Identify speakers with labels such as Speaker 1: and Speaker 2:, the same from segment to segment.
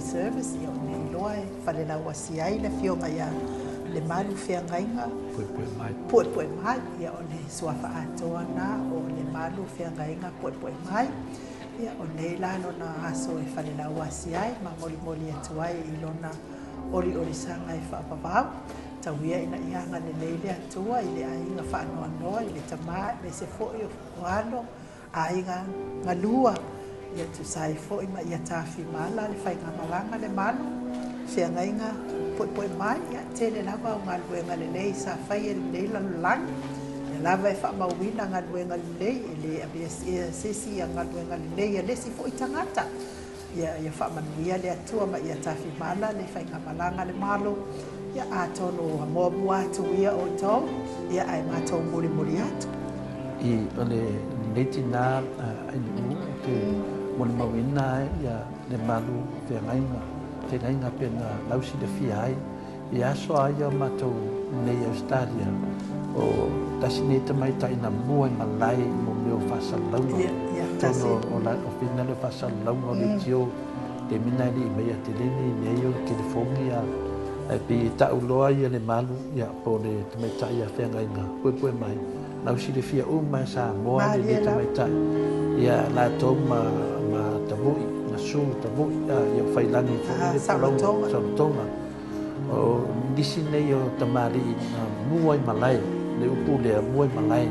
Speaker 1: Service, ia o nei loa e falelauasi ai le Afioga ia Lemalu Feagaiga
Speaker 2: Puepuemai.
Speaker 1: Puepuemai, ia o le suafa atoa na o Lemalu Feagaiga Puepuemai. Ia o nei la lona aso e falelauasi ai ma molimoli atu ai i lona oliolisaga e faavavau. Tau ia ina ia agalelei le Atua i le aiga faanoanoa i le tama aemaise foi o alo, aiga galua, ia tusa ai foi ma ia tafimala le faigamalaga le malu, feagaiga poepoe mai, ia tele lava o galuega lelei sa faia i lenei lalolagi. Ia lava e faamauina galuega lelei, e le avea se isi galuega lelei a le isi foi tagata. Ia, ia faamanuia le Atua ma ia tafimala le faigamalaga le Malo. Ia, atonu ua muamua atu ia outou, ia, ae matou mulimuli atu.
Speaker 2: I o lenei tinā ainuu ou te molimauina ai ia Lemalu feagaiga, feagaiga pei ona lausilafia ai I aso a ia o matou nei i Ausetalia, o tasi nei tamaitai na mua i malae i mo mea o faasalalauga. Totonu o la o whina lea o faasalalauga o leitio, taimi na e le i mai ia tele ni mea ia o telefoni a, ae pei e tau loa ia Lemalu ia po o le tamaitai ia feagaiga puepue mai, lau silafia uma e Samoa lenei tamaitai, ia latou ma ma Tavui, ma Sue Tavui, ia o Failagi foi le tulaga Saolotoga. O nisi nei o tamalii na mua i malae, le upu lea, mua i malae,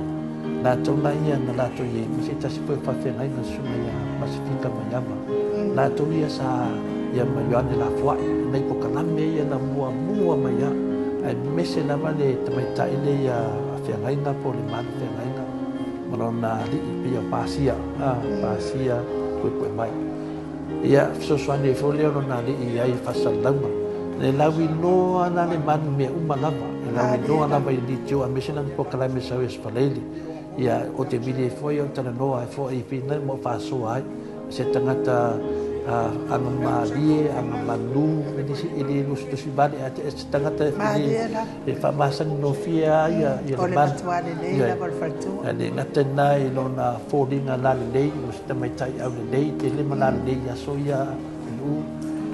Speaker 2: latou la ia na latou i ai ma se tasi foi o faafeagaiga susuga ia Pasifika Maiava. Latou ia sa ia ma Ioane Lafoai, nai pokalame ia na muamua mai lava, aemaise lava le tamaitai lea ia Feagaiga po o le Malu Feagaiga ma lona alii pei o Pasia, Pasia Puepue Mai. Ia, fesoasoani ai foi lea o lona alii i ai i faasalalauga. E lauiloa la le malu i mea uma lava, e lauiloa lava i leitio aemaise lana polokalame sau i Aso Faraile. Ia, ou te vili ai foi ou talanoa ai foi i pina ma ou faasoa ai. Se tagata agamalie, agamanu, e le lusilusi vale, a se tagata e faamasani-gofie lava ia le
Speaker 1: O le matua lelei lava o le faletua.
Speaker 2: E le gata i lena i lona foliga lalelei, o se tamaitai aulelei tele ma lalelei i aso ia Lu.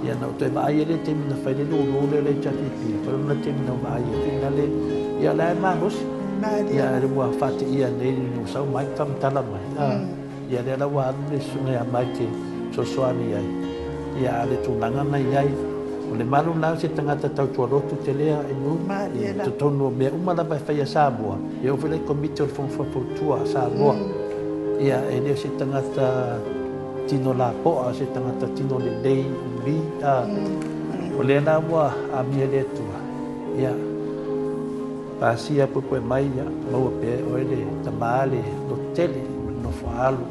Speaker 2: Ia na ou toe vaai ai le taimi na fai le lulu lea o le HRPP, fai lona taimi na ou vaai ai finale, ia o la e malosi. Ia ua faateia nei ua sau mai faamatala mai. Ia lea la ua alu le susuga ia Mike e fesoasoani ai. Ia a o le tulaga na i ai, o Lemalu la o se tagata tautua lotu tele a Inu i totonu o mea uma lava e fai a Samoa, e oo foi la i Komiti o le Fono Faufautua a Samoa. Ia e le o se tagata tino lapoa, o se tagata tino lelei, umi, a o lea la ua amia e le Atua. Ia pasia puepue mai, ia maua pea e oe le tama le lotu tele ma le nofo a alo.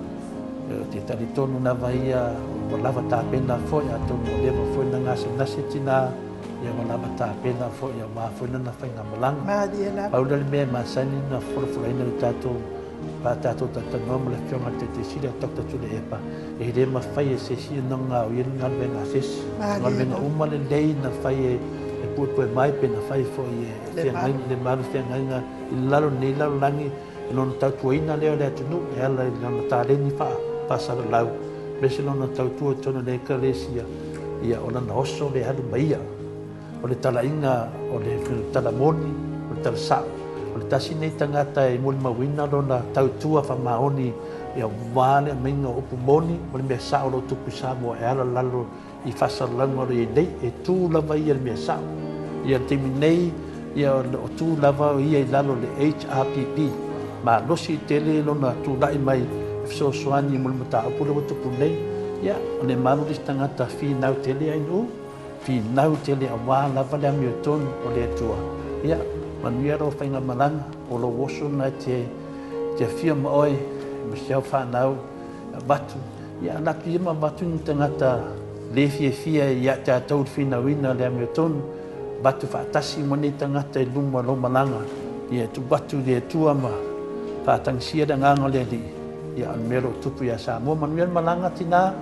Speaker 2: Ou te talitonu lava ia ua lava tapena foi, atonu ua leva foi ona gasegase tina, ia ua lava tapena foi aua foi lana faigamalaga. Pau lea o le mea e masani ona folafolaina i le tatou pa tatou talatalanoa ma le Afioga i le Taitai Sili o Doctor Tuilaepa, e le mafai e se isi ona gaoia ni galuega a se isi. O galuega uma lelei na fai e Puepue Mai pe na fai foi e Feagaiga, Lemalu Feagaiga i lalo o lenei lalolagi, i lona tautuaina lea o le atunuu e ala i lana taleni faasalalau, aemaise lona tautua i totonu o le Ekalesia, ia o lana oso lea e alu ma ia. O le talaiga, o le tala moni, o le tala sao. O le tasi lenei tagata e molimauina lona tautua faamaoni aua le aumaiga o upu moni ma le mea sao o lo o tupu i Samoa e ala lalo i faasalalauga o lo o i ai nei, e tu lava ia i le mea sao. Ia le taimi nei, ia o lo o tu lava ia i lalo o le HRPP. Malosi tele lona tulai mai e fesoasoani mo le mataupu lea ua tupu nei. Ia, o le malu le isi tagata finau tele ai nuu, finau tele aua lava le amiotonu o le Atua. Ia, manuia lau faigamalaga, o lou oso lena e te afio ma oe ma si au fanau e avatu. Ia alu atu ia ma avatu ni tagata le fiafia ia tatou le finauina o le amiotonu, avatu faatasi ma nei tagata i luma o lou malaga, ia tuu atu i le Atua ma faatagisia le agaga o le Alii, ia o le mea o lo o tupu ia Samoa. Manuia le malaga tina.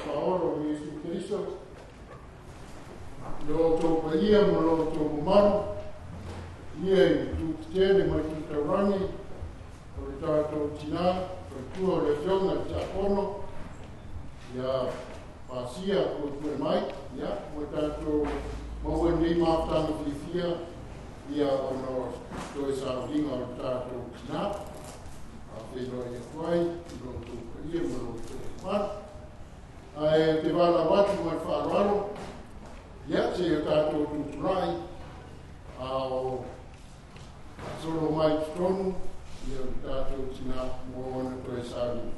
Speaker 3: Faaola o Iesu Keriso, i lo outou paia ma lo outou mamalu, ia i itu tetele ma itu taulagi, o le tatou tinā, faletua o le Afioga i le Tiakono, ia pasia puepue mai, ia, ua tatou maua i lenei mafutaga fiafia, ia ona o toe sauniga o le tatou tinā. Faafeiloai atu ai i lo outou paia ma lo outou mamalu. Ae ou te valaau atu ma le faaaloalo, ia, se i o tatou tutulai, a o faasolo mai i totonu, ia o le tatou tinā mo ona toe sauniga.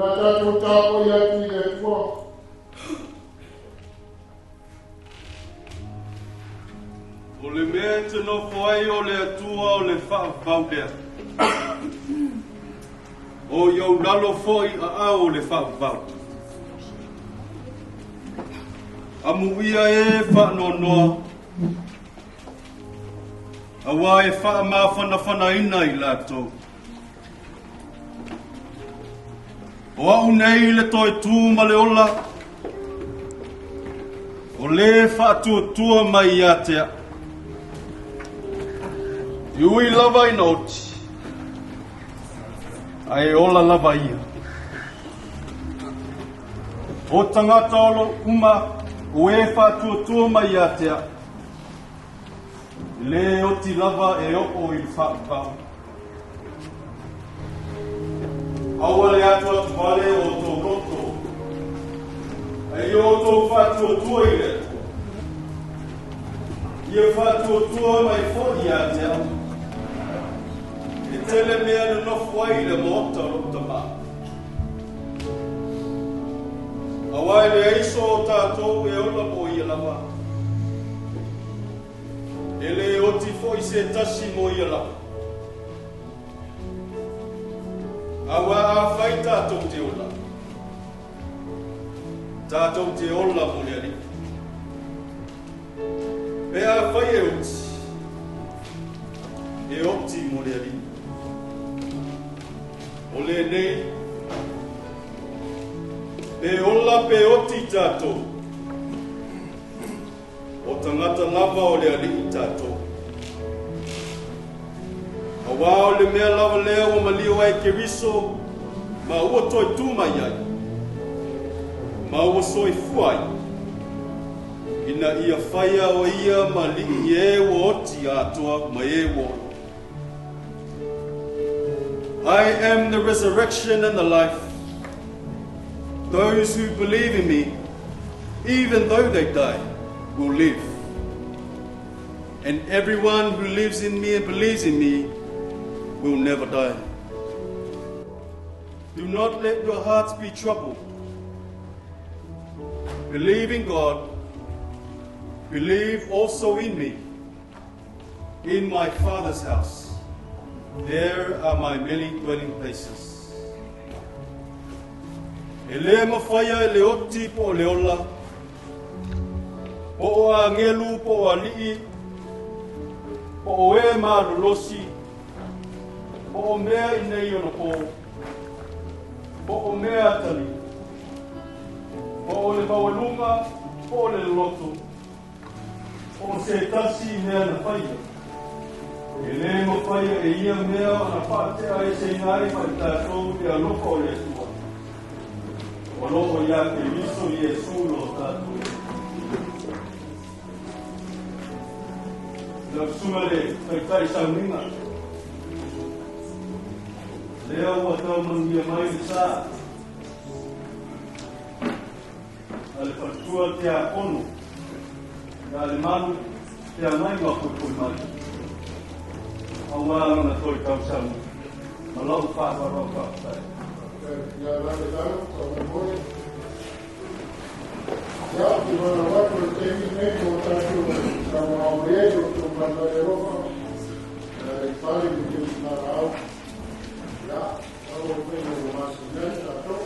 Speaker 3: Ia tatou tapuai atu i le Atua.
Speaker 4: O le mea e te nofo ai o le Atua o le faavavau lea. O i ou lalo foi aao o le faavavau. Amuia e faanoanoa, auā e faamafanafanaina i latou. O au nei le toe tū ma le ola, o lē faatuatua mai ia te au. I ui lava ina oti, ae ola lava ia. O tagata o lo uma, o e faatuatua mai ia te au, e lē oti lava e oo i le faavavau. Aua le atuatu vale o outou loto, ae ia outou faatuatua i le Atua. Ia faatuatua mai foi ia te au. E tele mea nonofo ai i le maota o lou Tama. Auā e leai so o tatou e ola mo ia lava. E le oti foi se tasi mo ia lava. Auā afai tatou te ola, tatou te ola mo le Alii. Pe afai e oti, e oti mo le Alii. O lenei, pe ola pe oti tatou, O tagata lava o le Alii tatou. Auā o le mea lava lea ua maliu ai Keriso ma ua toe tū mai ai, ma ua soifua ai, ina ia faia o ia ma alii i e ua oti atoa ma e ua ola. I am the resurrection and the life. Those who believe in me, even though they die, will live. And everyone who lives in me and believes in me will never die. Do not let your hearts be troubled. Believe in God. Believe also in me. In my Father's house, there are my many dwelling places. E lē mafaia e le oti po o le ola, po o agelu po o aliʻi, po o e malolosi, po o mea i nei ona pō, po o mea atalii, po o le maualuga, po o le loloto, O se tasi mea na faia, e lē mafaia e ia mea ona faatea eseina ai ma i tatou le alofa o le Atua, o lo o iā Keriso Iesu lo tatou Alii. Lau Susuga i le Taitai Sauniga, lea ua tau manuia mai le sa a le faletua Tiakono ia Lemalu Feagaiga Poipoimai, aua lona toe tausaga ma lou faaaloalo faafetai.
Speaker 3: Ia lavevau, faamolemole. Ia, ou te valaau atu i le taimi lenei mo tatou e saunoa mai ai lo outou malimali alofa e ala i fale ma teusigalaau. Ia, pau o le faiga ua masani ai tatou.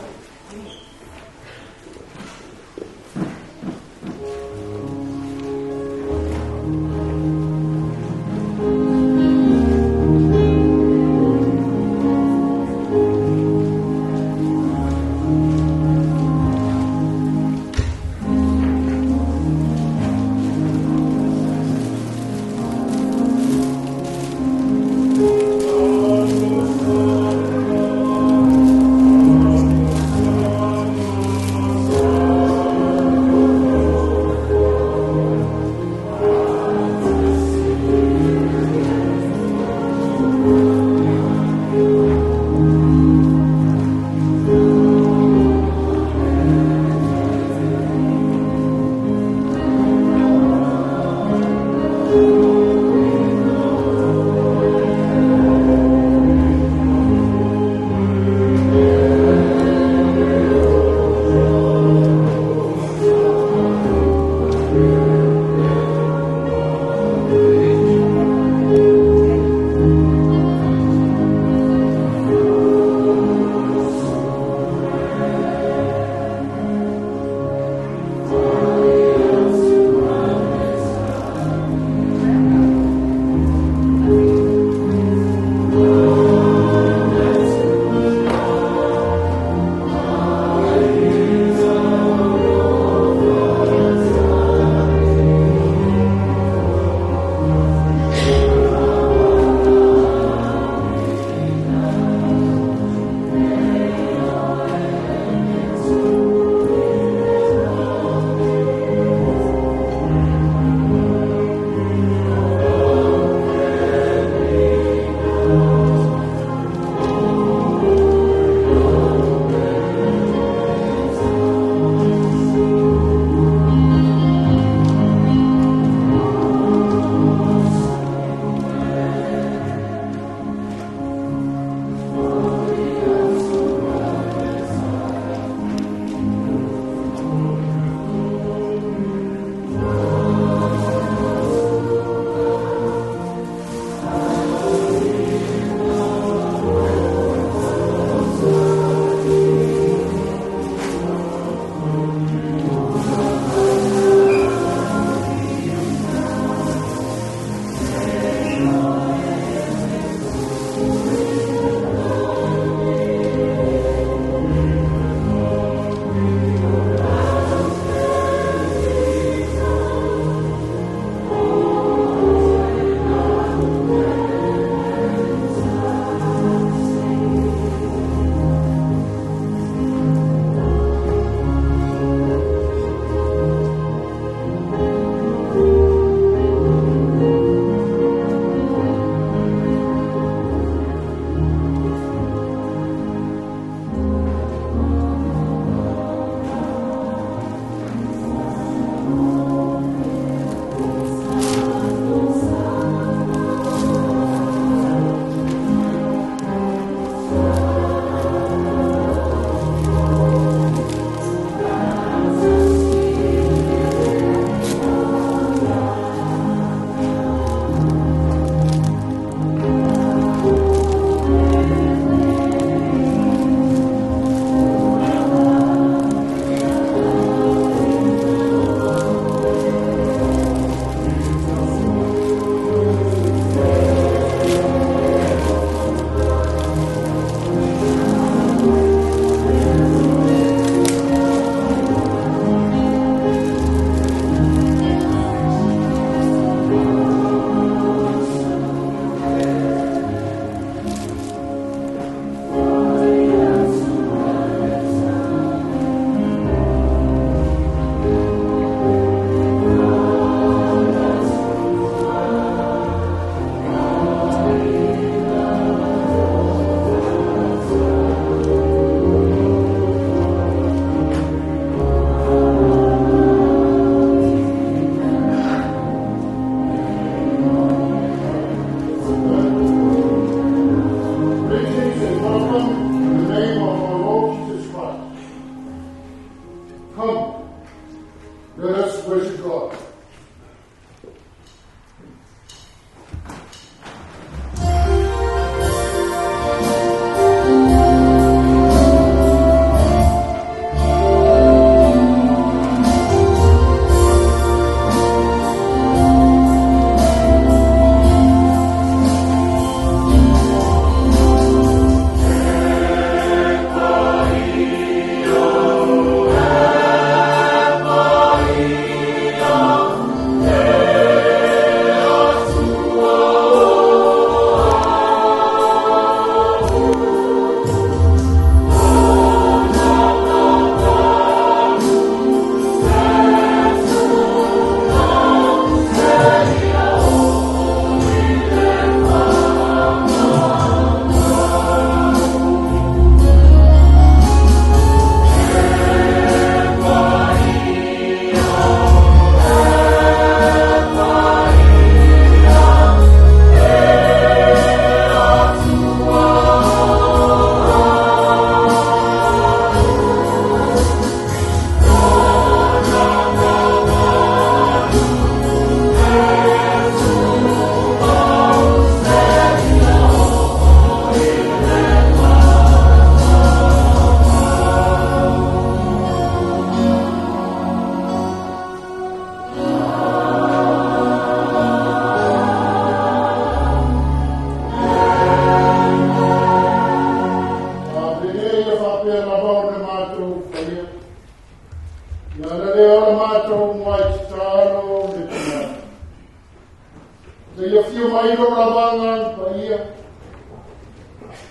Speaker 3: Se i afio mai lou lava Agaga Paia,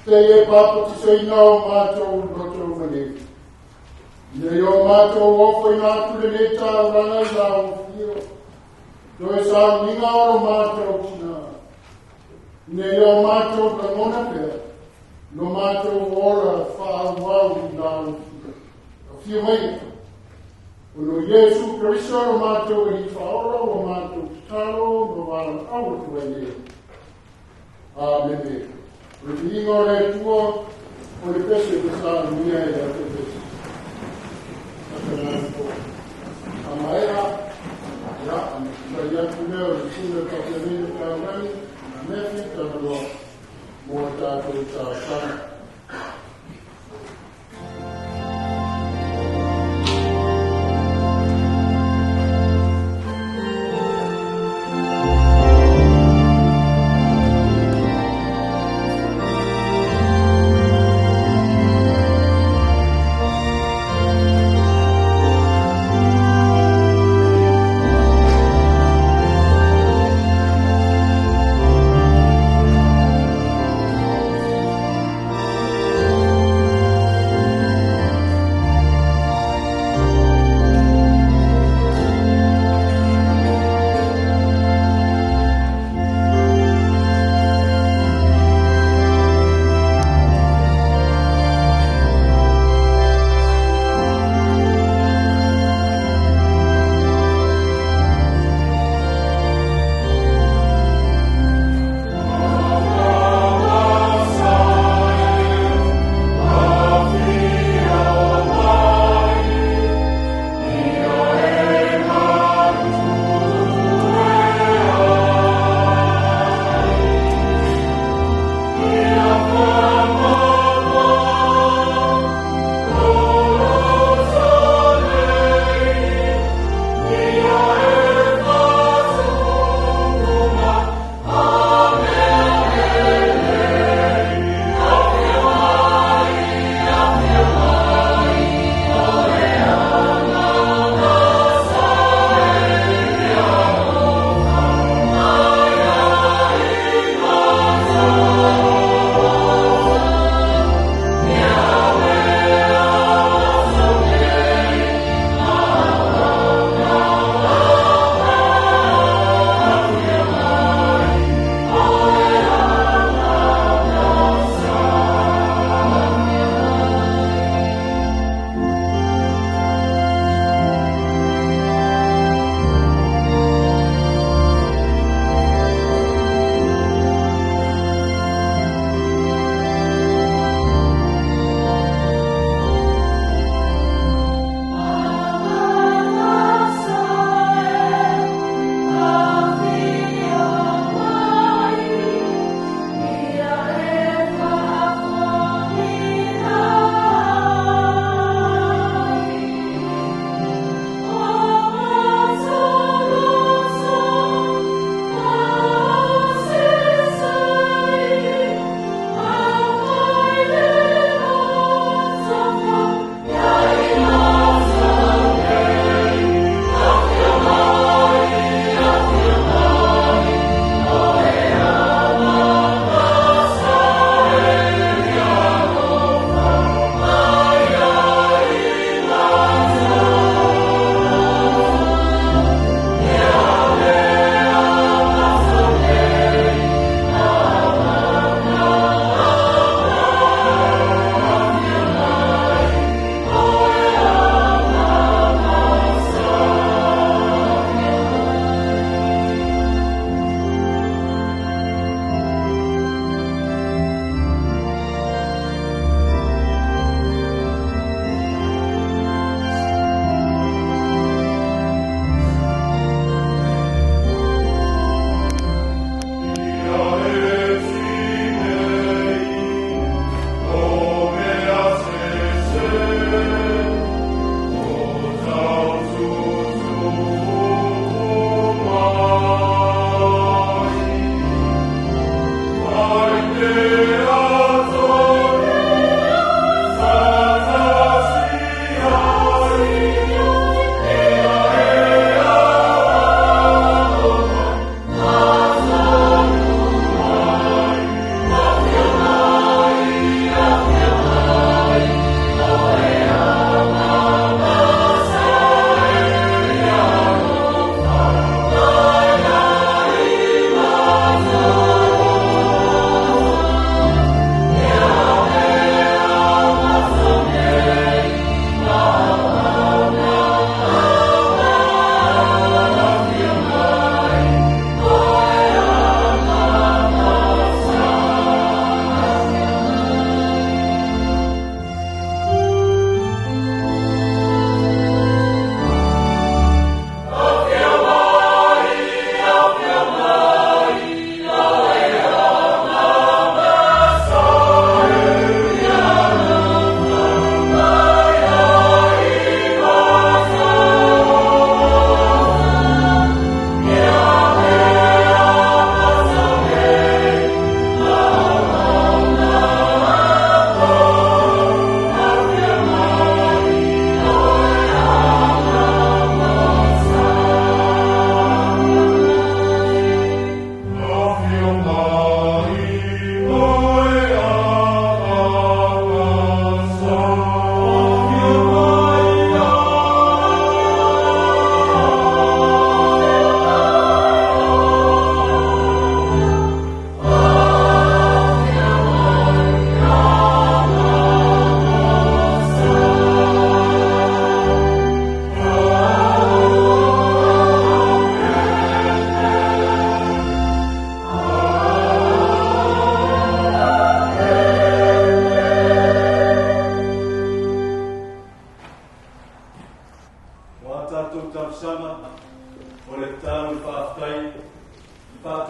Speaker 3: se i e papatisoina o matou loto ma nei. Ina ia o matou ofoina atu lenei taulaga i lau afio, toe sauniga o lo matou tinā. Ina ia o matou lagona pea, lo matou ola faaauau i lau afio. Afio mai, ona o Iesu Keriso lo matou Alii Faaola ua matou tatalo ma valaau atu ai nei. Amene. O le viiga o le Atua, o le pese ua saunia e ate pese. Atananapo. A maea, ia, ona tulai atu lea o le Pule Faapealei Taulagi, na Matthew Tagaloa, mo a tatou talosaga.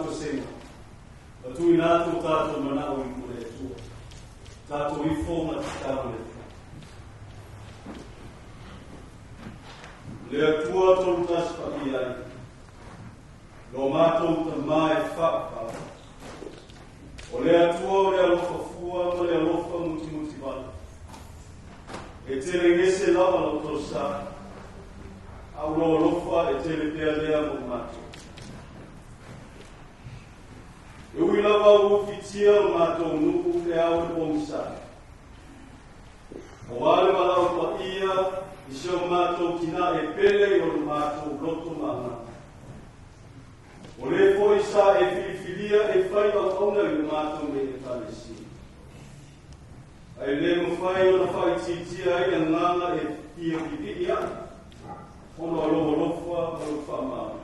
Speaker 4: faatoesega, ma tuuina atu o tatou manao i luma o le Atua. Tatou ifo ma tatalo i le Atua. Le Atua tolu tasi paia ai, lo matou Tamā e faapapa, o le Atua o le alofa fua ma le alofa mutimuti vale. E tele gese lava lo tausa, a o lou alofa e tele pea lea mo matou. E ui lava ua ufitia lo matou nuu e ao i le pogisa, Aua le valaau paia i si o matou tina e pele i o le matou loto ma agaga. O le foi sa e filifilia e fai auauna i le matou nei Ekalesia. Ae le mafai ona faaitiitia ai agaga e fia pipii ai, ona o lou alofa ma lou faamaoni.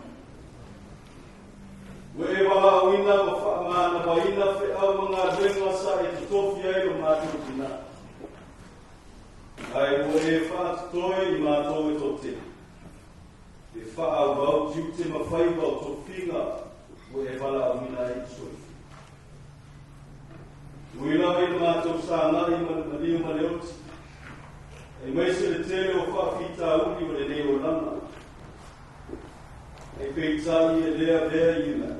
Speaker 4: Ua e valaauina ma faamanavaina feau ma galuega sa e totofi ai lo matou tina. Ae ua e faatotoe i matou e toatele, e faaauau tiute ma faiva o tofiga ua e valaauina ai i soifua. Ui lava i le matou sagai ma le maliu ma le oti, aemaise le tele o faafitauli o lenei olaga, Ae peitai e le avea i ina.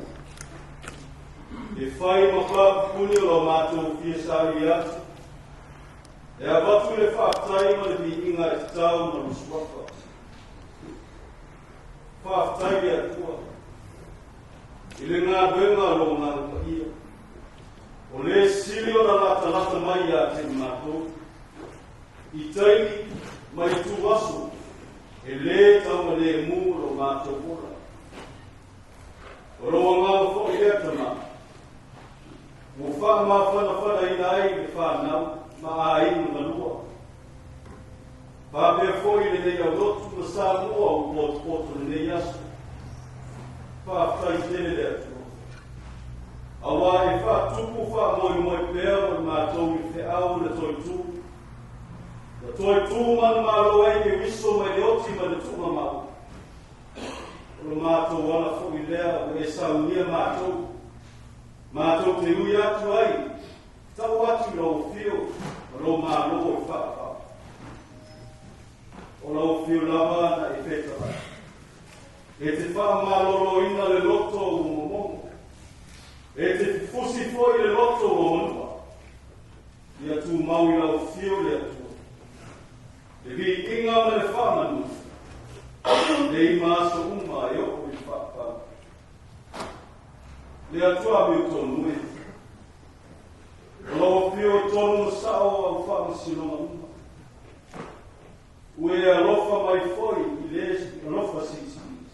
Speaker 4: E fai ma paapupuni o lo matou fia saili atu, e avatu le faafetai ma le viiga e tatau ma lou suafa. Faafetai le Atua i le galuega a lou Agaga Paia, o le sili ona latalata mai ia te i matou, i taimi ma itu aso E lē taugalemu lo matou ola. O lou agaga foi lea Tama, ua faamafanafanaina ai le fanau ma aiga malua. Faapea foi lenei aulotu ma Samoa ua potopoto lenei aso. Faafetai tele le Atua. Auā e faatupu faamoemoe pea mo le matou i feau o le toitū. Na toe tū manumalo ai ke uiso mai le oti ma le tuugamau. O lo matou ala foi lea ua e saunia matou. Matou te ui atu ai, tau atu i lau afio ma lou malo e faapapa. O lau afio lava na e fetalai. E te faamaloloina le loto ua momomo. E te fufusi foi le loto ua manua. Ia tumau i lau afio le Atua, le viiga ma le faamanu, nei ma aso uma e oo i le faapapau. Le Atua amiotonu e, o lau afio e tonu ma sao au faamasinoga uma. Ua e alofa mai foi i le alofa silisili.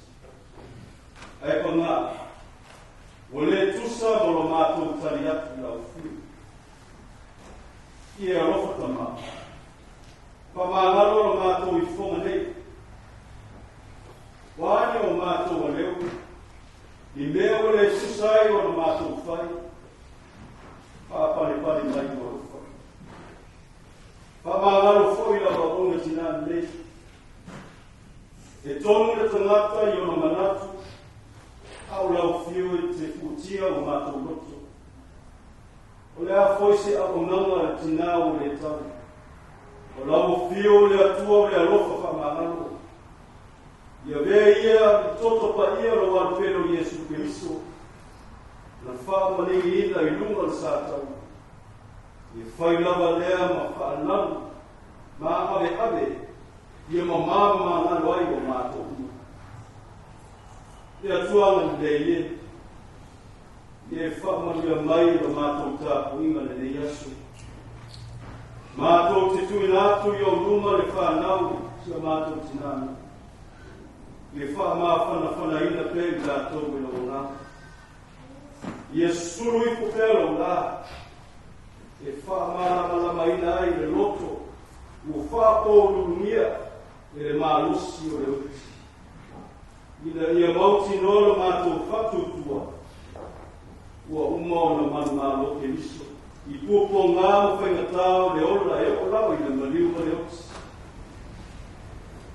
Speaker 4: Ae pagā, ua le tusa ma lo matou tali atu i lau afio. I e alofa Tama. Faamagalo lo matou i fofoga nei. Ua a ni o matou aleu, i mea ua le tusa ai ona matou fai, faapalepale mai ua alofa. Faamagalo foi lau auauna tina lelei. E tonu le tagata i ona manatu, a o lau afio e te fuatia o matou loto. O le a foi se auaunaga a le tinā ua le tau. O lau afio o le Atua o le alofa faamagalo. Ia avea ia i toto paia lou alofele o Iesu Keriso, na faamaleiina i luga o le sataua. Ia fai lava lea ma faalalu ma aveave ia mamā ma magalo ai o matou uma. Le Atua agalelei e, Ia e faamanuia mai i la matou tapuaiga lenei aso. Matou te tuuina atu i ou luma le fanau si a matou tinā nei. Ia faamafanafanaina pea i latou e lou agaga. Ia sulu ifo pea lou lā e faamalamalamaina ai le loto ua faapoululugia e le malosi o le oti. Ina ia mautinoa lo matou faatuatua, ua uma ona manumalo Keriso i puapuaga ma faigatā o le ola e oo lava i le maliu ma le oti.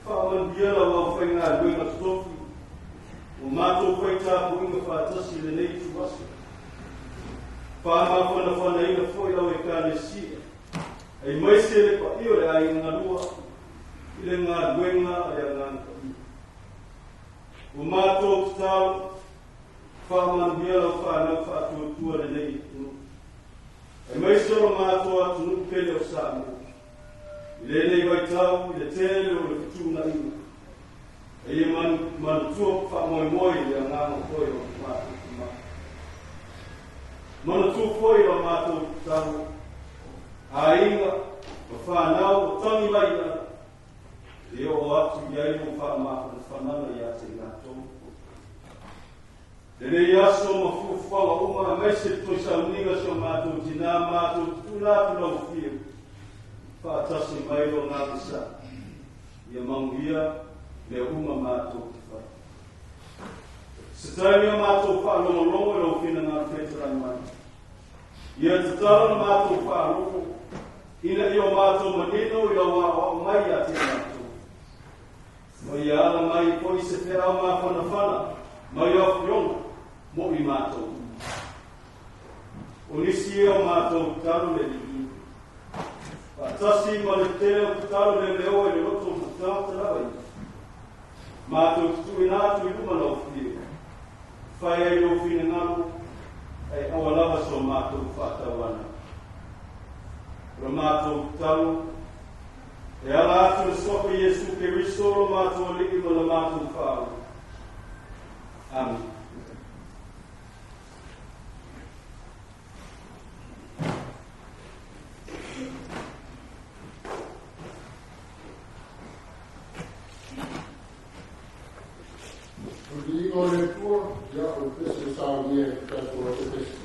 Speaker 4: Faamanuia lau aufaigaluega totofi. Ua matou fai tapuaiga faatasi i lenei ituaso. Faamafanafanaina foi lau Ekalesia, aimaise le paia o le aiga galua i le galuega a le Agaga Paia. Ua matou tatalo, faamanuia lau fanau faatuatua lenei atunuu, aimaise o lo matou atunuu pele o Samoa, i lenei vaitau i le tele o le fetuunaiga, a ia manatua faamoemoe i le agaga foi o le matou Tama. Manatua foi la matou tatalo, aiga ma fanau o tagi mai ala, e oo atu i ai lou faamafanafanaga ia te i latou. Lenei aso ma fuafuaga uma aemaise le toe sauniga o si o matou tinā, matou te tuuina atu lau afio, faatasi mai lo agaga sa, ia manuia mea uma matou te fai. Se taimi o matou faalogologo i lau finagalo fetalai mai, ia tatalo na matou faalogo, ina ia o matou manino i lau aoao mai ia te matou. Ma ia ala mai foi se feau mafanafana mai o afioga mo i matou uma. O nisi ia o matou tatalo le Alii, faatasi ma le tele o tatalo leleoa i le loto o tagata lava ia. Matou te tuuina atu i luma lau afio, fai ai lou finagalo, ae aua lava so matou faatauana. O le matou tatalo, e ala atu le suafa Iesu Keriso lo matou Alii ma le matou Faaola. Amene.
Speaker 3: O le viiga o le Atua, ia o le pese saunia i le tatou aso.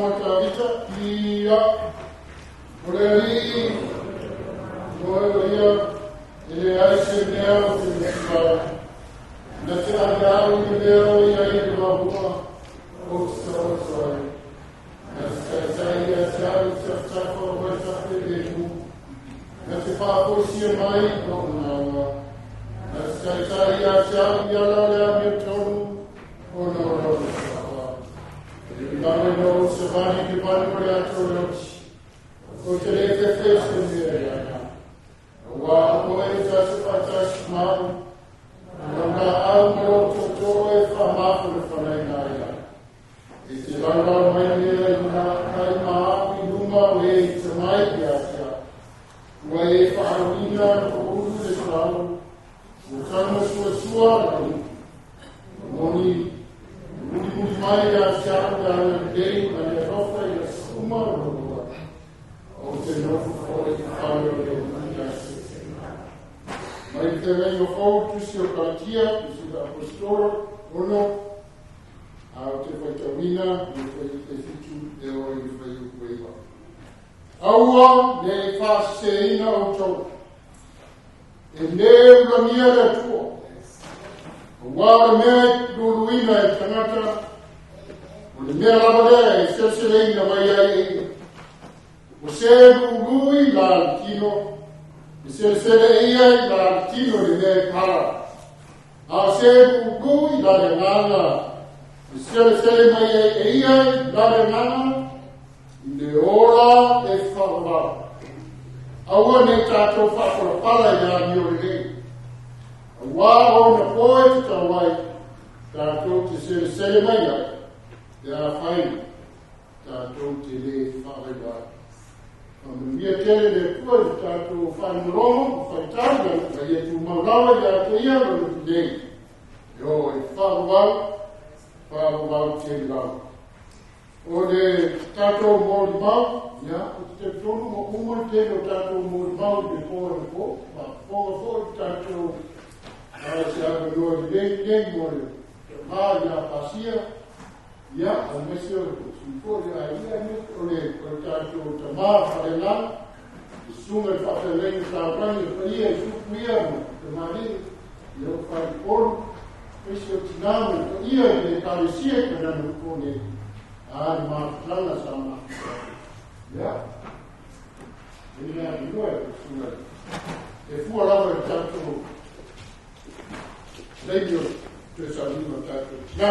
Speaker 3: ma Tavita, ia, o le alii, o e o ia, e leai se mea o te musivai. Na te ave au i le mea o ia i le mahua, o te taoto ai. Na te taitai ia te au i tafatafa o vai faafilemu. Na te faafoisia mai lou gaga. Na te taitai ia te au i ala o le amiotonu, ona o lona suafa. E ui lava ina ou savali i le vale o le ata o le oti, ou te le fefe i se mea e ana. Auā o oe e ta te faatasi ma au, o lau laau ma lou tootoo e faamafanafanaina ai au. E te laulau mai lea i nā kai ma au i luma o e i te mai ia te au. Ua e faaaluina lou ulu le suauu, ua taumasuasua le ulu. Ua moni, e mulimuli mai ia te au le agalelei ma le alofa i aso uma o lou ola. Ou te nofo foi i fale o le Alii ia seseina. Mai le Feagaiga Fou, Tusi o Kalatia, Tusi o Aposetolo, 6, a ou te faitauina i le fuaiupu e 7 e oo i le fuaiupu e 9. Aua ne i faaseseina outou. E lē ulagia le Atua. Auā o le mea e luluina e le tagata, o le mea lava lea e seleseleina mai ai e ia. O se lului la le tino, e selesele e ia i la le tino i le mea e pala. A o se lului la le agaga, e selesele mai ai e ia i la le agaga, i le ola e faavavau. Aua ne i tatou faapalapala i le amio lelei. Auā o ona po e tatau ai, tatou te selesele mai ai, pe afai tatou te lē faavaivai. Faamanuia tele le Atua i le tatou faalogologo ma faitau ma ia tumau lava ia te ia lona lelei. E oo i le faavavau, faavavau tele lava. O le tatou molimau, ia, ou te talitonu ua uma le tele o tatou molimau i le po anapo, faafofoga foi le tatou se avanoa lelei lenei mo le tama ia Pasia, ia, aemaise o le sui foi le aiga, o le tatou tama faaleagaga, le susuga i le faafeagaiga taulagi o le paia i Supu ia ma tamalii, ia o Faleupolu, aemaise o tina ma le paia i le Ekalesia i Kanana i po nei. A le mafutaga sa mafuta ai. Ia, e le avanoa e susuga e fua lava i le tatou taimi o toe sauniga o tatou tina.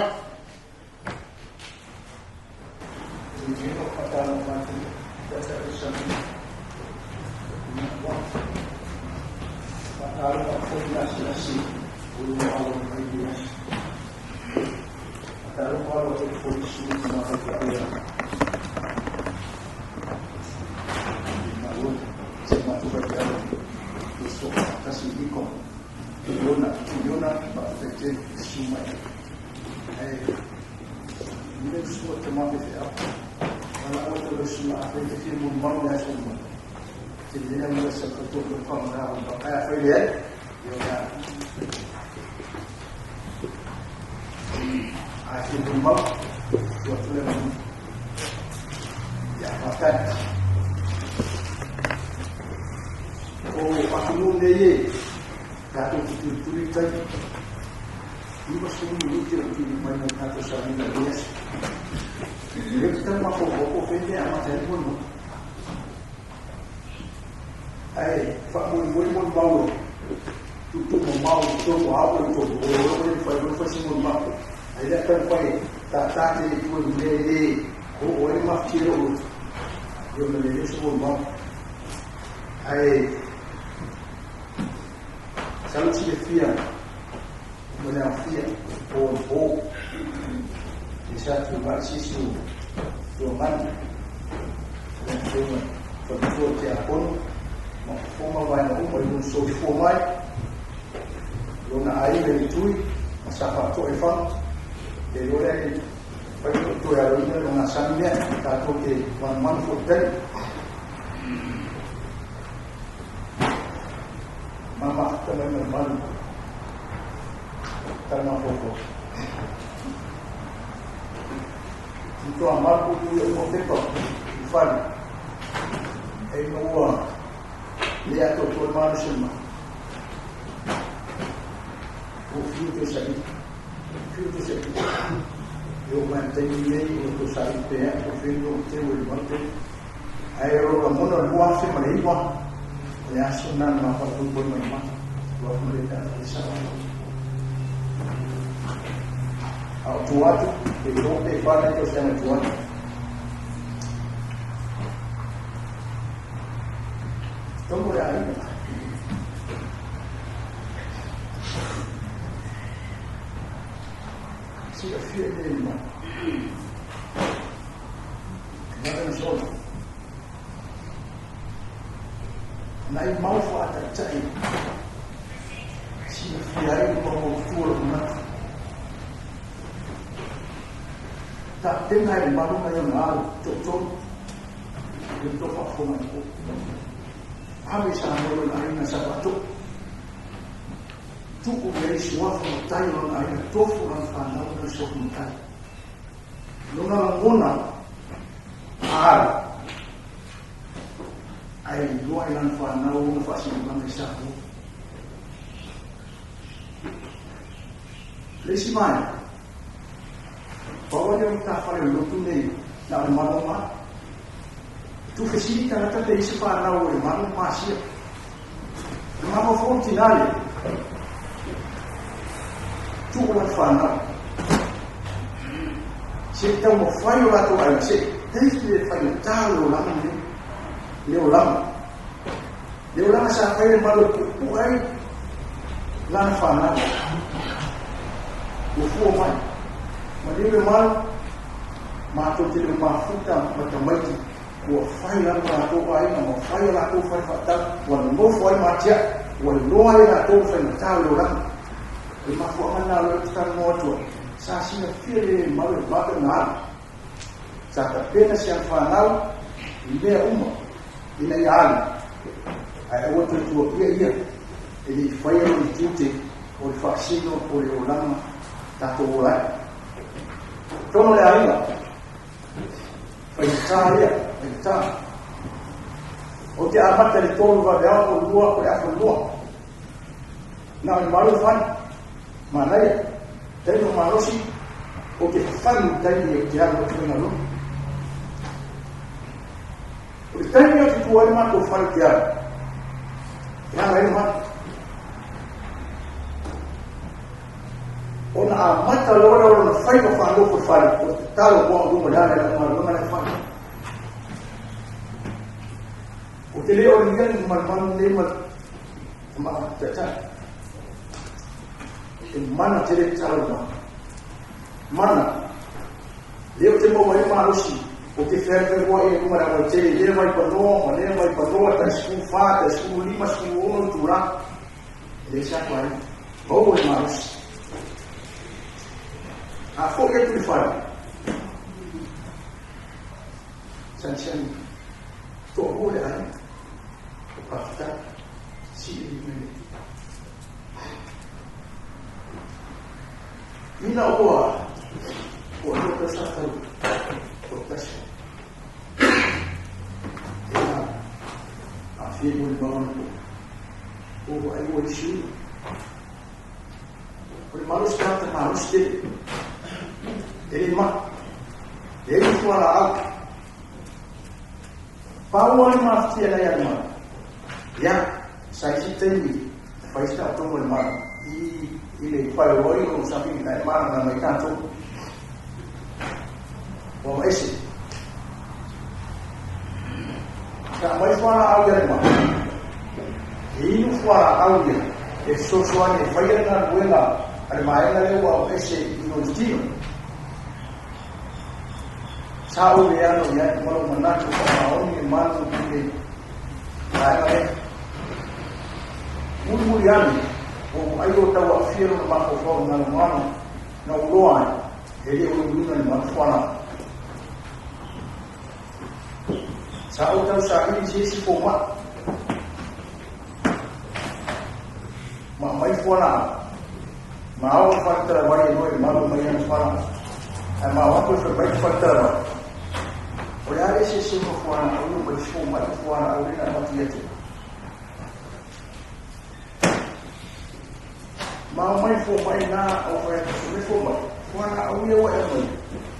Speaker 5: Matua malu puipui ia uma pepa i fale. E ina ua le atoatoa le malosi o le malu. Ua fiu toe saili. Fiu toe saili. E oo mai le taimi lenei o toe saili pea po o fea o teu e le malu tele. Ae o lo lagona o le 2009 o le aso lena na ma faapoipoe mai le malu. 2009 pe a fai sao ai. A o tua atu, pe 3 pe 4 nai tausaga i tua atu. Totonu o le aiga. Silafia i le mai. Vave na sola. Nai mau faataitai silafia ai le maumautua o lou manatu. Tapena e le malu nai ona alo toatolu i le tou faafofoga i po. Ave i Samoa lona aiga sa faatoo. Tuu i ai suafa matai o lona aiga, tofu o lana fanau ma lona suafa matai. Lona lagona a alu ae iloa i lana fanau ona faasinomaga i Samoa. Le isi vaega, pau lea o le matafale o le lotu nei, na o le malu o malu. Tuufesili tagata pe i se fanau o le malu ma pasia. O le mafaufau o le tina lea, tuu lana fanau. Se i taumafai o latou aiga, se i taste le faigata o le olaga lenei, le olaga. Le olaga sa fai le malu e puupuu ai lana fanau. Ua fua mai. Maliu le malu, matou te le o mafuta ma tamaiti ua fai lava latou aiga ma fai a latou fale faatau, ua nonofo ai ma atiae, ua iloa ai e latou le faigata o le olaga. O le mafuaaga lena o lea ou te talanoa atu ai, sa silafia lelei e le malu e vave ona alu. Sa tapena si ana fanau i mea uma ina ia alu, ae aua toe tuaia ia e le i faia lona tiute o le faasino o le olaga tatou ola ai. Totonu o le aiga, faigata ia, faigata. Ou te amata i le 3 vaveao po o le 2 po o le afa lua. Na o le malu fai, manaia, taimi o malosi, ou te fafanu i taimi ou te alu atu ai galuega. O le taimi ou te tu ai le matou fale te alu, e ala ai le malu. Ona amata loa lea o lona faiva faanofo i fale, o le tatalo ua au luma le ala i lau galuega la e fai. Ou te le olegia ni malumalu nei ma ma taitai. E mana tele tatalo ma. Mana. Lea ou te maua ai le malosi, ou te fealualua'i ai i luga o le aualatele i lea vaipanoa ma lea vaipanoa, tai 14, tai 15, 16 itula. E leai se afaina. Maua le malosi. A foi atu i le fale, sanisani, toalua le aiga, o faafetai, sii i lima i le Atua. Ina ua ua lua tausaga talu o tasi e aafia i molimau anapo ua vaai ua isi una o le malosi tagata malosi tele e le mai e ai fualaau pau lava le mafatia nai a le malu ia sa isi taimi e fai se taotoga o le malu i le firewall or something like that malamalama ai tatou ua maese sa aumai fualaau ia le malu e inu fualaau ia e fesoasoani e faia le galuega a le vaega lea ua auese i lona tino. Sa ou le alo i ai ma lou manatu faamaoni le malu i le vaega lea. Mulimuli ane, ua ou vaai o tau aafia lona mafaufau i galugalu na ou loa ai, e le o lou le malu fualaau. Sa ou tausaili i se isi fomai ma aumai fualaau ma ao i le faletalavai e loa i le malu mai ana fualaau. Ae ma o atu e fai mai le faletalavai, O le a le eseesega o fualaau ia ma isi fomai ma fualaau lea na avatu ia te au? Ma omai fomai na o fai atu fai mai fomai, fualaau ia ua e aumaia,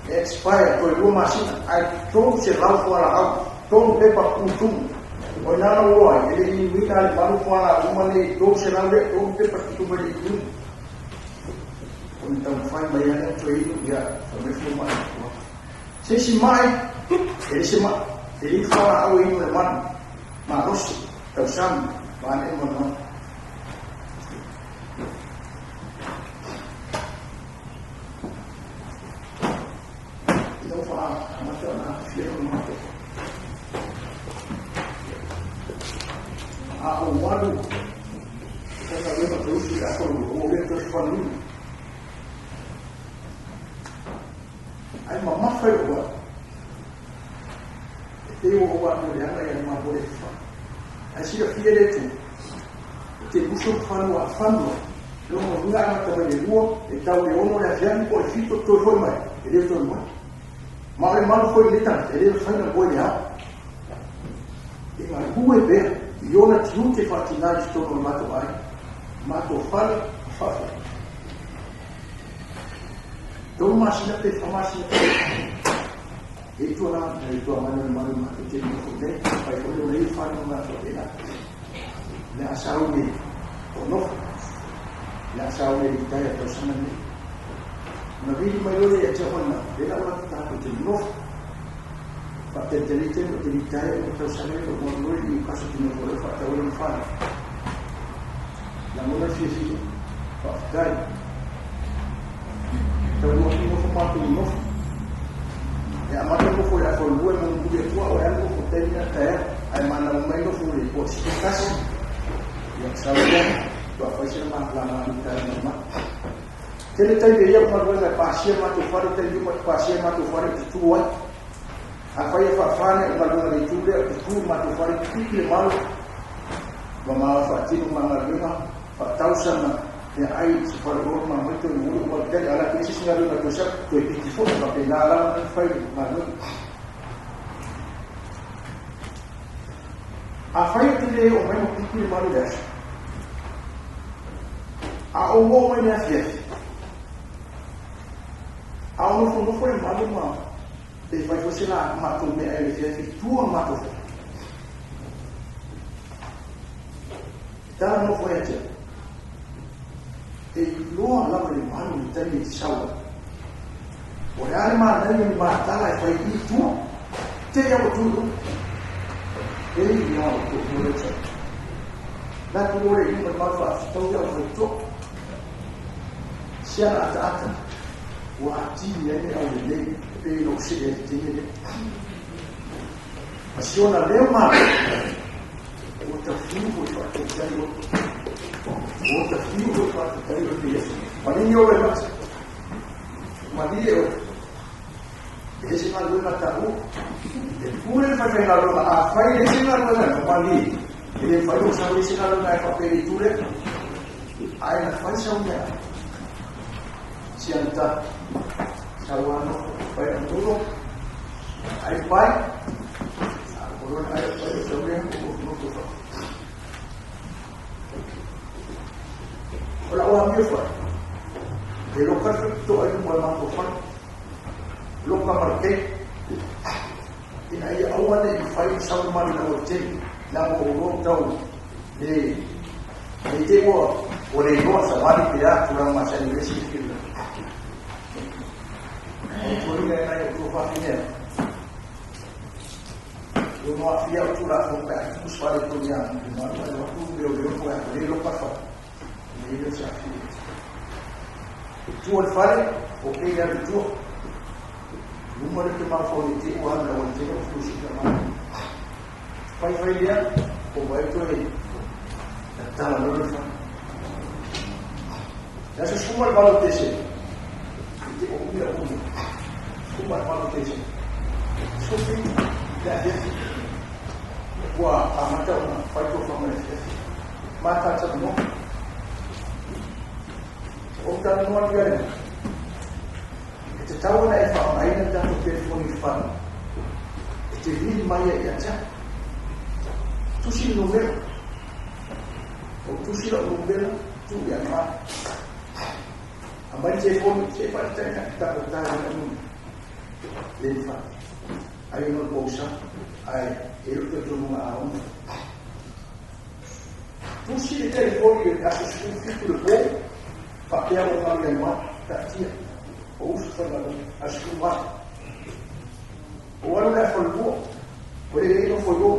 Speaker 5: e expire toe 2 masina, ae 300 fualaau, tolu pepa tutumu. O ina na ua ai, e le i inuina lava le malu fualaau uma nei 300 lea, tolu pepa tutumu e le i inuina. O ni taumafai mai lava lea toe inu, ia, fai mai fomai, ua. Se isi mai, e le se mai, e le i fualaau e inu e le malu, malosi, tausami, vaanee ma le malu. Ina ua amata ona aafia lona matou. A ou alu, e faigaluega tausi i le aso lua, ua ou le toe fanuina. Ai mamafa i lou alu. E pei ua ou alu leaga ia le matou le fa. Ai silafia le Atua, e te musu ma fanua a fanua, lona uiga amata mai le 2, e tau le 6 le afiafi po o le 7 toe foi mai, e le toe moe. Ma o le malu foi i lenei tagata, e le mafai ona moe i le ao. E galue pea i ona tiute faatina i totonu o le matou aiga, matou fale ma fafo. 3 masina pe 4 masina e tua la e tua mai le malu matou te nofo nei, fai foi o nei fale ma matou pena. Le a sau le o nofo. Le a sau le ritaia tausaga nei. Na vili mai loa ia te ona, le la ua tatou te nofo. Faatalitali te o te ritaia o tausaga nei o mo noi i kaso te nofo le faatau le fale. Lagona le fiafia. Faafetai. Talu atu nofo matou nofo. E amata nofo i aso lua e mulimuli atu au e alu nofo taimi na taeao. Ae manau mai nofo i le po sita tasi. Ia sau lea, tua fai se ma la ma ni tae mai mai. Tele taimi e ia o galuega e pasia matou fale, taimi uma e pasia matou fale e tutu ai. Afai e faafane o galuega le itu lea, tutu matou fale, pipi le malo. Ma ma faatino ma galuega faatausana meaai i se faleoloa ma aumai toe momoli ua tali ala atu i se isi galuega toe sau toe piki foi faapena lava ona fai le galuega. Afai ou te le oo mai ma piki le malu i le aso, a ou oo mai i le afiafi, a o nofonofo le malu ma pe fai foi se la matou meaai i le afiafi i tua o le matou fale. E tala nofo ia te au. E iloa lava i le malu le taimi e te sau ai. O le a le manaia o ni matala e fai i tua? Te i au tu i luga. E i au tu i luga. La tu ore i luga malu faafitau i au fai toa. Siana ataata. Ua atili ai le au lelei pe i lou see ai te teine lea. Ma si ona leo malo, ua tafiu foi faataitai oe. Ua tafiu foi faataitai oe pe Iesu. Maligi oe mata. Malie oe. E le se galuega taua. E pule le faifaigaluega, afai e le se galuega na malie, e le mafai ona sau le isi galuega e faapea i le itu lea. Ae na fai sau mea. Sianta. Sau ano, fai ang ai pai. O lona ai pai o sau lea, o nofo fa. O lau amio fai. E loka le faapitoa i luma o le matou fale. Loka ma le kei. Ina ia aua ne i mafai ona sau le malu i le aualatele, leaga ua ou iloa ua tau le ne i te i ua ua le iloa savali pe a tulaga masani o le silafia lelei. O tuuaiga e nai o tuafafine ai. E ono aafia au Tulafono pe a tupu se faaletonu ia le malu ae o atu leoleo po o le loka le fale. Ina ia le o se aafia. E tua le fale, o ke i alu i tua. Luma le te mafaufau i te ua alu lau tele o flusi ka malu. Fai fai lea, o vai toe tatala loa le fale. Le aso 18 Tesema, i te o umi au umi, 18 Tesema, 17 le afiafi, ua amata ona fai tofaga i le afiafi. Ma talatalanoa. Ou talanoa atu ia le E tatau ona e faaaogaina le tatou telefoni i le fale e te vili mai ai ia te au. Tusi le numera. Ou tusi lau numera, tuu ia ma. Aumai le telefoni, se i faatalitali atu tatou tala i lau numera. Le mafai. Ai ona o le pousa, ae e i ai lou talitonuga a ono. Tusi le telefoni i le aso 17 le po, faapea ua galu ia nuan, taatia, o usu faigaluega, aso 18. Ou alu le aso lua, o le le nofo i o,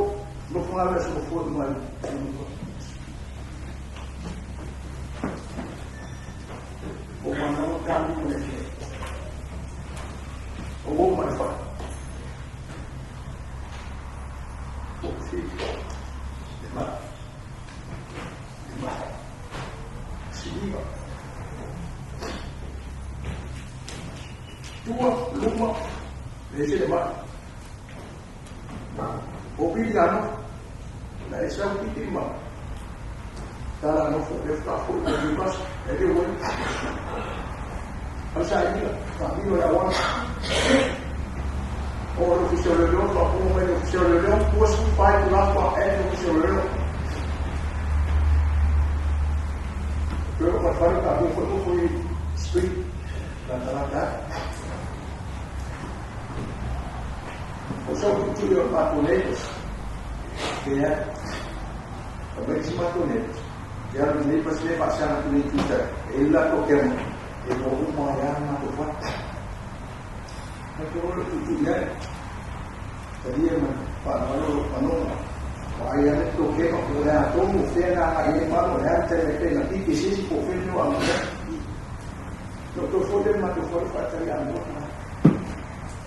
Speaker 5: nofo galu le aso nofo i mai. O manao talu ma le fia. O o mai whai. O fi. Le ma. Le ma. Siliva. Tua, luma, le se le ma. O pili ano, na e sau piti ma. Tala nofo, le whakafo i le bus, e le ua. Au sa i mila, wha milo e awana. O le ofisa o leoleo, faafofoga mai le ofisa o leoleo, 24 itula faatoa e le ofisa o leoleo. Toe o falefale tatou foi nofo i street, latalata ai. O sau tuitui o le matou neighbors, leai, fai mai le isi matou neighbors, e alu i le neighbors lea e faasaga atu nei i Twitter, e i ai le latou camera, e iloa uma ai lava le matou fale. Mai te olo tuitui ai, talia ma le faaaloalo lou panoga, vaai ane le tou camera po o le a tonu, o fea na agai ai malu, o le a le taimi e pei na pipi e se isi po o fea le mea ua agai ai. Na ou toe foi lea i le matou fale faatali amoa tagata.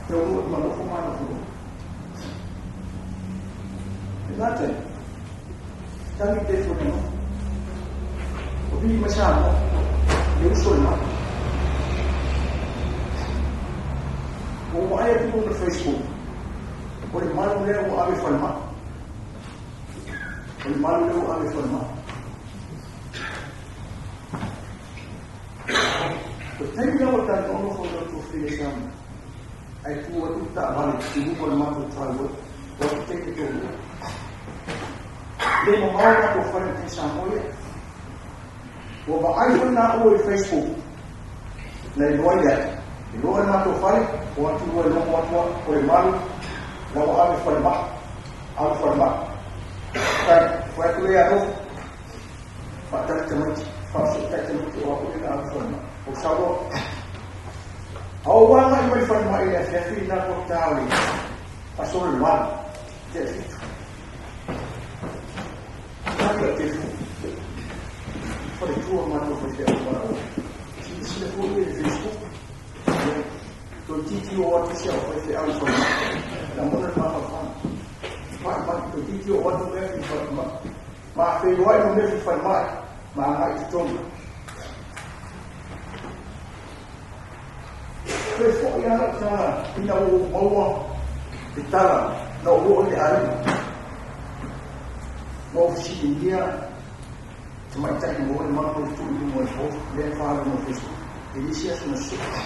Speaker 5: Taunuu atu ma nofo ma nofonofo. Lena taimi, tagi telefoni a nofo. Ua vili mai Samoa, le uso le malu. Ua ou vaai atu i luga o le Facebook, o le malu lea ua ave i falemai. O le malu lea ua ave i falemai. O le taimi lava o tatou nofo i le fili Samoa, ae tu atu le taavale i luma o le matou driveway, o atu teine toalua. Le mamao le matou fale ma Samoa ia. Ua vaai foi naua i Facebook, na iloa ai lea, iloa le matou fale, o atu ua logo atu o le malu, la ua ave falemai, ave falemai. Tai, fai atu lea nofo, faatali tamaiti, faafesootai tamaiti o au lea na ave falemai. O sau loa. A ou agai mai falemai i le afiafi i nā kota o le aso le 8, tea le 7. Tali lau telefoni. Faletua matou faifeau valaau. Silasila foi i le Facebook. Toeitiiti oo atu si au faifeau i falemai. Lagona le mafaufau. Pai mai, toeitiiti oo atu mea i falemai. Ma feiloai ma mea i falemai, ma agai i totonu. Toe foi lava lau tala ina ua ou maua le tala na ou oo i le aiga. Ma ou fesiligia tamaitai mo le malu mai tuu i luga o le post lea e faaalu mo Facebook. E le isi aso na sosoo.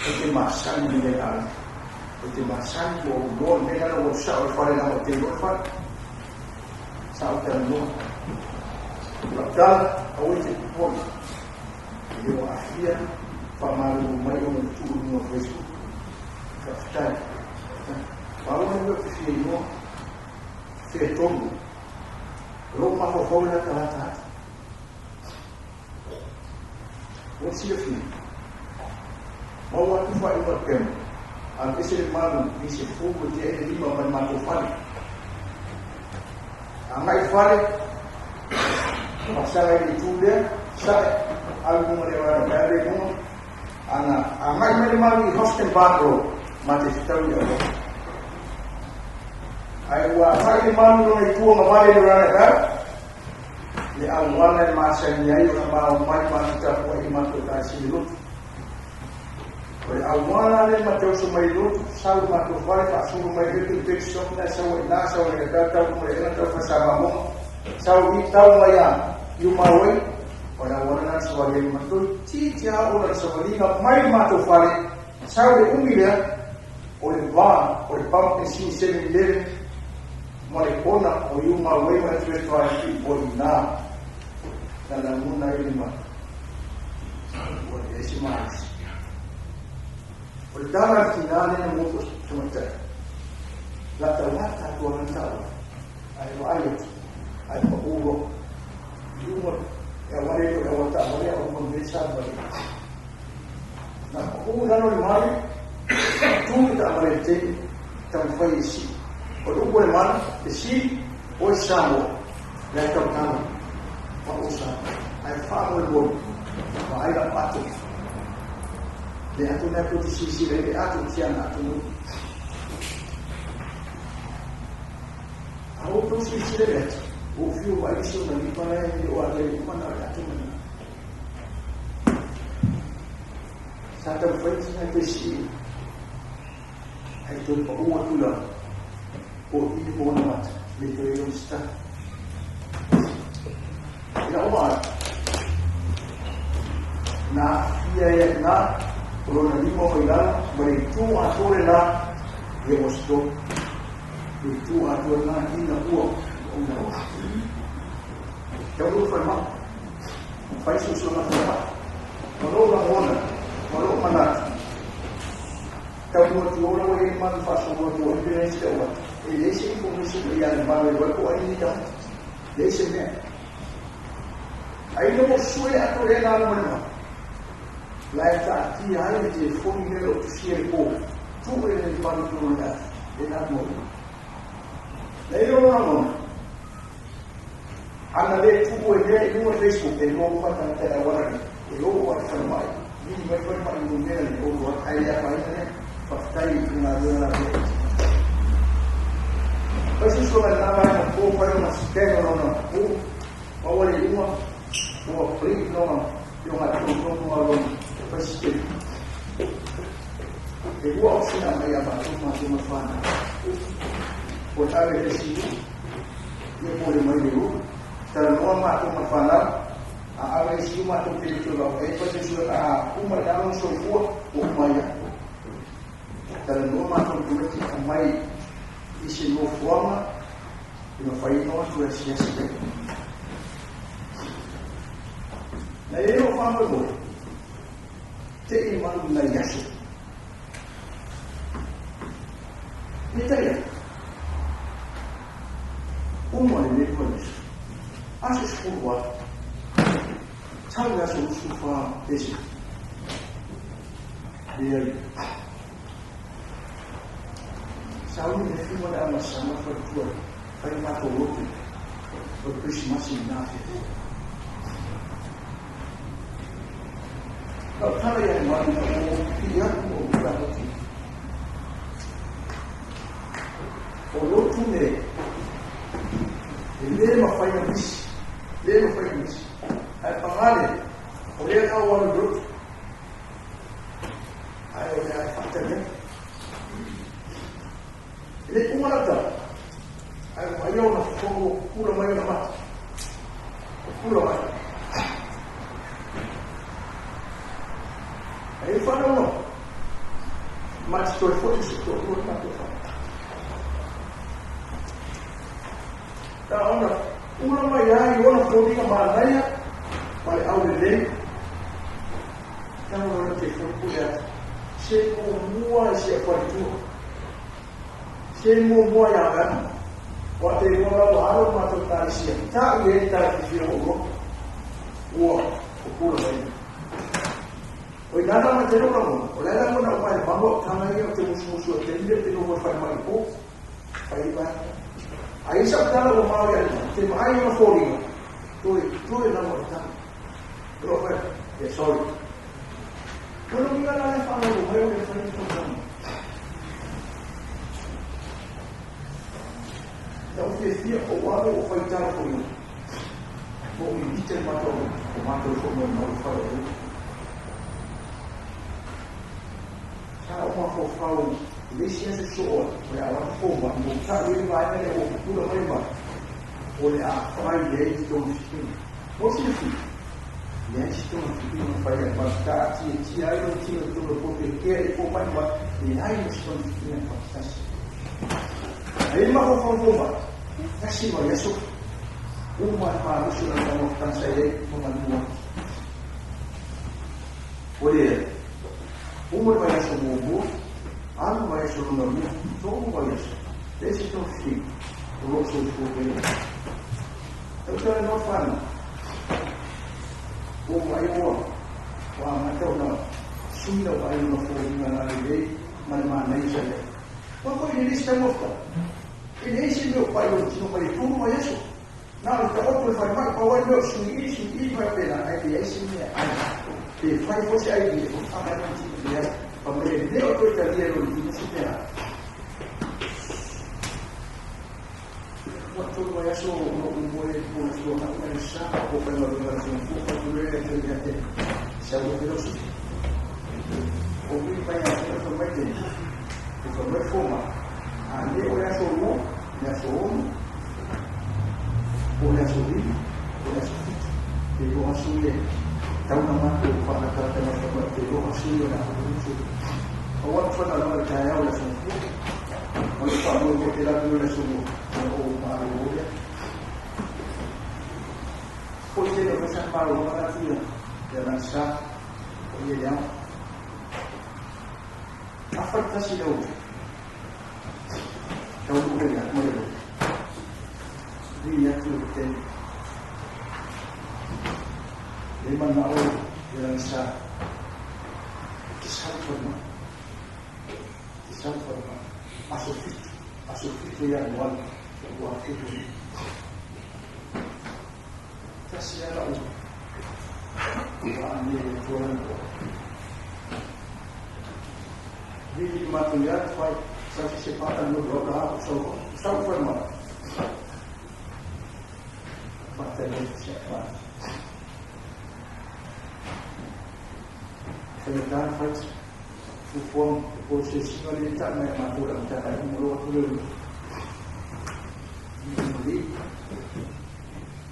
Speaker 5: Ou te masani i le aiga. Ou te masani ua ou iloa le mea lea ua sao i le fale leaga ou te iloa le fale. Sa ou talanoa. O lau tala, aua e te popole. E le o aafia faamalulu mai ona ua tuu i luga o Facebook. Faafetai. Pau le mea ou te fia iloa, fea tonu. O lou mafaufau e latalata atu. Ua silafia, maua atu faaiuga le pema, alu ese le malu i se fulu e tea ai le lima mai le matou fale. Agai i le fale, faasaga i le itu lea, sae, alu i luga o le roundabout lea i luga, ana agai mai le malu i Houston Park Road, ma te fetau i auala. Ae ua agai le malu i lona itu agavale i le roundabout, le auala e masani ai ona ma omai matou tapuai i matou ekalesia i lotu. O le auala lea ma te oso mai i lotu, sau i matou fale, faasolo mai le le pet shop na sau ai na, sau ai tau tau mo le ena tau fasa mamoga, sau i tau mai a i o Maui, O le auala lena na savali ai ma toeitiiti lava oo lana savaliga mai le matou fale, sau le umi lea, o le va o le pump penisini 7-Eleven ma le kona o Yuma Way ma Express Drive o i ina na lagona ai le malu. Ua leai se malosi. O le tala a le tinā lea na motu o se tamaitai, latalata atu lava lana taavale, ae vaai atu, ae pau loa. I luga, e auala e le o le auala taavale a o luga o le mea sa alu ai. Na pau i lalo le malu, tu le taavale i le taimi, taumafai e sii. O le upu a le malu, fesili, oe Samoa, le a tautala, ma o Samoa. Ae faamoemoe, vaai lau ato. Le ato lea tou te silasila ai, le ato tiana atunuu. A outou silasila i le ata, ua ou fiu vaai isi ona lima la e le o alu ai uma na o le ato ma lena. Sa taumafai tina e toe sii, ae toe pau atu i lalo, po o i po ona mata, le toe i ona sitala. I lau vaai, na aafia ai i ina o lona lima mai lalo ma le itu atoa le la, ia ua stop. Le itu atoa lena ina ua una oa. Taunuu le falemai, fai suesuega falemai. Ma lou lagona, ma lou manatu, taunuu atu ola ua i ai le malu faasolo atu ai pe leai se tau atu. E leai se information mai ia le malu e iloa ai po o ai lenei tagata. Leai se mea. Ai ina ua sue le ato lea na alu ma le malu, la e taatia ai le telefoni lea o lo o tusia i le po, tuu e le malu i totonu o le afi, lea na alu ma le Na i lou lagona, ana le tuu e mea i luga o Facebook, e iloa uma tagata i le auala nei, e o ai i falemai, vili mai falemai i numera nei, o loa, ae le afaina lea, faafetai i le galuega la mea. Fai susuga i lena vaega po, fai lona scan o lona po, maua le iuga, ua bleed lona fiogatotonu a lona basikeli. E lua option a aumai ia matou matou ma fanau. Po o le ave i le isi nuu, ia po o le mai le nuu. Talanoa matou ma fanau, a ave i le isi nuu matou te le toe vaavaai ai, fai suesuega a uma i lalo ona soifua, ua uma ai lava. Talanoa matou ma tamaiti aumai i se nofoaga e mafai ai ona o atu e asiasi mai. Na i ai lou faamoemoe, te i malu i nai aso. Peitai ane, uma lenei vaiaso, aso 18, sau le aso 24 Tesema. Leai. Sauni le fiu ma le amasaga faletua fai le matou lotu o le Kerisimasi i lena afiafi. Na ou tala ia Malu ina ua ou pipii atu ma ou pila atu. O lotu nei, e le mafai na misi, le mafai na misi. Ae pagale, o lea na ou alu i lotu, ae o le a e faatali atu. E le uma lau tala, ae ua vaai ona fono ua pupula mai ona mata. Pupula mai. Ae i whanau no. Ma te toe foi se toalua le matou whare. Ta ona ula mai ai i ona foliga manaia ma le aulelei. Tau ona te foi pule atu. Se muamua i si au faletua. Se muamua ia Gana. Ua te iloa la ua alo le matou ekalesia. Tau i ai le tala fiafia ua ou loto. Ua pupula mai. O i nana mai te lou lagona, o la e lagona uma e le malu au taga ia o te musumusu o te lile o te noho e falemai i po. Fai i vaega. A i sau tala ua maoli a lima, te maai ona foliga, toe, toe lava o le tala. O loo fai, yeah, sorry. O le uiga la e faalolo mai o le fai ni tausaga. Na ou fiafia ou alo o fai tala foi ona. Ae po o mimita le matou o matou foi mai mau fale o Sa ou mafaufau i le isi aso soo ai, o le a lava fomai, mo tau ai le vaega lea ua pupula mai mai, o le a fai ai totonu sipuna. Mo silafia, Leai se togafitiga na faia e malu taatiatia ai lona tino i totonu o le poto e kea i le fomai ma leai ma se togafitiga e faatasi. Ae i le mafaufau fomai, tasi vaiaso, uma le malosi o lana taumafataga sa i ai ma maliu atu. Ua leai, uma le vaiaso muamua, alu le vaiaso lona lua, tolu vaiaso, leai se togafitiga, o lo o soifua pea. E ou talanoa fanau, ua ou vaai ua amata ona sui lau vaai i lona foliga lalelei ma le manaia sa i ai. Aua foi e leai se taumafataga, e leai se mea o pai o le tino mai le tolu vaiaso. Na o le taoto i le falemai, pau ai le mea o suiili, suiili faapena, ae leai se mea e ai. Pe fai foi se ai e fafaga ai lona tino, leai. Fa mai e le o toe talia e lona tino se mea. Ua tolu vaiaso o lou moe po le fuaga i le sa po faigaluega le fonofono faitulea e toe ia te sau e pelo su. O vili mai a te fa mai te e fa mai foma. A le o le aso lua, le aso ono, o le aso lima, o le aso fitu. Te loa sui le tau na matou whaakatarata mai fa mai te loa sui o le aso lutu. O watu whana loa le taeao le aso fua. O le whaamua mo te lapu le aso lua. O maalo o lea. Po i te leo sa maalo o ngā tia. Ia lan sa. O ia le ao. A whai tasi leo. Tau lu le mo le. Ni atu o te. Le mana o ia lan sa. Te sau whanau. Te sau whanau. Aso fitu. Aso fitu ia moana. Ua fitu. Tasi ala o. Ua ane le tuana o. Vili matu ia whai. Sa se pata no ro la so sau whanau. Pata le se pa. Whai whai. Fufuang o se singa le ta mai ma tu la ta ai mo lo tu le. Ni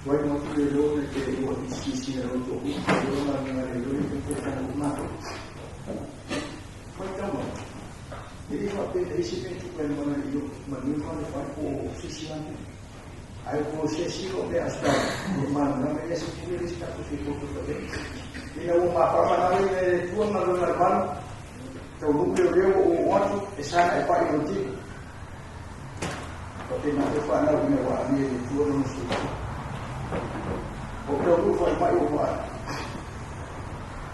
Speaker 5: wai mo tu le lo ne te o ti si si le to u lo ma ni le lo le te ta no ma. Whai tau mai. E le fa pe le si pe tu pe mo na yo ma ni fa le fa ko si si ane. Ai ko se si o le asta ma na me se ti le sta ko si ko ko te. Ina o ma fa ma na le tu ma lo na ma tau lu le leo o atu e sana e pai o ti. O te na te whanau me wa ni e tua no su. O tau lu whai mai o wai.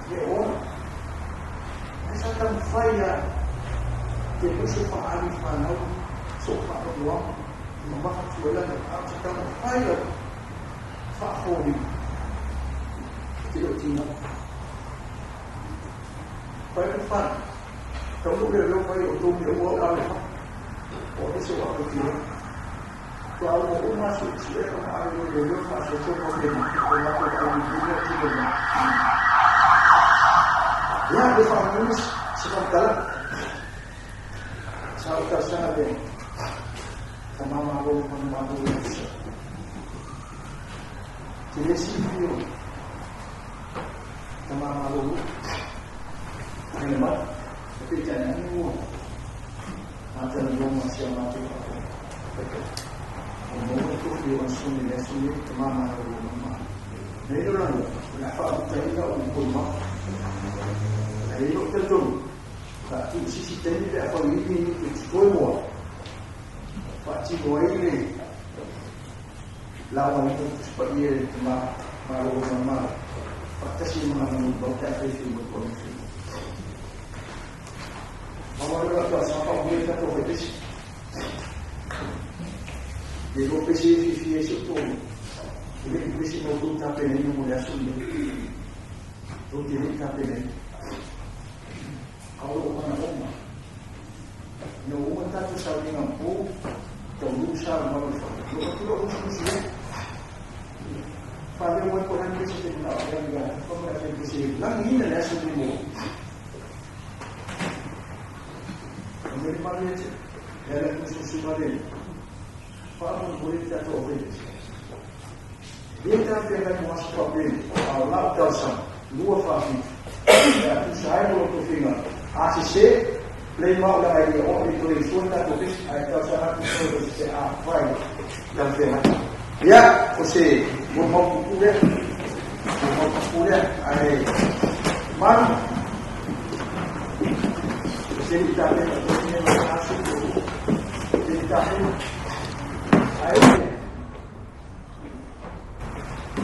Speaker 5: E o. E sa tam whai a te puso pa ali whanau so pa o loa. Ma maha tu ela ne a te tam whai a wha hori. Te o tina. Whai ku whanau. Tau lu le leo whai o tō me ua o ale ha. O ese o ako tira. Tua au o uma su si e ka maa le le leo wha so tō pe ma. O ma ko au i le tira ma. Ia le wha munis se ka tala. Sa o ta sanga le. Ka mama ro ma ma ro le sa. Te le si fio. Ka mama ro. Ai ma. Pe tana ni wo. Mata ni wo ma sia ma te pa. O mo ko fio an sumi le sumi ka mama ro ma. Nei lo la la fa ta ina o ko ma. Nei lo te tu. Ka tu si si te ni le fa ni ni te ko mo. Fa ti mo ai le. La wa ni tu pa ye te ma ma ro ma ma. Fa ta si ma ma ni ba ta fe fi mo ko ni. Mama lo ta sa pa bu ta to fe te. E lo pe si fi fi e so to. E le pe si mo tu ta pe ni mo ya su ni. To te le ta pe ni. Au o mana o ma. No o ta tu sa ni ngam po. Ta lu sa ma lo fa. Lo tu lo su su. Fa le mo ko han pe si te na ya ga. Fa mo ya pe si la ni na la su ni mo. Meri mali e la su su mali. Fa mo boleh ta to fe. Le talafeagai mo aso faapenei, a o lau talosaga, 2 47, pe a tusa ai ma lo outou finagalo. A sesē, play ma au leaga e le oo le toe sua le tatou pese, ae talosaga atu i le pe afai talafeagai. Ia, o se molimau puupuu lea, molimau puupuu lea, ae malu, o se i tapena o le mea aso, se i tapena. Ae,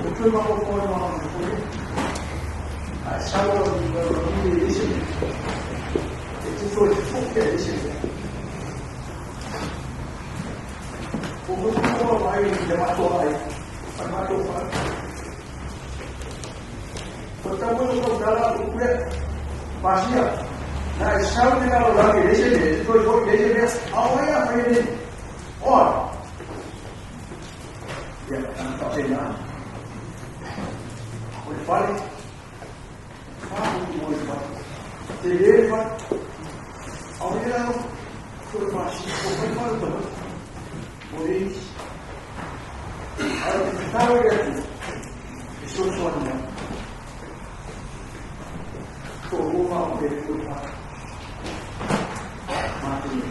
Speaker 5: o toe mafaufau ai ma foi, ae sau lau i le isi mea, e te toe foi e isi mea. O ko ko mai le matou ai, o le matou fale. O tau mo ko dala o kule. Pasia. Na e sau le lalolagi le isi mea, e te toe foi le isi mea, a o ai a fai nei. Oi. Ia, ana faapena. O le fale, 4 mo le fale. Te le le fale. A o le lalo, toe pasia, o fai fale tama. O le isi. Ae o te tatalo i le Atua, e fesoasoani mai. Toalua ma o le Atua i fale. Matou le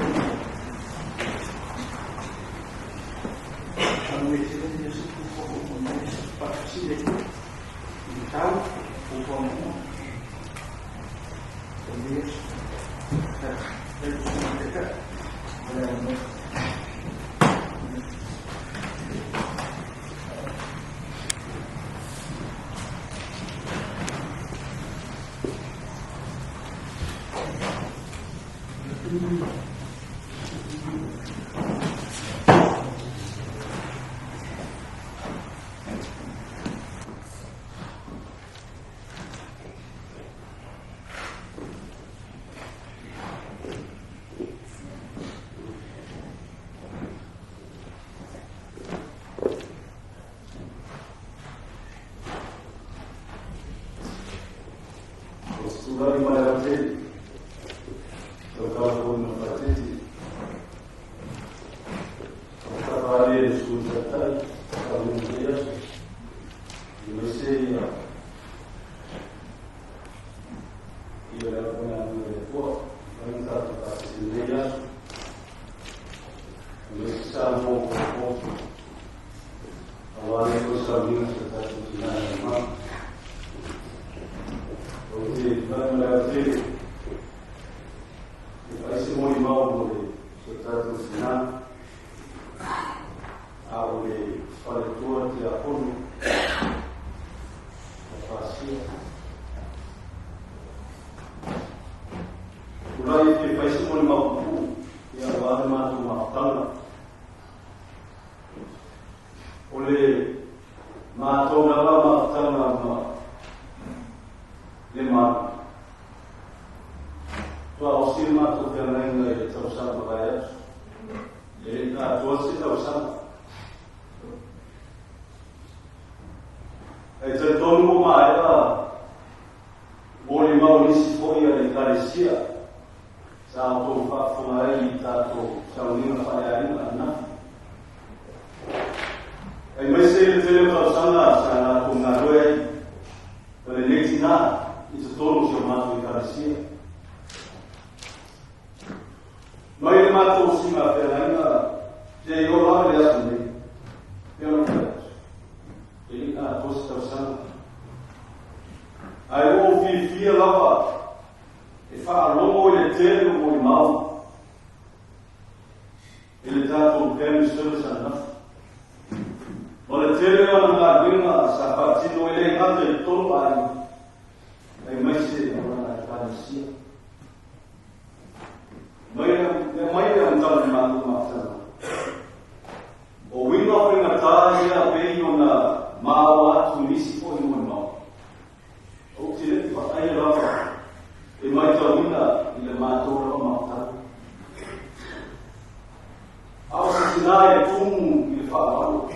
Speaker 5: Manuia tele le suku fo o mai faatasi le Atua. I le tau o fuafuaga uma. O le aso. Le susuga taitai. O le avanoa.
Speaker 4: O se tulai mai lautele, tautala foi ma faatete. O tafaale le Sui Taitai, talu lenei aso, aemaise ia ia le aufaigaluega a le Atua, mafai ona tatou faatasi i lenei aso. Aemaise Samoa ua potopoto, aua lea foi sauniga si o tatou tina e mama. Ou te tulai ma le aotele, e fai se molimau mo le si o tatou tina, a o le faletua tiakono na pasia. Tulai e fia fai se molimau puupuu, ia aua le matou mafutaga. O le matou lava mafutaga ma le malu. Tuaosi le matou feagaiga i le tausaga mavae atu. E le i atoa se tausaga. E talitonu ua maea molimau nisi foi a le Ekalesia sa outou faafofoga ai i tatou sauniga faaleaiga ananafi. Aemaise le tele o tausaga sa latou galue ai ma lenei tinā i totonu o si o matou Ekalesia. Mai le matou siiga feagaiga seia oo lava i le aso nei, pei ona fai atu, e le i atoa se tausaga. Ae ua ou fiafia lava e faalogo i le tele o molimau i le tatou family service ananafi. Ma le tele o ana galuega sa faatino e le gata i totonu o aiga, aemaise o lana Ekalesia. Mai le mai le amataga o le matou mafutaga. O uiga faigata ia pei ona maoa atu i nisi foi molimau. Ou te le i vaaia lava e maitauina i le matou lava mafutaga. A o se tina e tumu i le faaaloalo.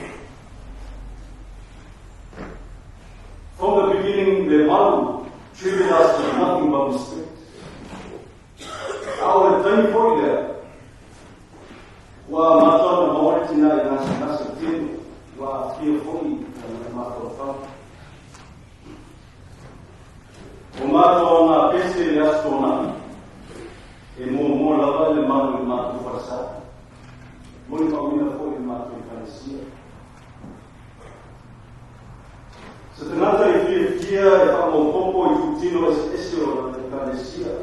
Speaker 4: From the beginning, Lemalu treated us with nothing but respect. A o le taimi foi lea, ua amata ona maua le tina i gasegase tino, ua aafia foi. tagata mafaufau. O matou aga pese i le Aso Toonai, e muamua lava le malu i le matou falesa, molimauina foi i le matou Ekalesia. Se tagata e fiafia e faamaopoopo i itutino eseese o lana Ekalesia,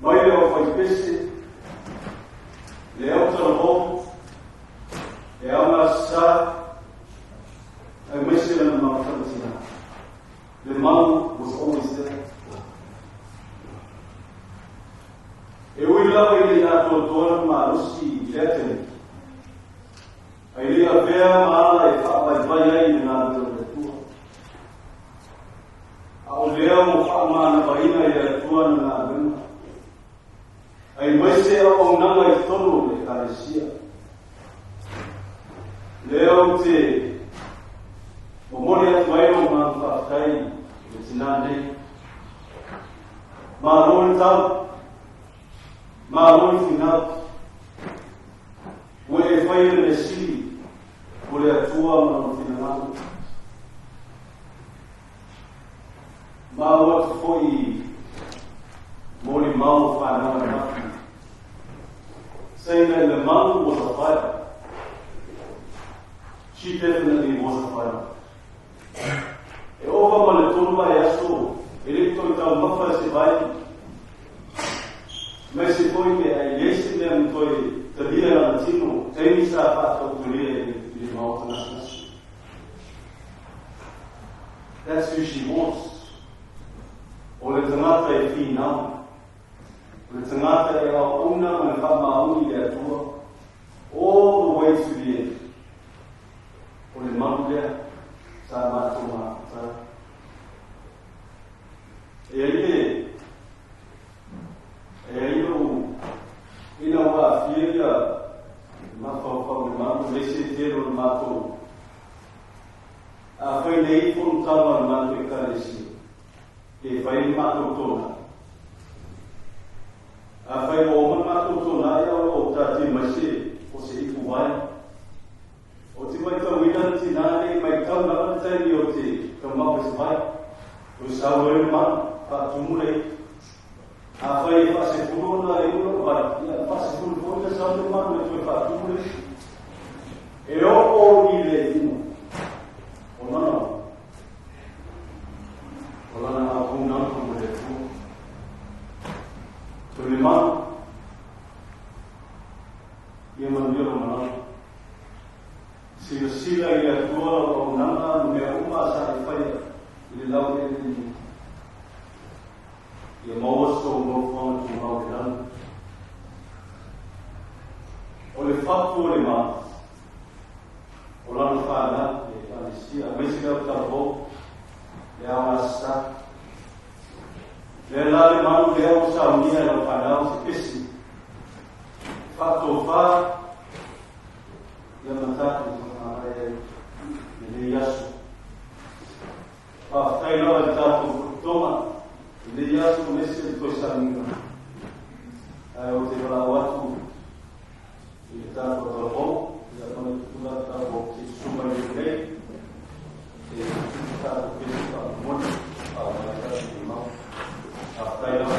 Speaker 4: mai le aufaipese, le autalavou, le aogasasa, aemaise lana mafutaga tina. Le malu was always there. E ui lava i le atoatoa lana malosi i lea taimi, ae le avea ma ala e faavaivai ai i le galuega a le Atua. A o lea ua faamanavaina e le Atua ana galuega, aemaise auaunaga i totonu o le Ekalesia. Lea ou te momoli atu ai lou agaga faafetai i le tinā nei. Malo le tau, malo le finau. Ua e faia le mea sili o le Atua ma lona finagalo. Maua atu foi i molimau o fanau ananafi, saying that Lemalu was a fighter. She definitely was a fighter. E ova ma le tolu vaiaso e le i toe taumafa i se vai, aemaise foi pe a i ai se mea na toe talia lana tino, taimi sa faatautolia i le maota gasegase. That's who she was. O le tagata e finau. O le tagata e auauna ma le faamaoni i le Atua. All the way to the end. O le malu lea sa matou mafuta. E ai le e ai lou ina ua aafia ia mafaufau i le malu, le se tele o le matou Afai nei fonotaga a le matou Ekalesia, e fai le matou tona. Afai ua oma le matou tona ia o lo o taatia mai se o se ipu vai. O te maitauina le tinā nei maitau lava le taimi o te taumafa i se vai. Toe sau ai le malu, faatumu le ipu. Afai e faasefulu ona iu lou vai, ia faasefulu foi ona sau le malu e toe faatumu le ipu. E oo i le iuga o lana o lana auaunaga mo le Atua. Toe le malu, ia manuia lou malaga. Silasila i le Atua lau auaunaga ma mea uma sa e faia i le laueleele nei. Ia maua sou nofoaga tumau i lalo. O le fatu o le malu, o lana fanau, le Ekalesia, aemaise le autalavou, le aogasasa. Lea la le malu lea ua saunia e lau fanau se pesi faatofa ia matatu e whakamārae ai lenei aso. Faafetai lava i le tatou fototoga i lenei aso aemaise le toe sauniga. Ae ou te valaau atu i le tatou talavou, ia ma le tupulaga talavou se i susu mai lenei, e tutu tatou pese faamomoli, faaaoga ai tatou limau. Faafetai lava.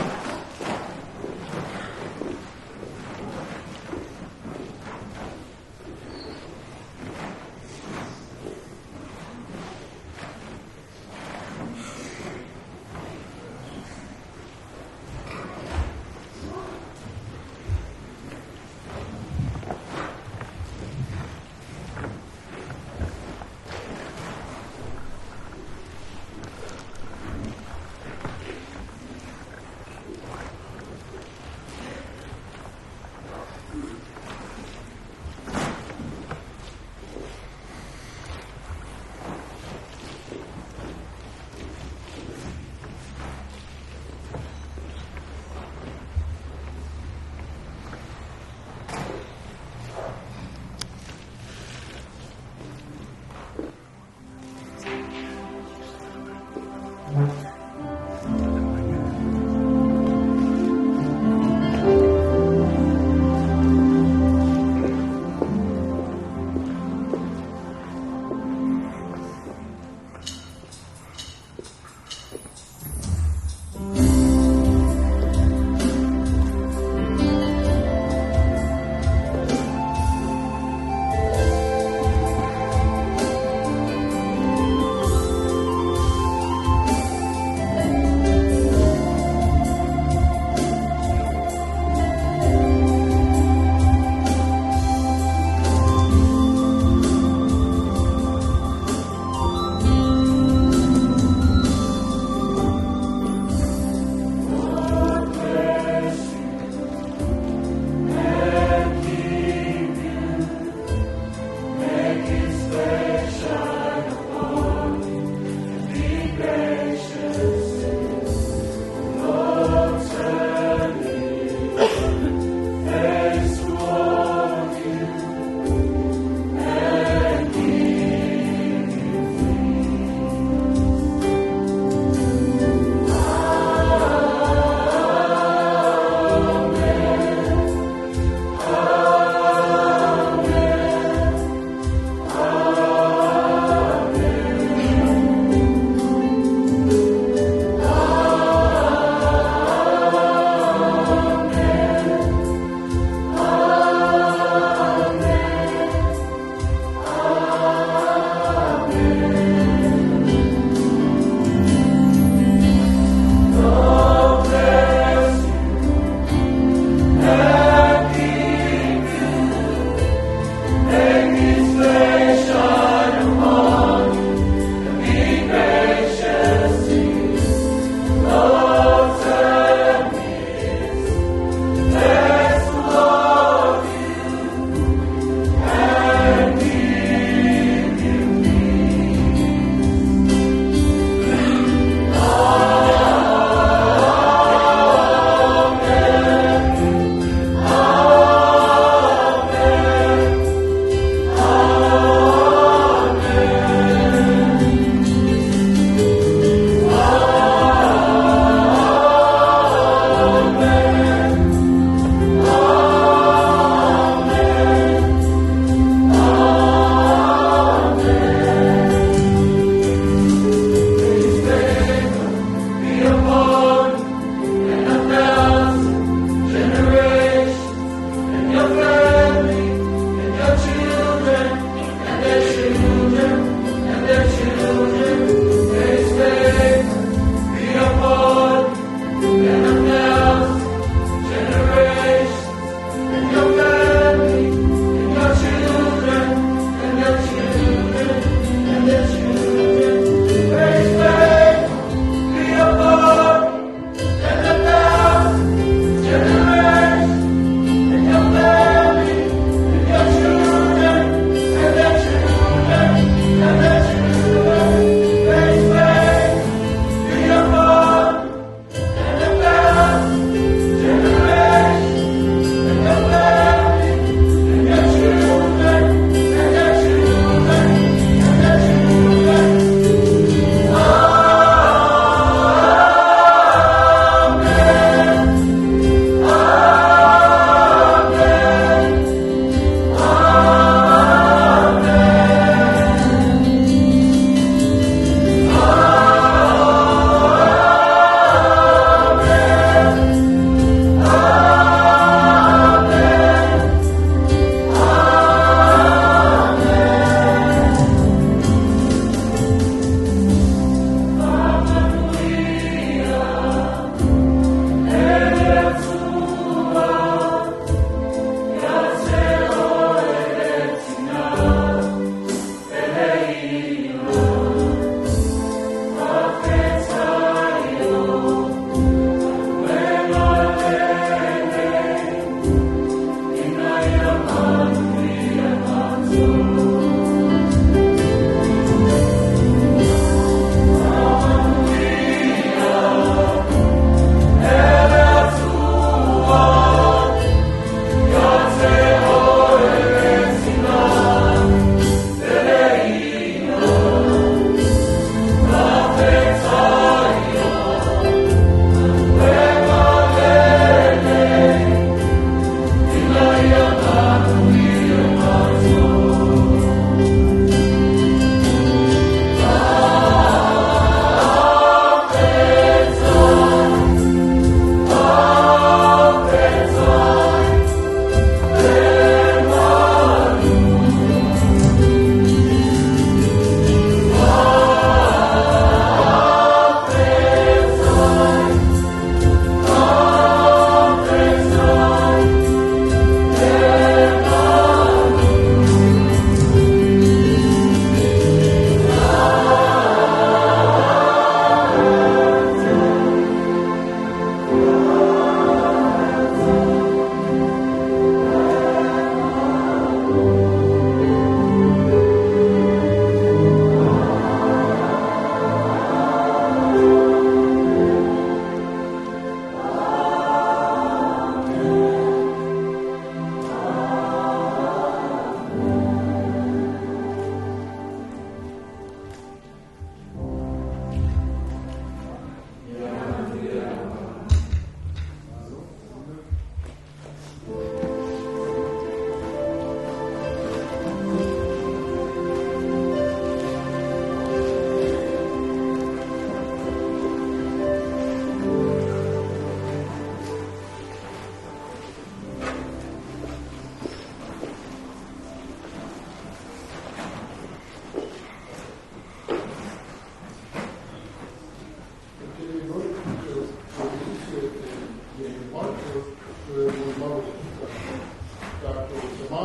Speaker 3: tamā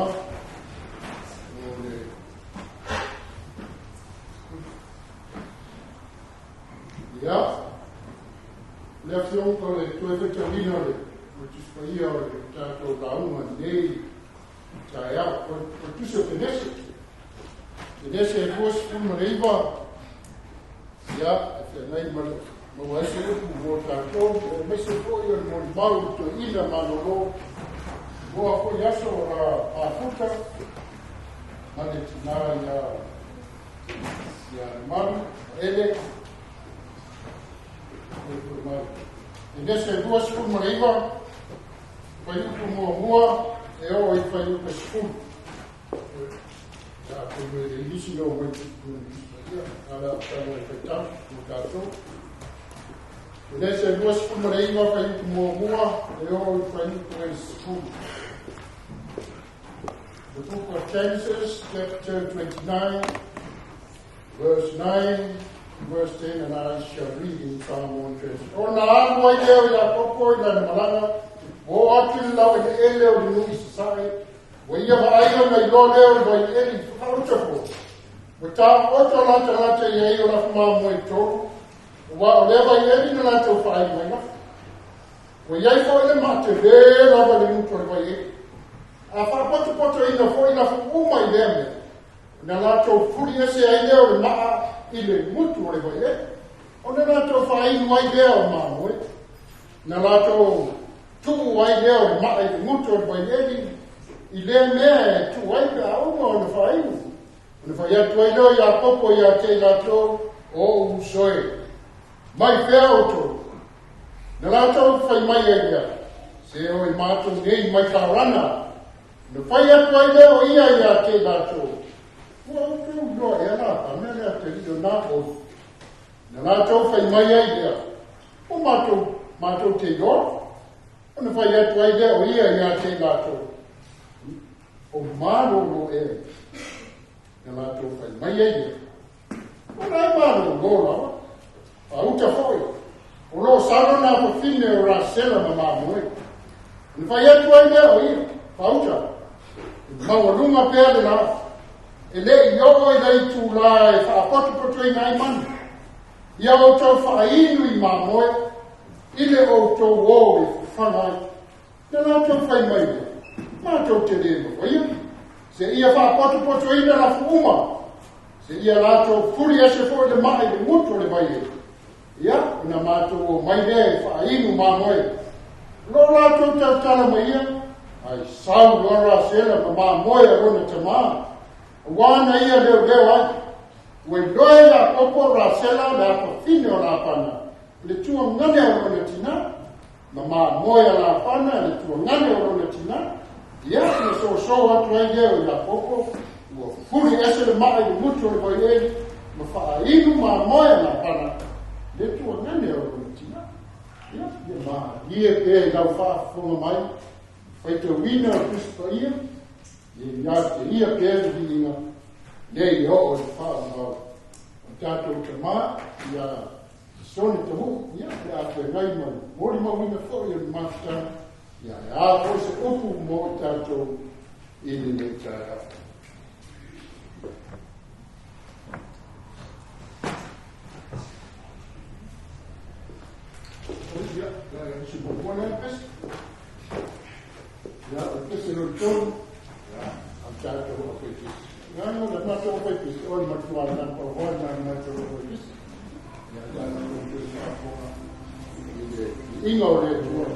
Speaker 3: o le Ia, le afioga o le toe faitauina o le Tusi Paia o le tatou lauga nei taeao. O le Tusi o Kenese. Kenese 29, ia, e feagai ma le maua ai se upu mo tatou, aemaise foi o le molimau i toeaina malolo, moa foi aso o la mafuta, ma le tinā ia Lemalu, Ele, Kenese 29, fuaiupu muamua e oo i fuaiupu 10. Ia, atonu e leai nisi na oo mai i a o le a tago e faitau mo tatou. Kenese 29, fuaiupu muamua e oo i fuaiupu 10. The book of Genesis, chapter 29, verse 9, verse 10, and I shall read in Samoan translation. Ona alu ai lea o Iakopo i lana malaga, ua oo atu i le laueleele o le nuu i Sasae, ua ia vaai ona iloa lea o le vaieli i faauta foi. Ua taoto latalata i ai o lafu mamoe e tolu, aua o lea vaieli na latou faainu ai lafu. Ua i ai foi le maa tele lava i le gutu o le vaieli. A faapotopotoina foi lafu uma i lea mea, ona latou fuli ese ai lea o le maa i le gutu o le vaieli, ona latou faainu ai lea o mamoe. Na latou tuu ai lea o le maa i le gutu o le vaieli i lea mea e tuu ai pe a uma ona faainu. Ona fai atu ai lea o Iakopo ia te i latou, O ou uso e, mai fea outou? Na latou fai mai ai lea, Se o i matou nei mai Karana. Ona fai atu ai lea o ia ia te i latou, Ua outou iloa ea Lapana le atalii o Nakoru? Na latou fai mai ai lea, Ua matou, matou te iloa. Ona fai atu ai lea o ia ia te i latou, O malolo ea. Na latou fai mai ai lea, O la e malolo lava, faauta foi, o lo o salo nā fafine o Rasela ma mamoe. Ona fai atu ai lea o ia, faauta, e maualuga pea le lā, e le i oo i le itulā e faapotopotoina ai manu. Ia outou faainu i mamoe, i le outou o e fafaga ai. Na latou fai mai lea, Matou te lē mafaia, seia faapotopotoina lafu uma, seia latou fuli ese foi le maa i le gutu o le vaieli, ia, ona matou omai lea e faainu mamoe. O lo o latou tautala ma ia, ae sau loa Rasela ma mamoe a lona tamā, aua na ia leoleo ai. Ua iloa e Iakopo Rasela le afafine o Lapana, le tuagane o lona tinā. Ma mamoe a Lapana le tuagane o lona tinā, ia, ona soso atu ai lea o Iakopo, ua fuli ese le maa i le gutu o le vaieli, ma faainu mamoe a Lapana le tuagane o lona tinā. Ia, ia malie pea i lau faafofoga mai, faitauina o Tusi Paia, ia ia te ia pea le viiga, nei e oo i le faaauau. O tatou tamā, ia Sosone Tahu'u, ia, pe a feagai ma le molimauina foi o le mafutaga, ia, e a foi se upu mo i tatou i lenei taeao. Ia, ia, si muamua lea pese. Ia, o le pese lona tolu, ia, a tatou aufaipisi. Ia, o le matou aufaipisi, o le matua tapoloa lena o le matou aufaipisi. Ia, ia, o le faafofoga i le viiga o le Atua i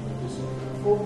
Speaker 3: le pese fou.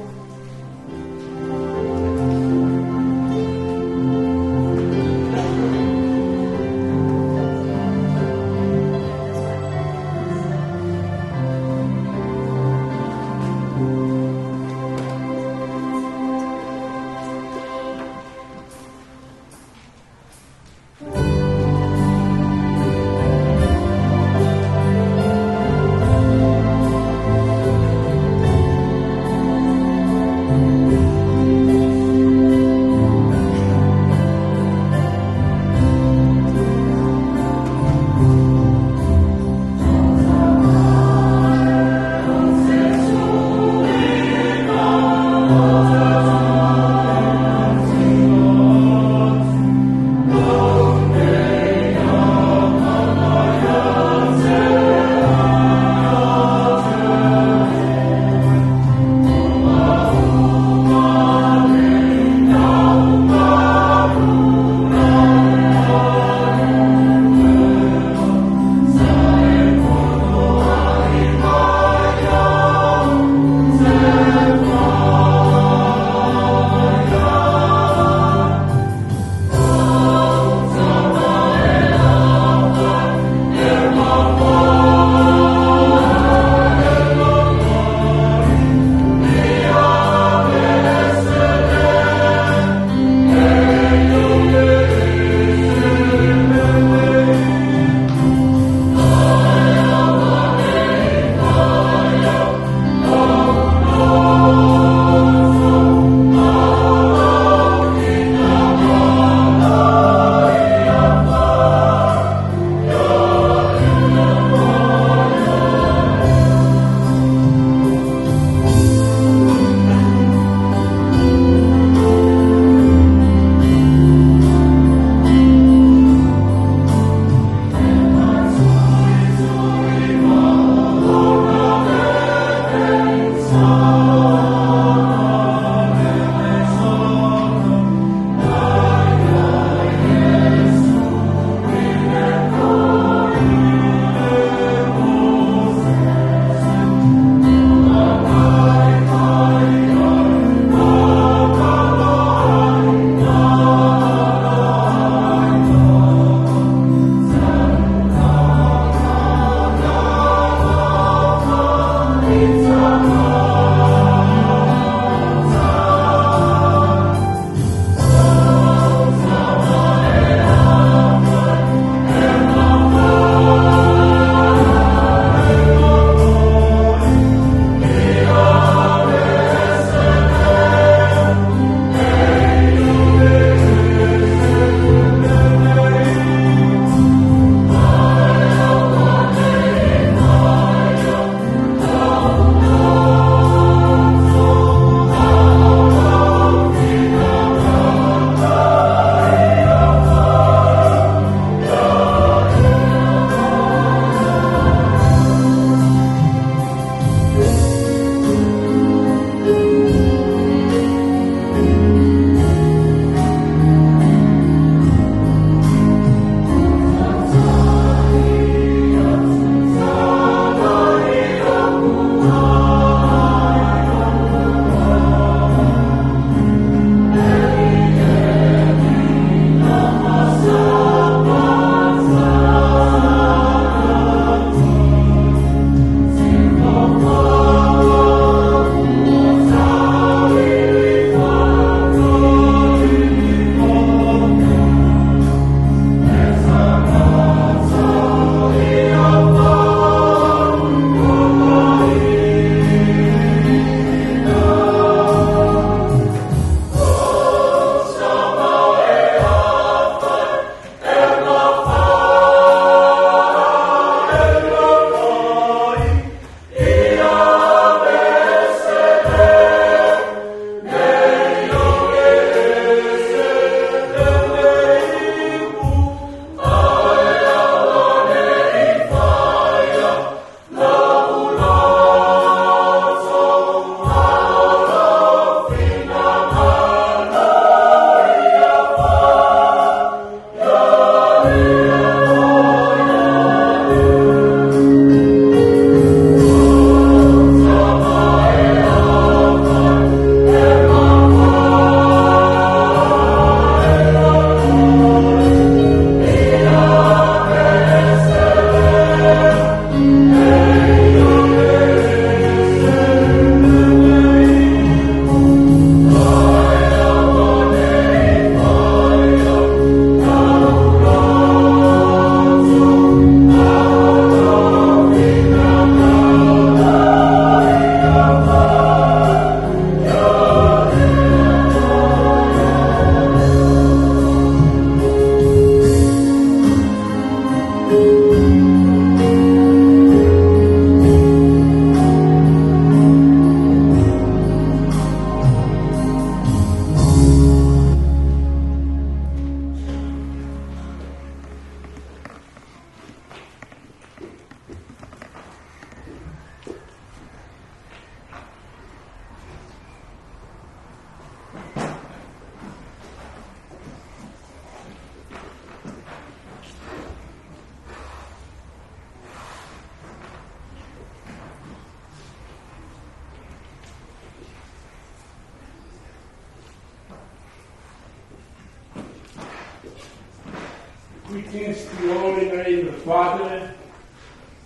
Speaker 6: Greetings to you all in the name of the Father,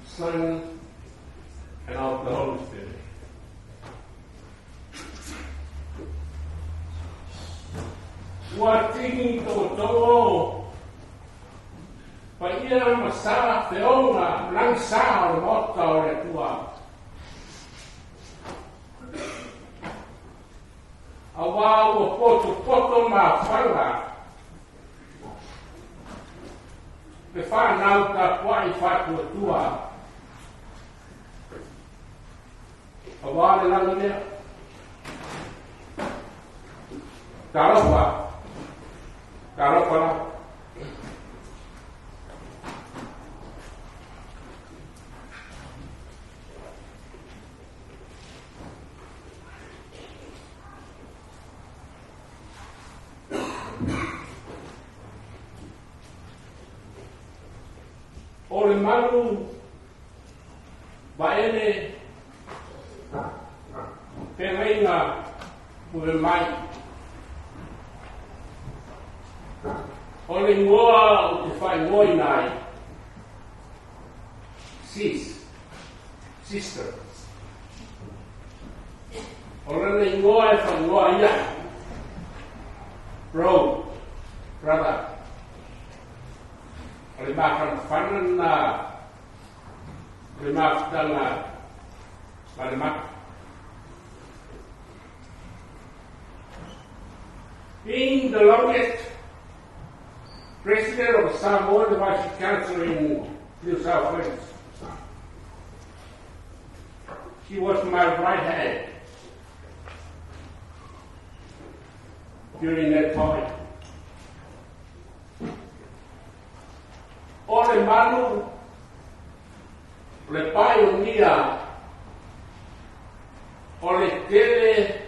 Speaker 6: Son, and of the Holy Spirit. Ua tini to'oto'o paia ma sa feoga lagisā o le Maota o le Atua. Auā ua potopoto mafaga le fanau tapua'i faatuatua auā le lagi lea. Talofa, talofa lava. O le malu vaele feagaiga pule mai. O le igoa ou te faaigoaina ai, Sis, sister. O lana igoa e faaigoa ai au, bro, brother. O le mafanafana lena o le mafutaga ma le mata. Being the longest president of the Samoan Advisory Council in New South Wales, she was my right hand during that time. O le malu, o le paionia, o le tele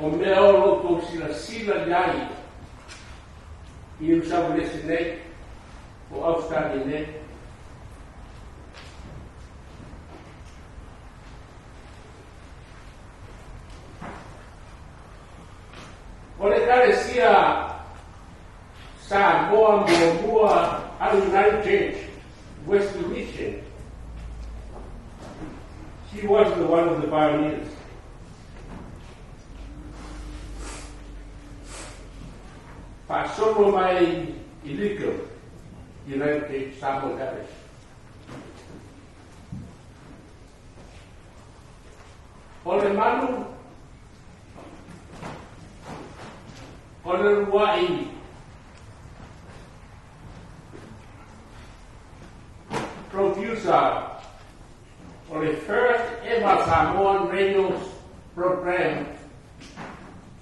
Speaker 6: o mea o lo outou silasila i ai i Niu Sauelesi nei, po o Ausetalia nei. O le Ekalesia Samoa muamua a United Church Wesley Mission, she was the one of the pioneers. Faasolo mai i Lidcombe, United Church Samoan Parish. O le malu, o le ulua'i producer o le first ever Samoan radio program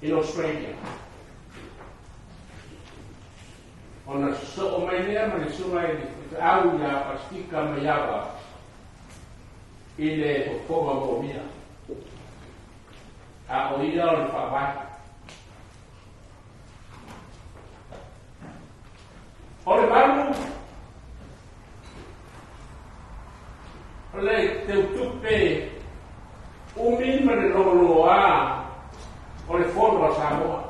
Speaker 6: in Australia. Ona sosoo mai lea ma le susuga i le feau ia Pasifika Maiava i le fofoga moomia, a o ia o le faavae. O le malu, o le teutupe umi ma le logologoā o le Fono a Samoa.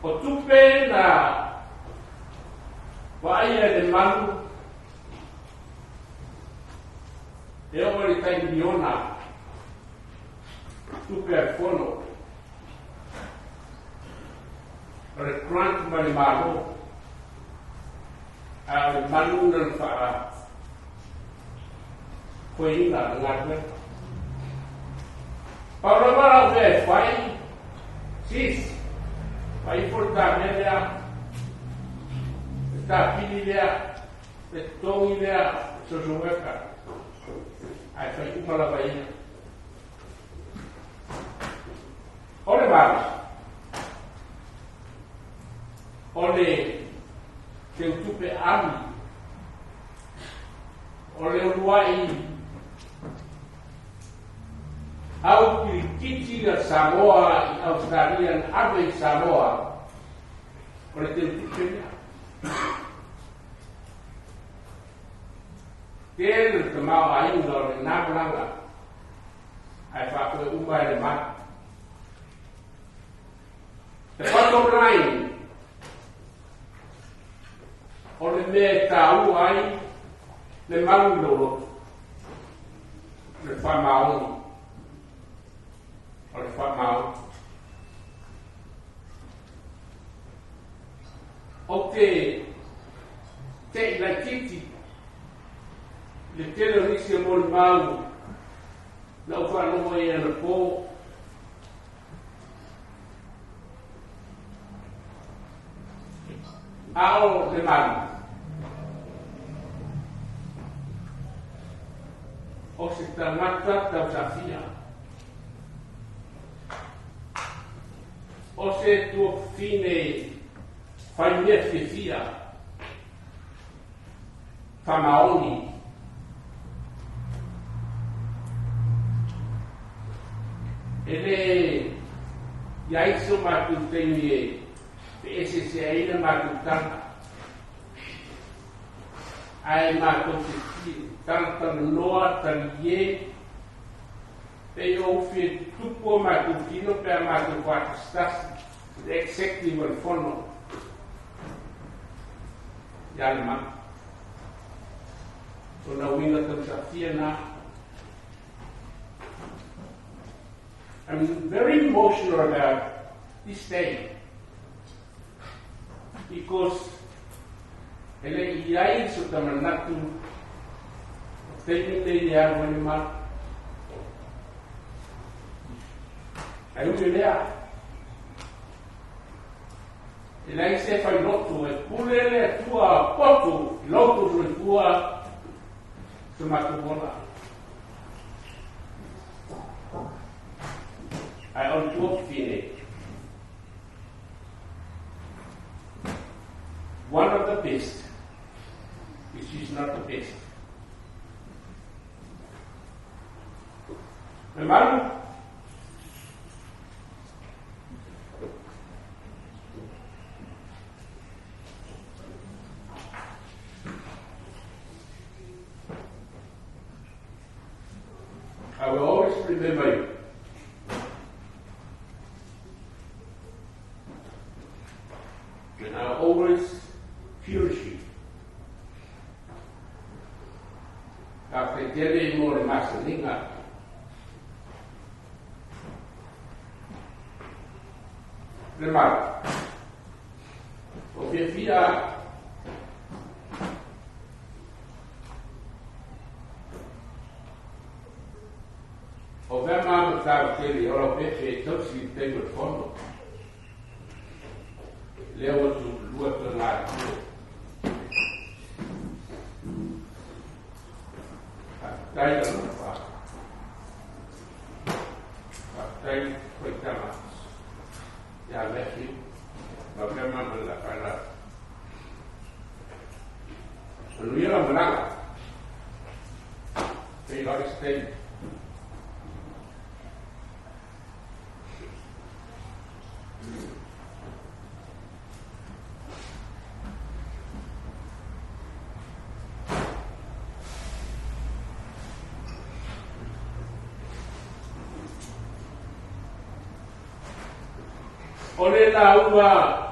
Speaker 6: O tupe na vaaia e le malu e oo i le tai miliona tupe a le Fono. O le grant mai le Malo, a o le malu na na faafoeina le galuega. Pau lava lau mea e fai, sis, fai ifo le ta mea lea, le tapili lea, le totogi lea, social worker, ae fai uma lava ia. O le malu, o le teutupe ami, o le uluai au kirikiti a Samoa i Ausetalia na ave i Samoa, o le teutupe lea. Tele le tamaoaiga o lena malaga, ae faafoe uma e le malu. The bottom line, o le mea e tāua ai le malu i lou loto, le faamaoni, o le faamaoni. Ou te te'i laitiiti i le tele o nisi o molimau na ou faalogo ai anapo. A o le malu, o se tagata tausafia, o se tuafafine faimea fiafia, faamaoni. E le i ai so matou taimi e feeseese ai le matou tala, ae matou te talatalanoa talie pei o ufi e tutupu o matou tino pe a matou faatasitasi i le executive o le fono ia le malu. O na uiga tausafia na. I'm very emotional about this day because e le i ai so ta manatu o taimi nei e alu ai le malu. Ai ui lea, e leai se failoto e pule le Atua poto i lo outou soifua so matou ola. Ae o le tuafafine, one of the best, if she's not the best. Lemalu, I will always remember you. And I will always cherish you. Faafetai tele mo le masaniga. Le malu. O fiafia o vea ma matau tele o lau pepe e tausi i taimi o le fono. Lea ua tulua tona atu. Faafetai alofa. Faafetai koitama. Ia Matthew, ma vea ma la whala. Manuia la malaga. Pei la stay. O le lauga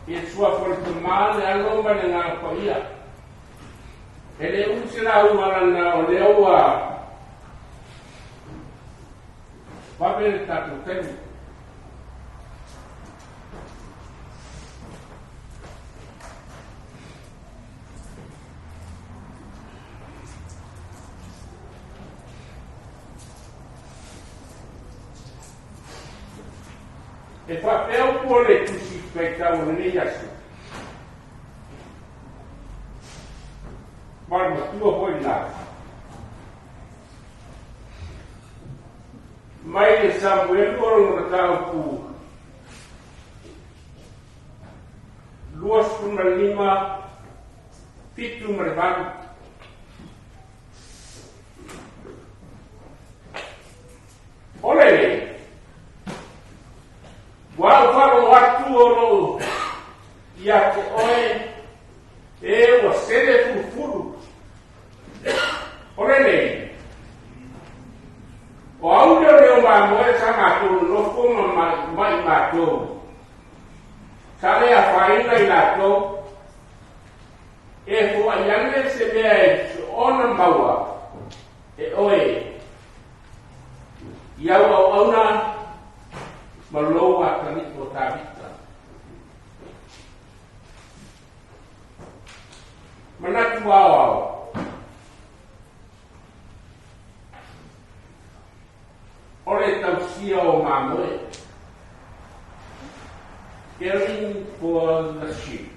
Speaker 6: i le suafa o le Tama, le Alo ma le Agaga Paia. E le umi se lauga lana o lea ua vave le tatou taimi. E faapea upu o le Tusi Faitau o lenei aso. Ma le matua foi lena. Mai le Samuelu o lona mataupu 25, 7 ma le 8. O lenei, ua ou faalogo atu o lou ia te oe e ua sele fulufulu. O lenei, o au lea o leo mamoe sa matou nonofo ma ma'i matou, sa le afaina i latou, e foai ane se mea e soona maua e oe i au auauna ma lou atalii o Tavita. Manatu aoao. O le tausia o mamoe. Caring for the sheep.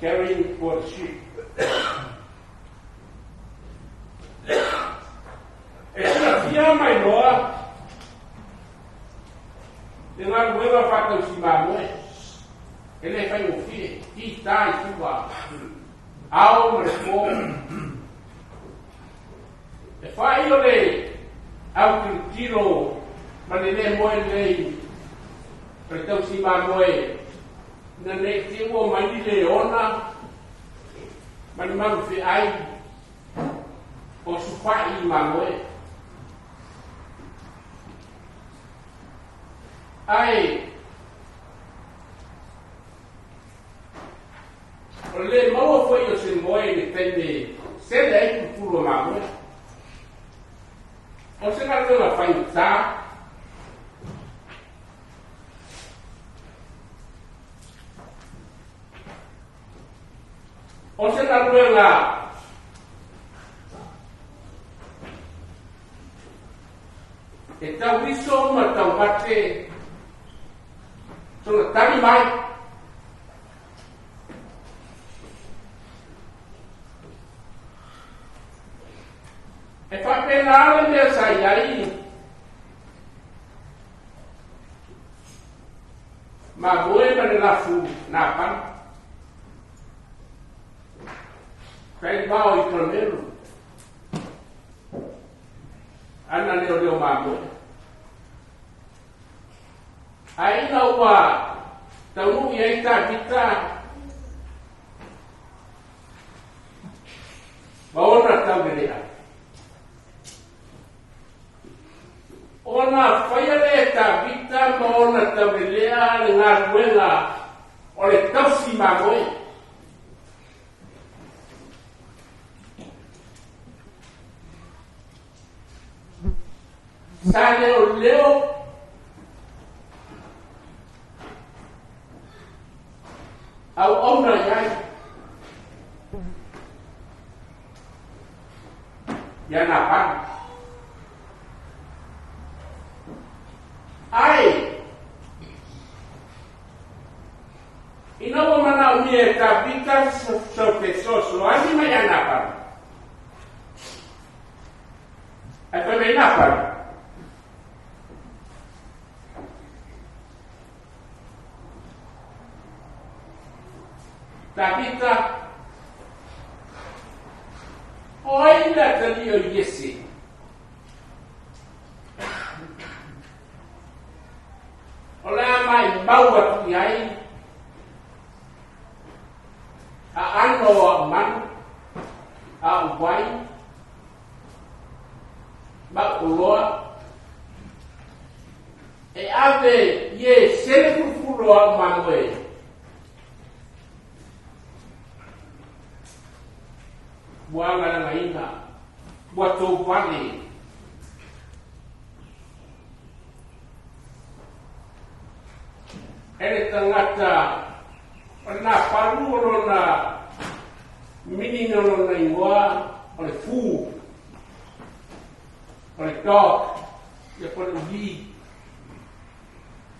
Speaker 6: Caring for the sheep. E silafia ma iloa le galuega faatausi mamoe e le faigofie, tita i tua, ao ma le po. E fai o le autilotilo ma le lē moe lelei o le tausi mamoe ina ne i te i ua omai ni leona ma ni malufeai o sufa'i i mamoe. Ae o le lē maua foi o se moe i le taimi e sele ai pulupulu o mamoe. O se galuega faigata. O se galuega e tauiso ma taumate sona tali mai. E faapena le mea sa i ai mamoe ma le lafu napana. Taimao i Karamelu. Ana leoleo mamoe. Ae ina ua taunuu i ai Tavita ma ona taulelea, ona faia lea e Tavita ma ona taulelea le galuega o le tausi mamoe. Sa leoleo auauna i ai ia Napana. Ae ina ua manaomia e Tavita sau fesoasoani mai ia Napana, ae fai mai Napana, Tavita, o ai le atalii o Iese? O le a maimau atu i ai aano o au manu, au wai, ma au oloa, e ave i e sele fulufulu o au mamoe. Ua agalagaina, ua tou vale. E le tagata o le napalu o lona meaning o lona igoa o le fu, o le dog, ia po o le uli.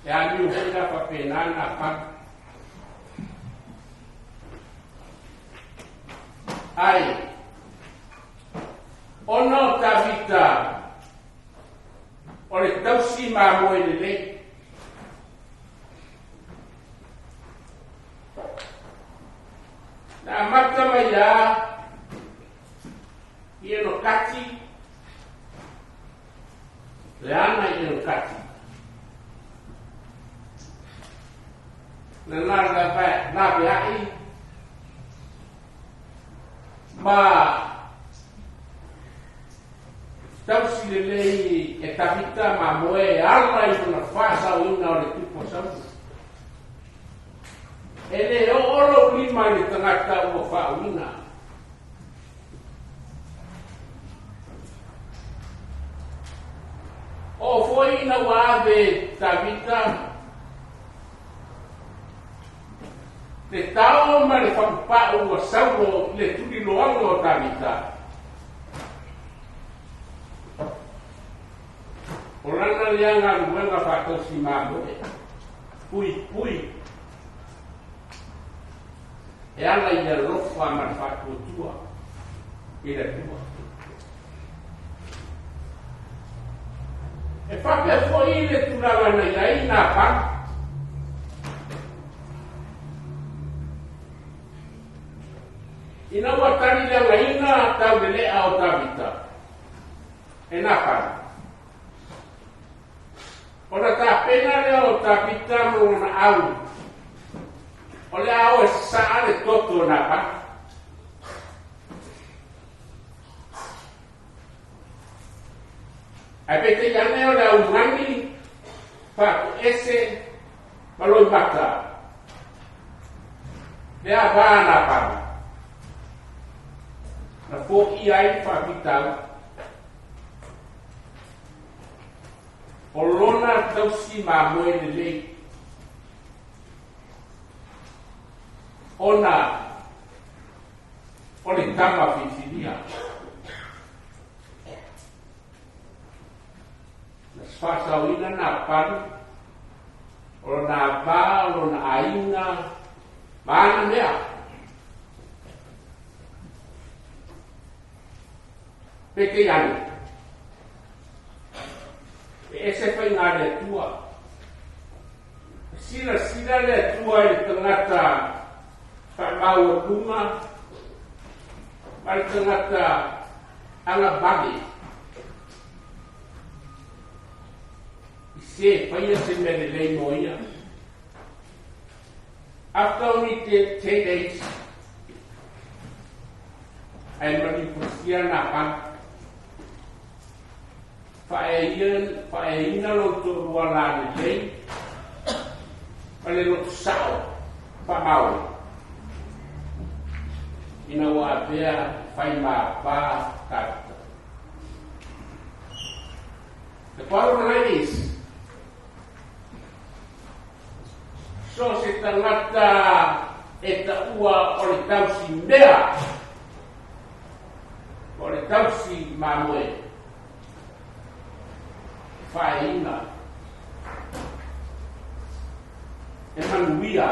Speaker 6: E amio foi la faapena napalu. Ai, ona o Tavita o le tausi mamoe lelei. Na amata mai lava i Enokati, le ana i Enokati. Na laveai ma tausi lelei e Tavita mamoe e ala i lona faasaoina o le tupu o Saulo. E le oo lou lima i le tagata ua faauiga. Oo foi ina ua ave e Tavita le tao ma le fagupa'u a Saulo i le tuliloaga o Tavita. O lana lea galuega faatausi mamoe, puipui, e ala i le alofa ma le faatuatua i le Atua. E faapea foi le tulaga na i ai Nabala. Ina ua tali leagaina taulelea o Tavita e Nabala, ona tapena lea o Tavita ma lona au, o le a o e sasaa le toto o Nabala. Ae peitai ane o le augani faatoese ma loimata lea va Nabala na foia ai le faafitauli. O lona tausi mamoe lelei ona o le tama filifilia. Na faasaoina Nabali, o lona va, o lona aiga, ma ana mea. Peitai ane, e ese faiga a le Atua. E silasila le Atua i le tagata faamaualuga ma le tagata agavale i se faia se mea lelei mo ia. After only 10 days, ae maliufusia Nabala. Faaeaina lou toalua lalelei ma le loto sao faamaoni, ina ua avea fai ma va Tavita. The bottom line is, so se tagata e taua o le tausi mea, o le tausi mamoe, Faaeaina e manuia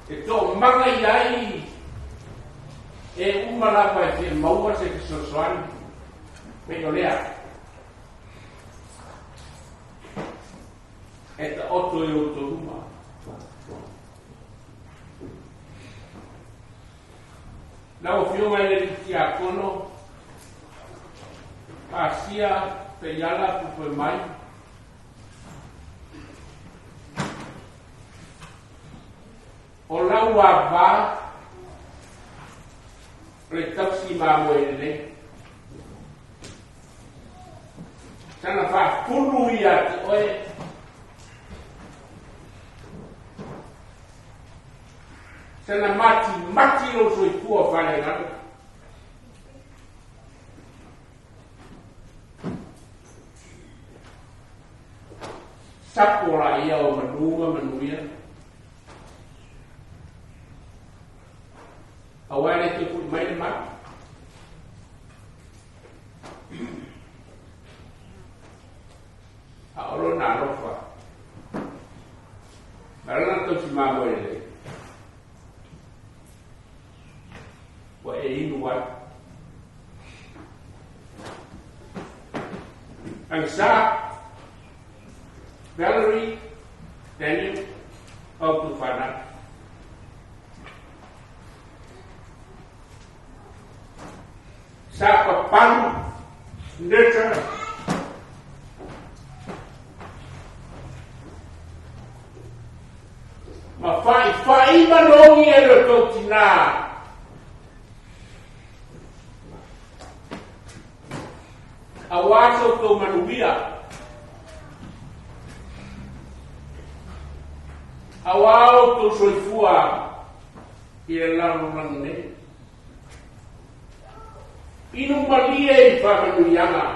Speaker 6: e toomaga i ai e uma lava e fia maua se fesoasoani pei o lea e taoto i outou luma. Lau Afioga i le Alii Tiakono, pasia Taiala Pupuemai mai. O lau ava o le tausi mamoe lelei. Sana faafulu ia te oe Sana matimati lou soifua faaleagaga. Sapo la ia o manu ma manuia. Aua e le toe foi mai le malu. A o lona alofa, ma lana tausi mamoe lelei, ua e inu ai. Agisa, Valerie, Daniel, o Tufana. Sa papalu nurture ma fa'ifa'i manogi e lo tou tinā. Auā so outou manuia. Auā outou soifua i le lalolagi nei. Inu malie i faamanuiaga.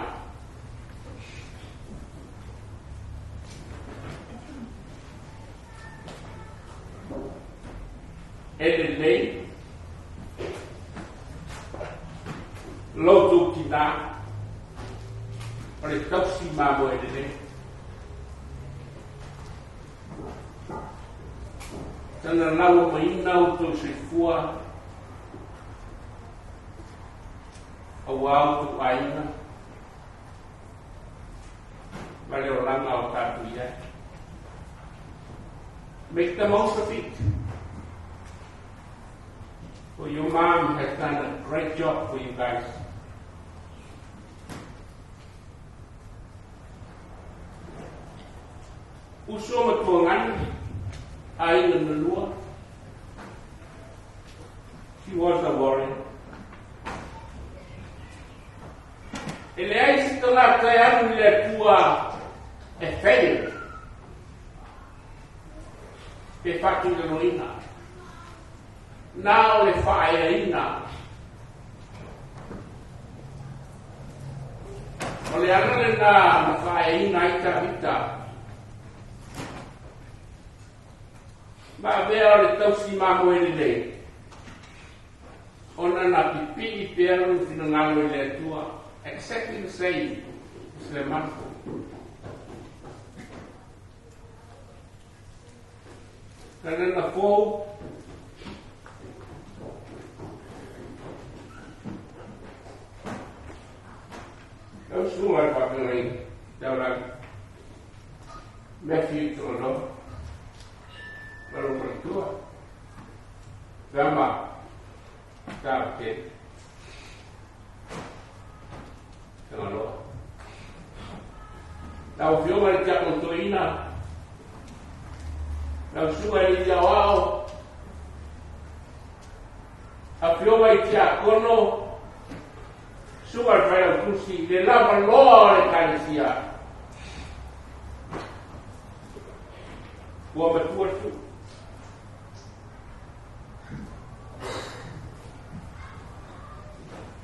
Speaker 6: E lelei lo outou tinā o le tausi mamoe lelei. Sana laua maina outou soifua auā outou aiga ma le olaga o tatou i ai. Make the most of it. For your mom has done a great job for you guys. Uso ma tuagani, aiga na lua. She was a warrior. E leai se tagata e alu i le Atua e fail pe faatulaloina. Na o le faaeaina. O le ala lenā na faaeaina ai Tavita. Ma avea o le tausi mamoe lelei, ona na pipii pea lona finagalo i le Atua. Exactly the same as le matou. Kalena fou. Lau susuga i le faafeagaiga, Taulagi, Matthew Togoloa, ma lou faletua, Tama Tavatele Tagaloa. Lau Afioga i le Tiakono Toeaina, lau Susuga i le Aoao, Afioga i Tiakono, Susuga i le Failautusi, le lava loa o le Ekalesia, ua matua tu.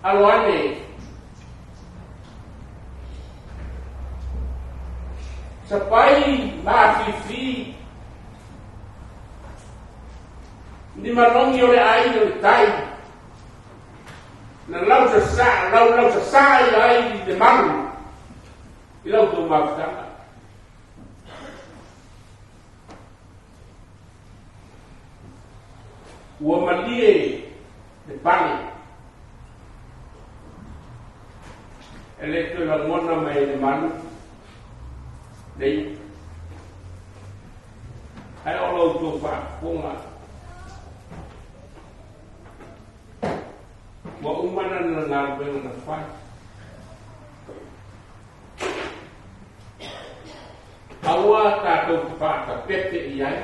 Speaker 6: Alo ane, sapai mafifi ni malogi o le aiga o le tai na lausa lau lausa i ai i le malu i la outou mafutaga. Ua malie le pale e le toe lagona mai le malu nei. Ae o la outou faafofoga ua uma lana galuega na fai. Aua tatou te faatapepe i ai,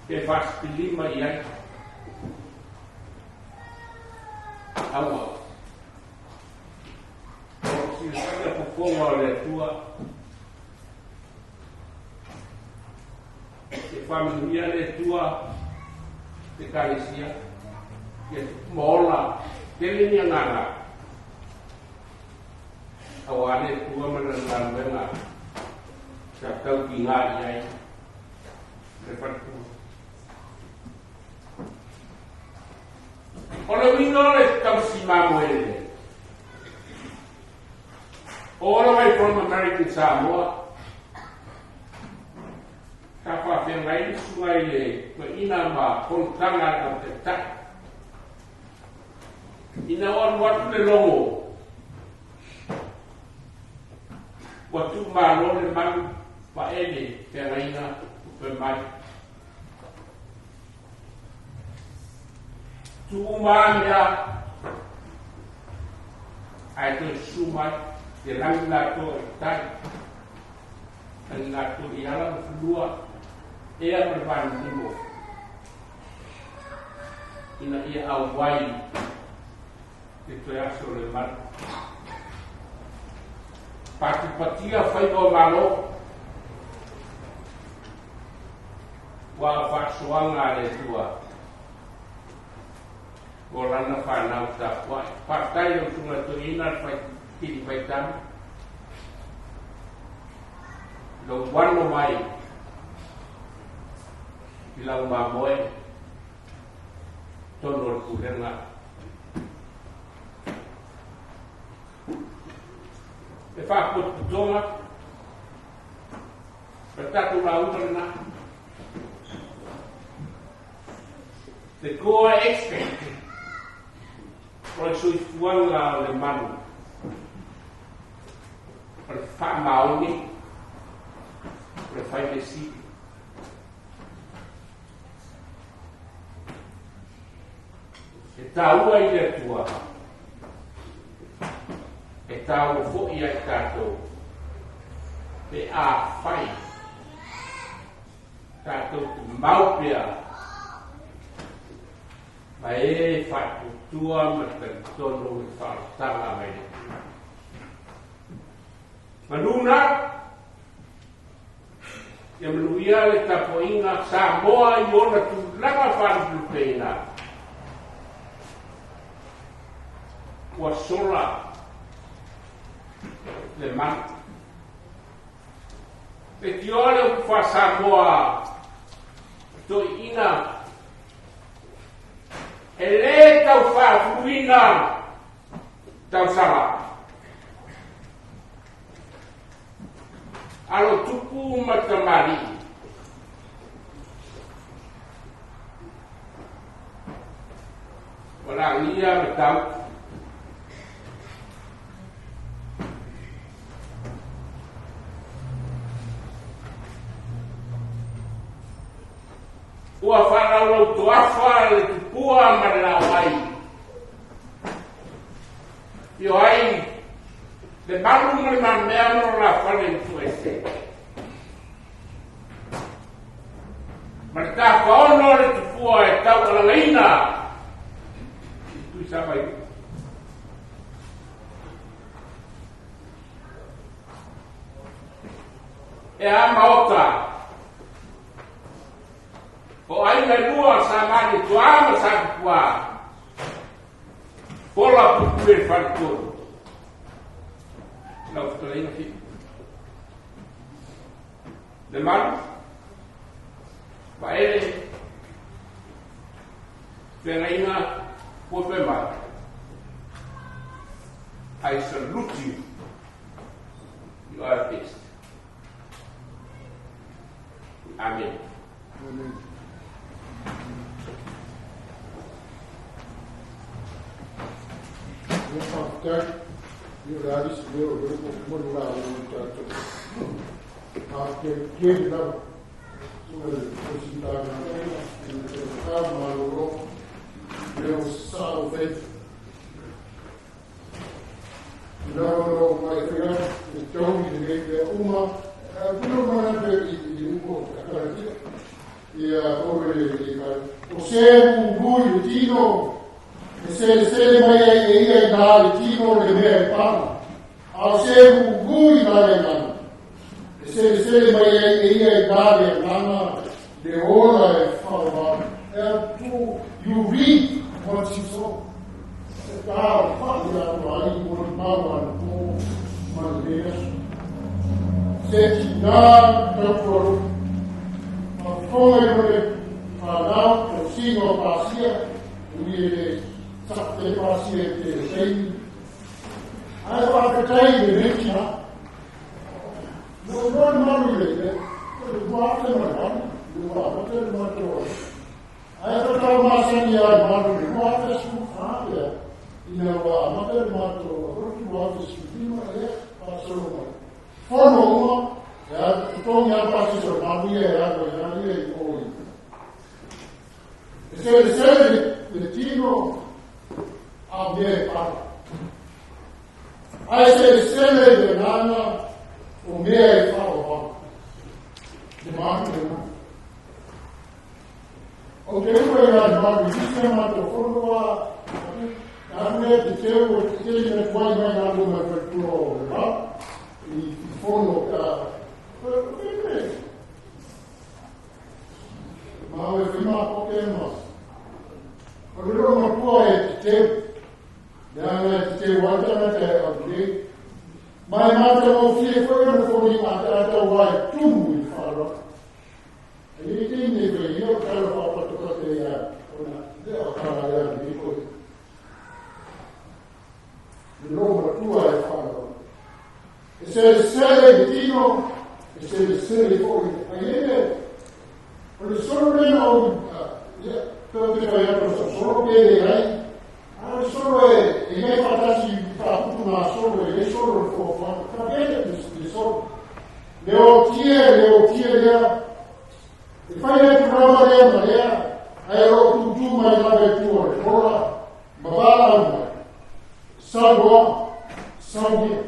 Speaker 6: pe faasipilima i ai. Aua. O lo o silafia fofoga o le Atua, e faamanuia le Atua te Ekalesia, ia tupu ma ola tele ni agaga. Auā le Atua ma lana galuega sa taukiga i ai le faletua. O le uiga o le tausi mamoe lelei, all the way from American Samoa, sa faafeagai le susuga i le toeaina ma fonotaga a le au taitai. Ina ua alu atu le logo, ua tuumalo le malu vaele feagaiga upe mai. Tuu uma a mea ae toe susu mai te lagi latou e tai. Lagi latou i ala ma fanua ea ma le vanonimo ina ia auai le toe aso o le malu. Patipatia faiva o Malo, ua faasoaga a le Atua mo lana fanau tapuai. Faafetai lau Susuga Toeaina le fai Tili Faitama i lou ano mai i lau mamoe totonu o le pulega. Le faapotopotoga o le tatou lauga lena. The core aspect o le soifuaga o le manu o le faamaoni, o le faimesili. E taua i le Atua, e taua foi ia i tatou, pe afai tatou te mau pea ma e faatuatua ma talitonu i faaolataga mai le Atua. Manu na, ia manuia le tapuaiga Samoa i ona tulaga faalupelupeina. Ua sola le manu. E tioa le upu faa-Samoa toeaiina e lē tau faafuluina tausala. Alo tupu ma tamalii. Ua lagia ma tau. Ua faalaulau toafa le tupua ma le laoai. Io ai le malu ma le mamea ma lo la fale i tuese. Ma le tafaono le tupua e tau alagaina i Tuisava i E a maota o aiga e lua sa mani tuā ma sa tupuā. Pola pupu e le faletolu. Lau fetalaiga Fiu. Le malu, vaele, feagaiga, puepe mai. I salute you. You are best. Amen.
Speaker 3: Amen. Ia faafetai, ia o le a le isi leo o lea ua momoli la o le tatou. Faafetai tele lava o le Tausi i le Tauta Malolo, lea ua sasao faiva. I lava o mai faiga e taui lenei mea uma, pule mai i i upo akalatia. Ia o le o se mu i le tino, e selesele mai ai e ia i nā le tino le mea e pana. A o se mu i nā le ngana. E selesele mai ai e ia i nā le ngana le ola e whaoa. E tu, you reap what you sow. E tā o wha ia atu ai mo le maua na pō ma le aso. Se ti nā tautua Ma whonga i le whanau, o singa o pāsia, ui e le sa te pāsia e te teini. Ai whakatai i le reki ha. No roa maru i le le, o le wā te mai manu, le wā te mai te roa. Ai whakatau māsani ai maru le wā te su whā ia. Ina wā mate le mātou, roki wā te su lima e pāsoro mai. Fono uma, ia totongi a pāsisa o maru ia e awa i ia i o i. E sele sele le tino a mea e para. Ai sele sele le ngana o mea e whaoa. Le maru le maru. O te ua i ngā maru i se mātou whoroa, nā mea te teo o te tele me tuai mai ngā luma whaitua o le rā, i fono ka ma o e whima ko ke ma. O le ro matua e te teu. Le anga e te teu wantana te au le. Mai mātou o fie foi o fo ni ata wai tumu i wharo. E i te nei pe i o kala whapatoka te ia ona le o kala ia ni koe. Le ro matua e wharo. E se le sele i tino, e se le sele foi. A i e o le solo lena o ia, te te whai atu sa solo pere ai. A le solo e, e ngai whatasi whaputu ngā solo, e ngai solo le whawha. Ka pere le solo. Le o tie lea. E whai atu rawa lea ma lea. Ai o tūtū mai lawe tua le kora. Mabala au mai. Sawa, sawa.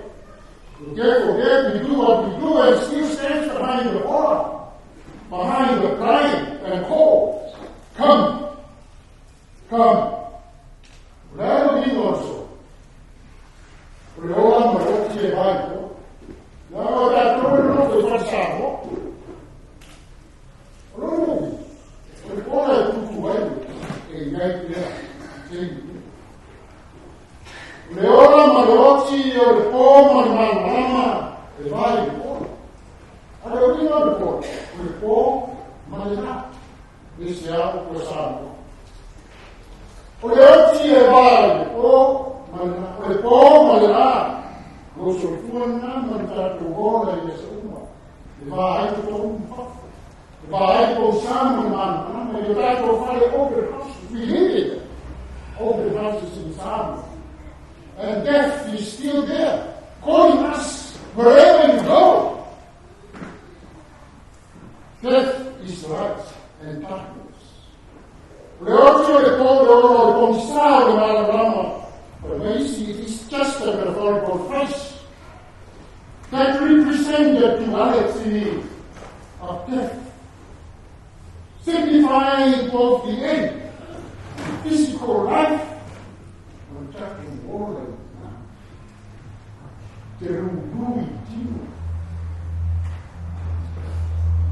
Speaker 3: Therefore, we do what we do and still stands behind the bar, behind the crying and call. Come, come. Lalo ni also. O le ola ma o tie vai ko. Na o ta toro no ko fa sa mo. O lo no. O le ola e tutu ai e ngai te te. Le ola ma le oti o le po ma le malama e vai le po. A le o le po. O le po ma le na. Le se a o ko sa mo. O le oti e vai le po ma le na. O le po ma le na. Lo soifua na ma le tatou ola i asa uma. E va ai te tō mfafo. E va ai tō sa ma le malama. E le tatou fale open house. We live it. Open houses in Samoa. And death is still there, calling us wherever you go. Death is light and darkness. Le oti o le po le oro le pongisa o le malamalama. But it is just a metaphorical phrase that represents the duality of death, signifying both the end, the physical life, and the world. Te rūrū i tino.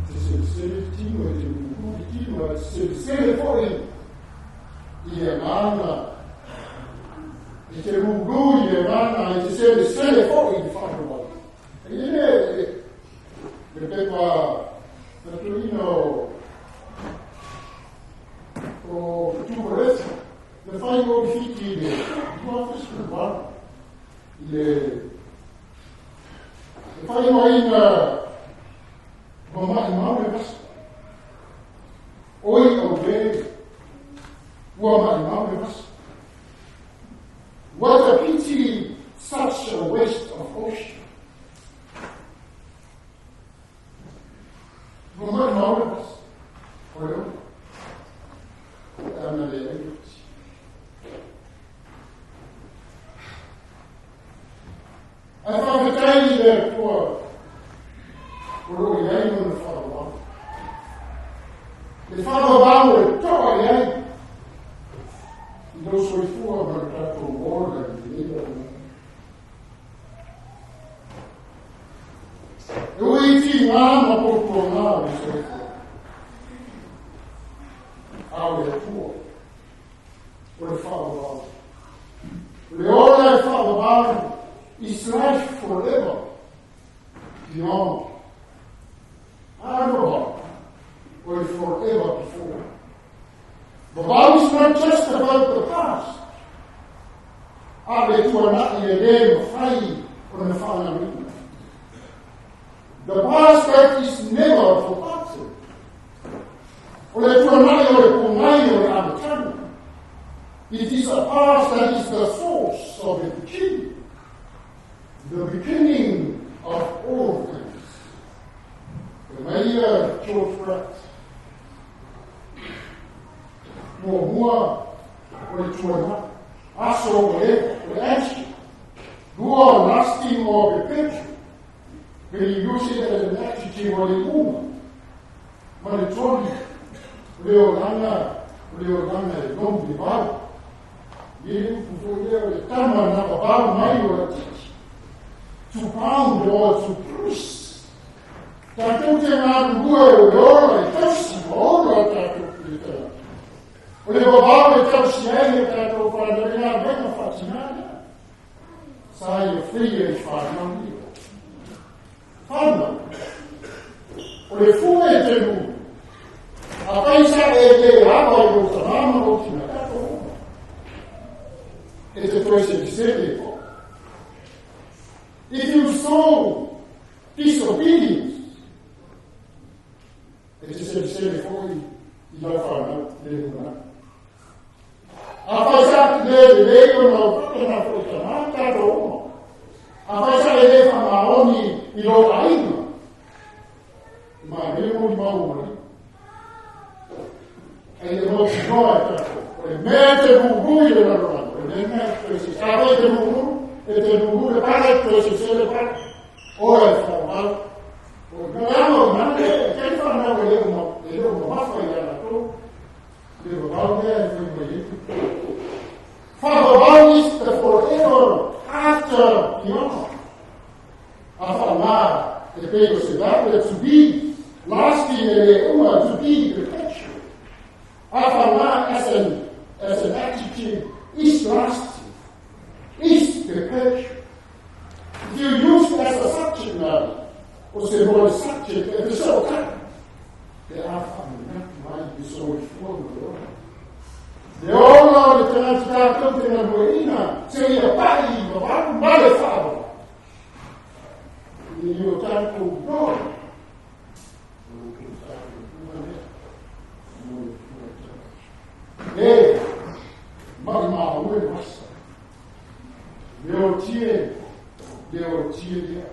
Speaker 3: Te selesele tino e te rūrū i tino. E te selesele foi i e mana. E te rūrū i e mana. E te selesele foi i whanau. E ine, le pepa natuino o Tumaresa, le whai o whiti le tuafis le wā. I le whai o aina mama'i mau le vasa. Oi au ve, ua ma'i mau le vasa. What a pity, such a waste of ocean. Ua ma'i mau le vasa. Oi au. Ana le ai. Ai whakatai le atua o lo i ai mo le wharawau. Le wharawau e toa i ai. I lo soifua ma le tatou ola i le lea o. E ui ti ngā ma poutua ngā o le soifua. A o le atua o le wharawau. Le ola e wharawau is life forever beyond and above or forever before. The Bible is not just about the past. A le tuana'i e le mawhai o na whangarina. The past that is never forgotten. O le tuana'i o le pungai o le amatanga. It is a past that is the source of the beginning. The beginning of all things. The mayor George Pratt. Mua mua o le tuana'i. Aso o le action. Lua lasting or perpetual. When you use it as an adjective o le uma. Ma le toli. Le olanga e lombi vau. I le upu foi lea o le tama na babau mai o la titi. To pound or to bruise. Tatou te galulue o le ola e tausi ma ola o tatou pilikala. O le vavao e tausi ai e tatou whanau i ngā venga whatinā lea. Sa ia whia i whanau ia. Whanau. O le fua e te nu. A paisa e le awa i o tanama o tina tatou uma. E te toe se se e po. If you sow disobedience, e te selesele foi i lau whanau le huna. A whai sa ki le le le o nau whakana foi ta nā tātou uma. A whai sa e le whamaoni i lo ainga. Ma le mo i mau mari. Ai le mo ti noa e tātou. O le mea te ruru i le raroranga. O le mea te se sa te ruru, e te ruru le para, te se se le para. O e whaamau. O ngā amo ngā le, kei whanau e leo ma, e leo ma mafa i ana tō. Le vavau mea e whai mai etu. Whavavau is the forever after the honor. A whaamā e pei o se le to be lasting e le uma, to be perpetual. A whaamā as an adjective is lasting, is perpetual. If you use as a subject matter, o se mo le subject, e te so ka, te a whaamā mai i so i fua mo le ola. Le ola o le tagata tātou te ngalueina, se ia pai i mavalu ma le whaava. I o tātou noa. O o tātou pua lea. Mo le pua tātou. E, mai maa ue masa. Le o tie, le o tie lea.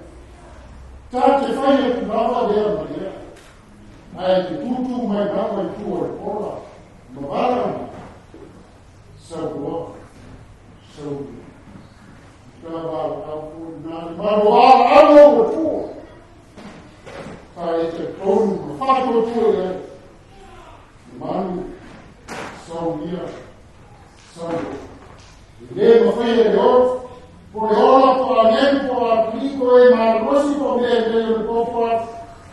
Speaker 3: Tā te whai e tu lava lea ma lea. Ai te tūtū mai lava i tua o le pola. Ma vara sau oa, sau ua. Tā wā au pui nā le maro a alo o tua. Tā e te tonu ma whātua tua i ai. Manu, sau ia, sau ua. I le ma whai e le o, po le ola po a nenu po a pliko e marosi po mea e le o le popo a,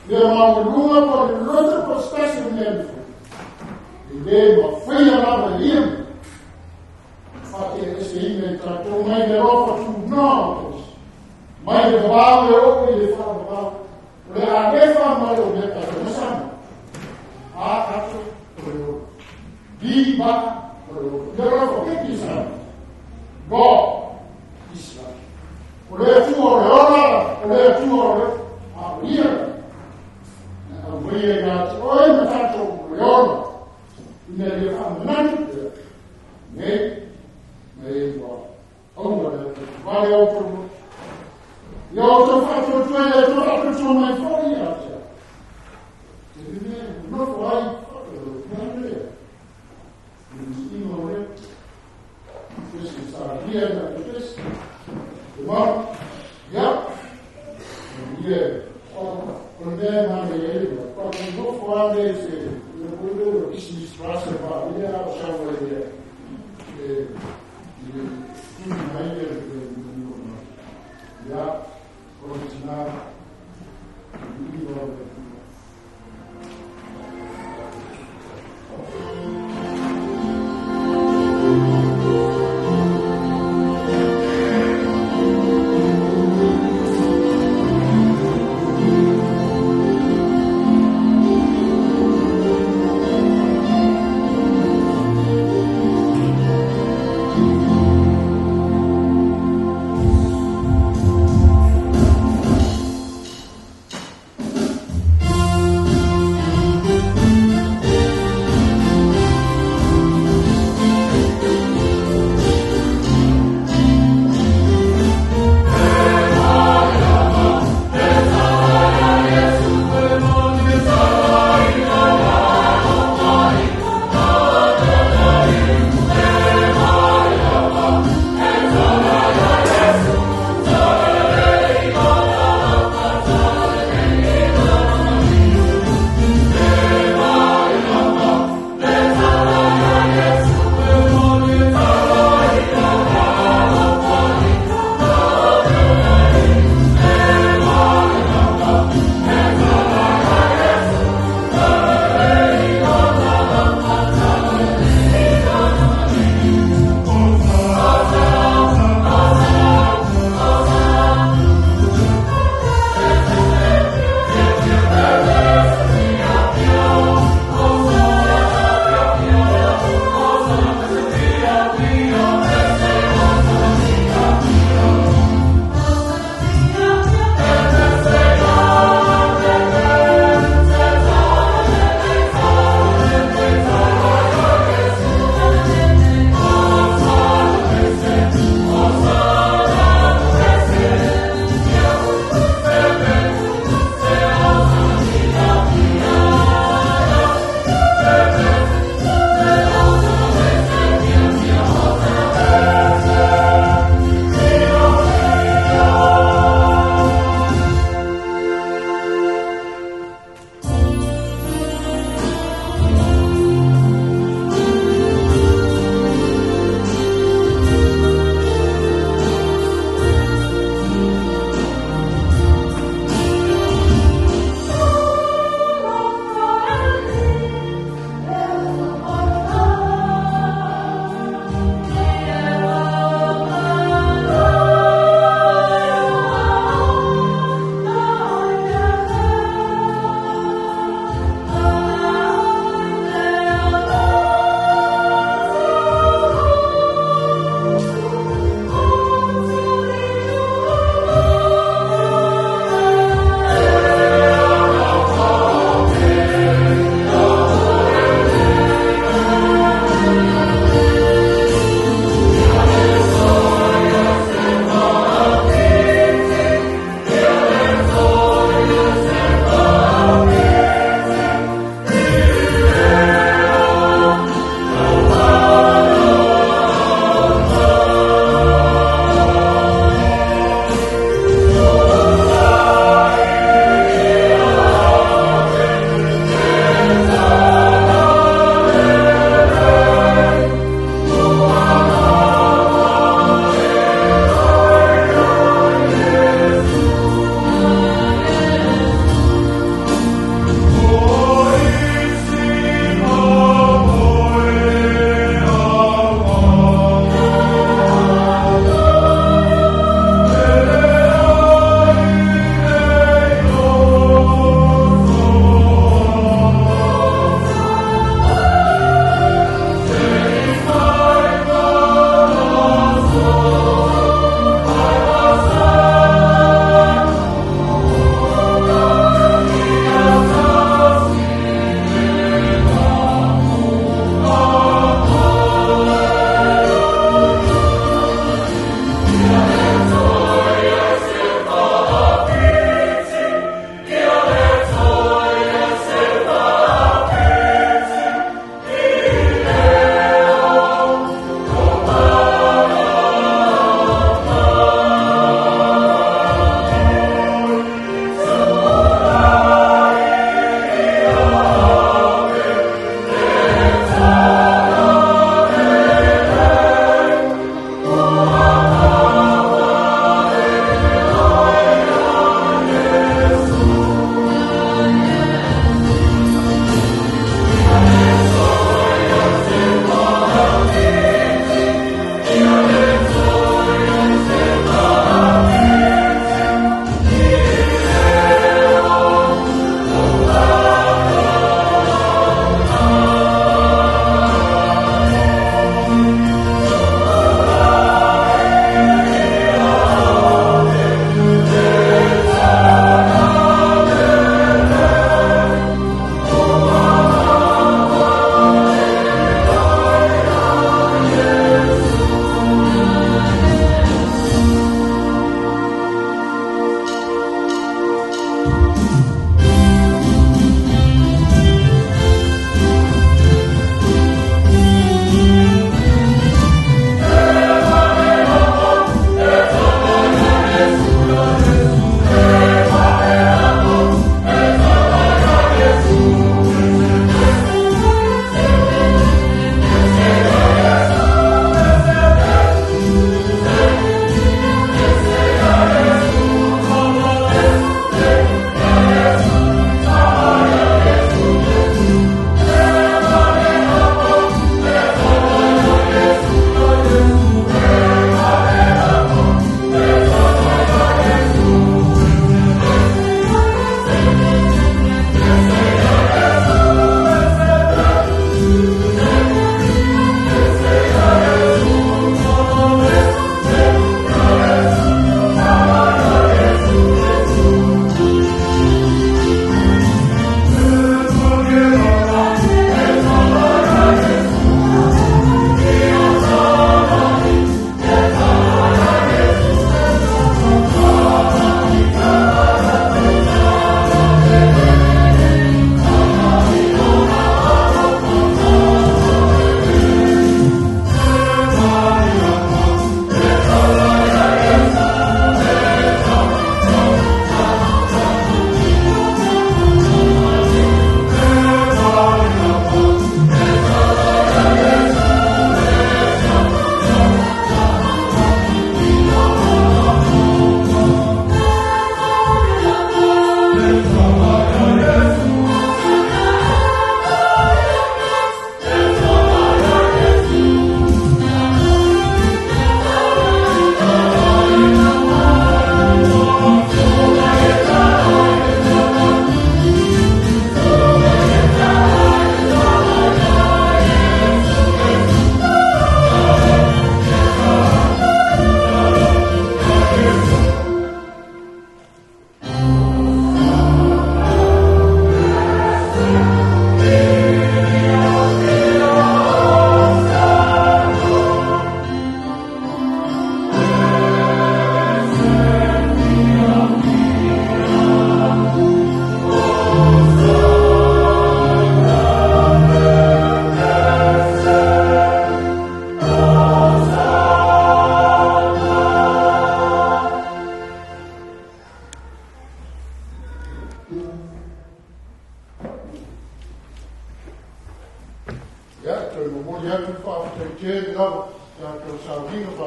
Speaker 3: le maulunga po le loto po stasi o mea le fai. I le ma whai a lava i ia. Whake e se ina i tātou mai le ropa tū nā o tōs. Mai le vavau e o i le whaavavau. O le anefa mai o mea tātou masana. A ato o le ora. Di ba o le ora. Le ropa kepi sana. God is love. O le atua o le ora, o le atua o le a o ia. Na au mai e ngā te oe ma tātou o le ora. Ina ia whaamanatu pea. Nei, nei ua aua le wale o tō. Ia o tō whātua le tō whātua mai whai a te. Te mea, nofo ai, whātua lea. I ingo lea. Pesi sa ria na te pesi. Te mau, ia, ia, o le mea ma le e le, pa ku nofo a le se, le kule o kisi strasa pa, ia o sa wa ia, e, i tui mai le le ia, o le tina, i o le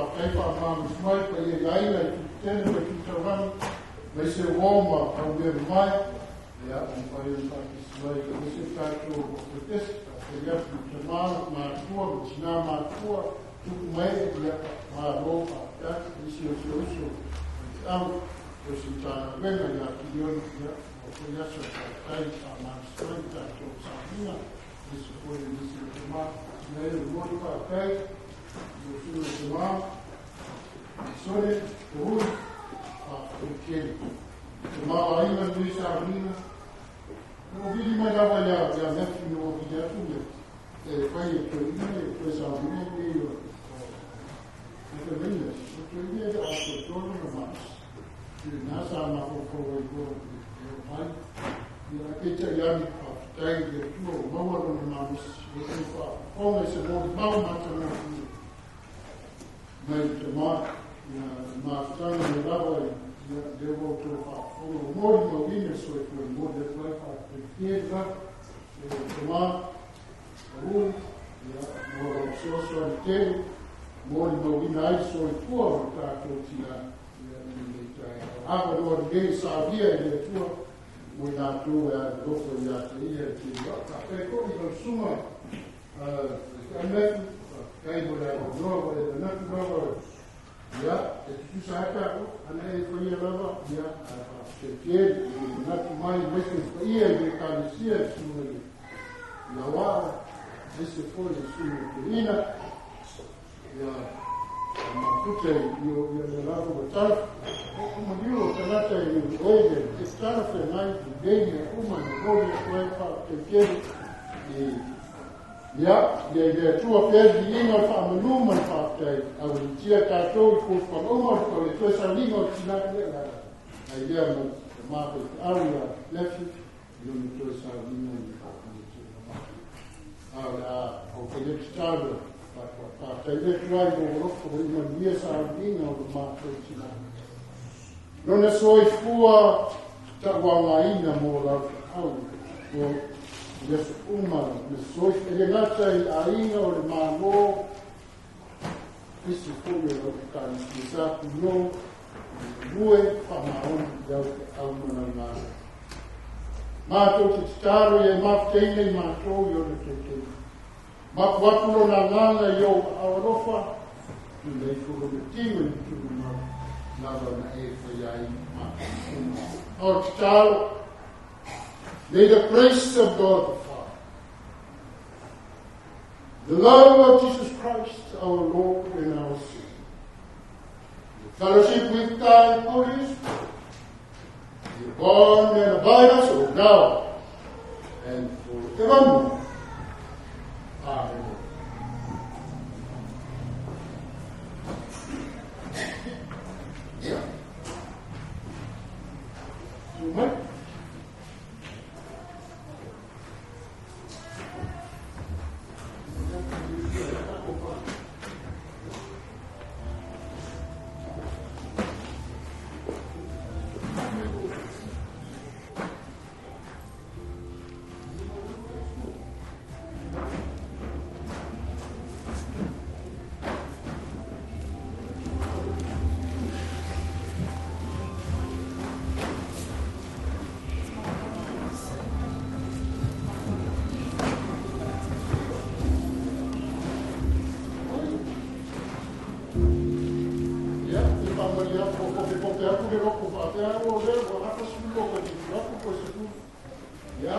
Speaker 3: Faafetai faamalosi mai paia i aiga i Tutetele ma i Tutaurani, aemaise o uo ma aumea mamae, ia, ua mafai ona faatasi mai aemaise o tatou Metotisi. Faafetai atu i tama matutua ma tinā matutua, tupu ma ee, ia, malo faafetai. Nisi o si ou uso faifeau, tausi Matagaluega ia Kiliona, ia, ua foi aso, faafetai faamalosi mai i tatou sauniga, aemaise foi o nisi o tama. Ia, e momoli faafetai i lau Susuga i le Tama, Sole, Tohui, faafetai tele. Tamaoaiga lenei sauniga, na ou vili mai lava ia Matthew na ou vili atu le e fai e toeaina le toe sauniga lenei o le fai mai o toeaina e le o atoatoa lona malosi. I lena sa mafaufau ai loa e oo mai. Ia, ae peitai ane, faafetai i le Atua ua maua lona malosi e toe faafofoga i se molimau matagofie mai le tama. Ia, le mafutaga mai lava ia, lea ua outou faafofoga ua molimauina le soifua e momoli atu ai faafetai tele lava e tama pau, ia, mo lau fesoasoani tele molimauina ai le soifua o le tatou tina, ia, i lenei taeao. Avanoa lelei e saunia e le Atua mo i latou e alolofa ia te ia i te wā. Faafetai foi i lau susuga le Matthew, faafetai mo le avanoa ua e manatu lava, ia, e tutusa ai tatou, ana e faia lava, ia, ae faafetai tele i le manatu mai aemaise le paia i le Ekalesia, le susuga i le Lauao, aemaise foi le susuga i le Toeaina, ia, mafuta i o ia lea lava ua tala. O maliu o tagata e le oe le e talafeagai lelei mea uma e momoli atu ai faafetai tele i ia, ia i le Atua pea le viiga o le faamanu ma le faafetai, aualiitia tatou i fuafuaga uma o le toe sauniga o le tina ia la ai lea ma tama faifeau ia Matthew i lona toe sauniga i le a o le a ou fai atu tatalo faafetai le Atua i lou alofa ua manuia sauniga o le matou tina. Lona soifua tauaogaina mo lau feau mo i aso uma na soifua e le gata i aiga o le Malo, isi foi o lau Ekalesia sa puno lue faamaoni i lau feau ma lau galuega. Matou te tatalo ia e mafutaina i matou i ona teuteuga. Mapu atu lona agaga i ou aao alofa, tuuina ifo lona tino i le tumamau lava na e faia ai matou uma. A o le tatalo, may the grace of God the Father, the love of Jesus Christ, our Lord and our Savior, the fellowship with thy Holy Spirit, be upon and abide us all now and forevermore. Amen. Yeah. Mai. Ia, e faamalie atu ua popepope atu le loto faapea o lea ua 42 o tamaiti atu po o 10. Ia.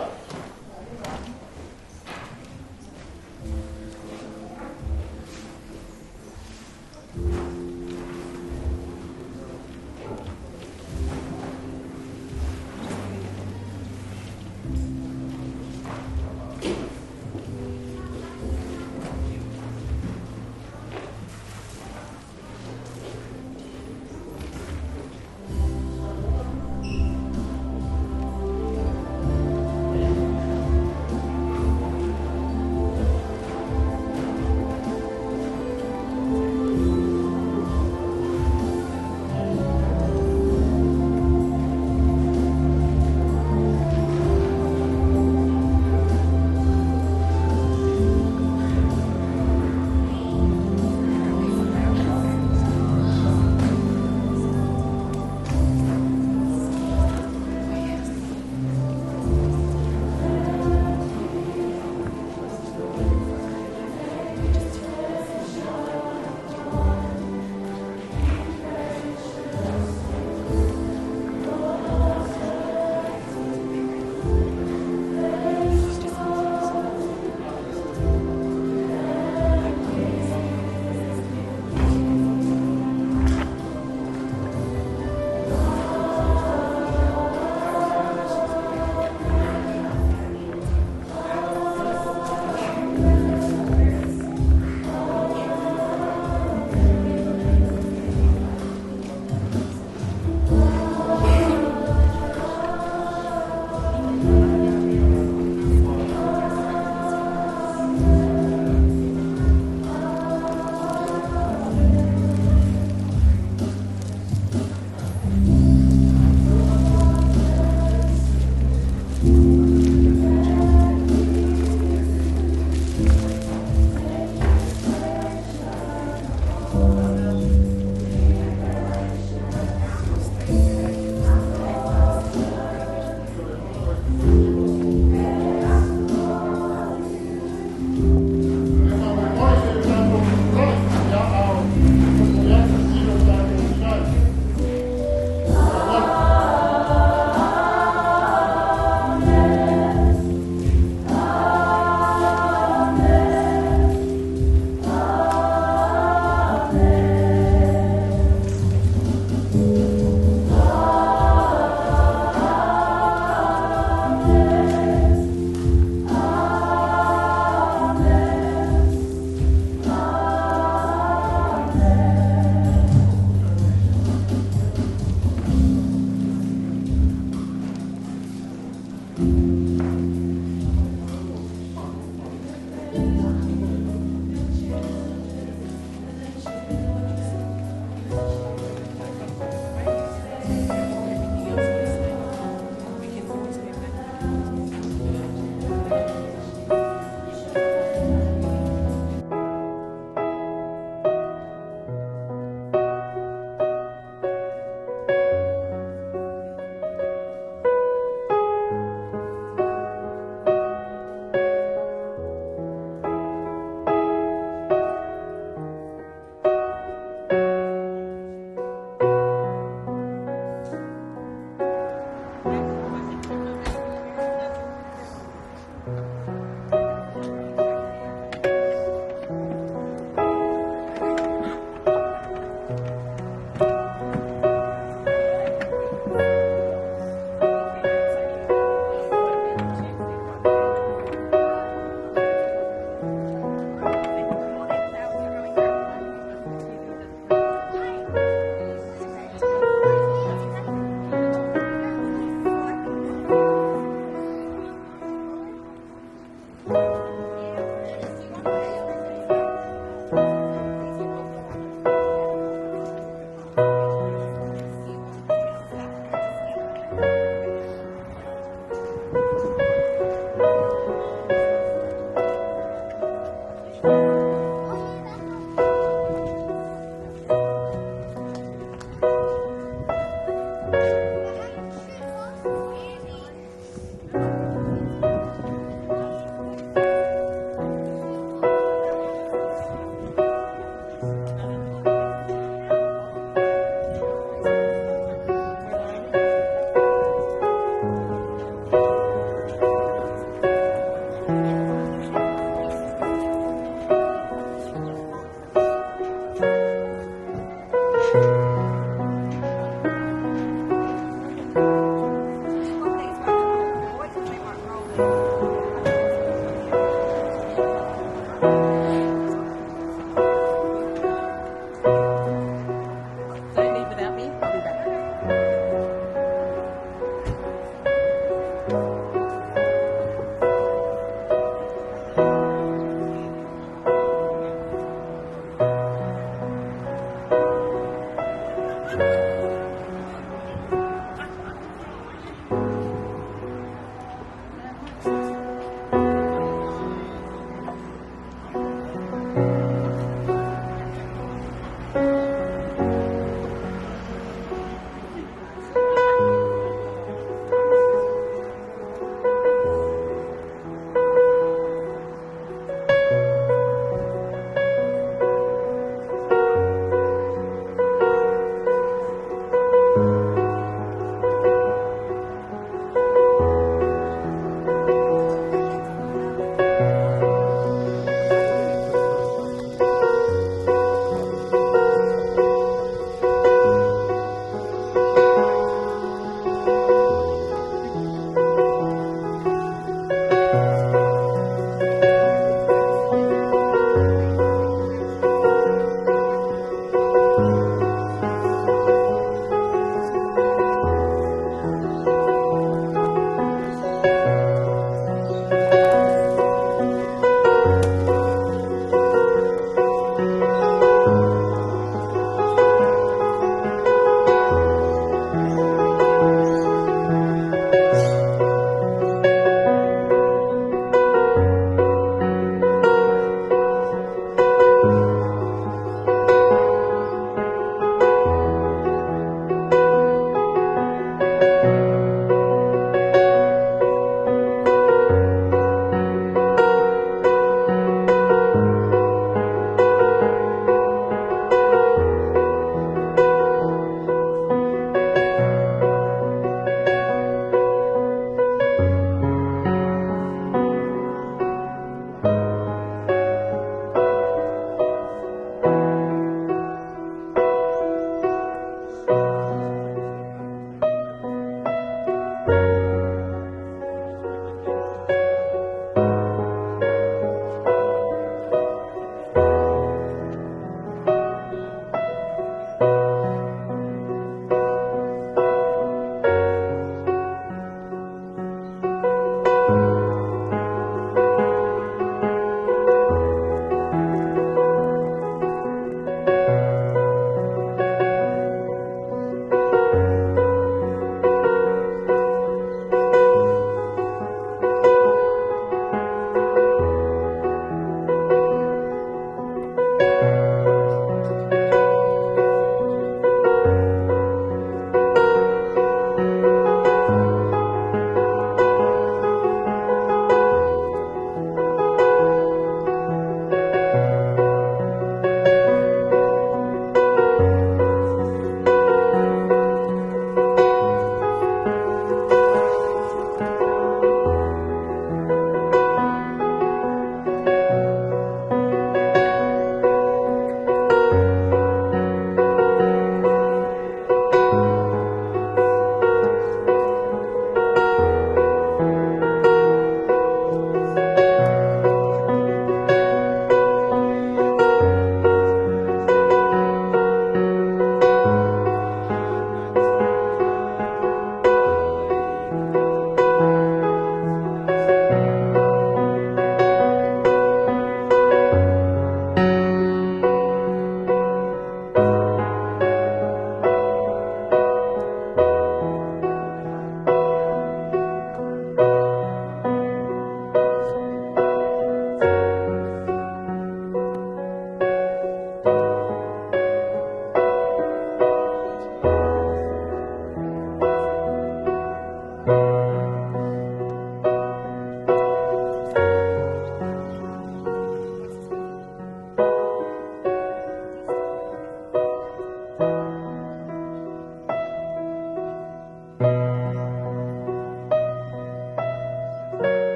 Speaker 7: Don't leave without me. I'll be back.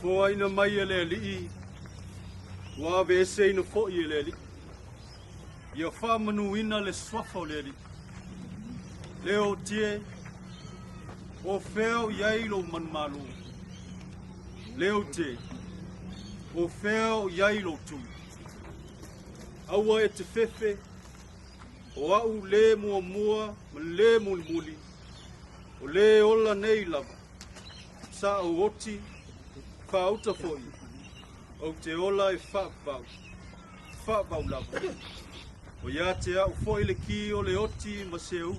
Speaker 4: Foaina mai e le Alii, ua aveeseina foi e le Alii. Ia faamanuina le suafa o le Alii. Le otie, o fea o i ai lou manumalo? Le otie, o fea o i ai lou tui? Aua e te fefe, o au le muamua ma le mulimuli, o le ola nei lava. Sa ou oti, faauta foi, ou te ola e faavavau, faavavau lava. O ia te au foi le ki o le oti ma seuli.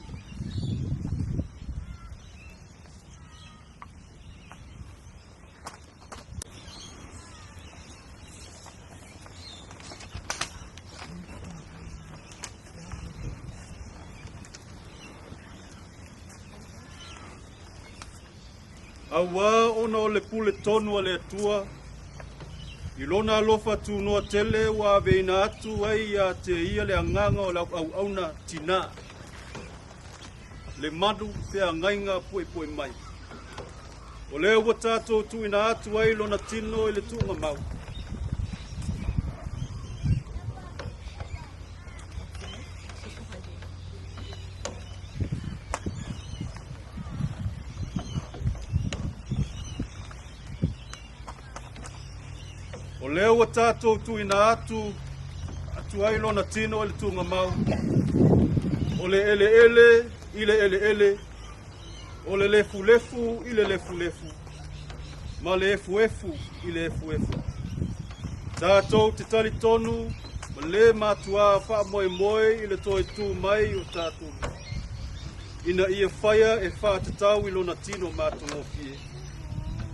Speaker 4: Auā ona o le pule tonu a le Atua, i lona alofa tunoa tele ua aveina atu ai iā te ia le agaga o lau auauna tinā, le malu feagaiga puepue mai. O lea ua tatou tuuina atu ai lona tino i le tuugamau. O lea ua tatou tuuina atu atu ai lona tino i le tuugamau, o le eleele i le eleele, o le lefulefu i le lefulefu, ma le efuefu i le efuefu. Tatou te talitonu ma le matuā faamoemoe i le toe tu mai o tatou ina ia faia e faatatau i lona tino matagofie,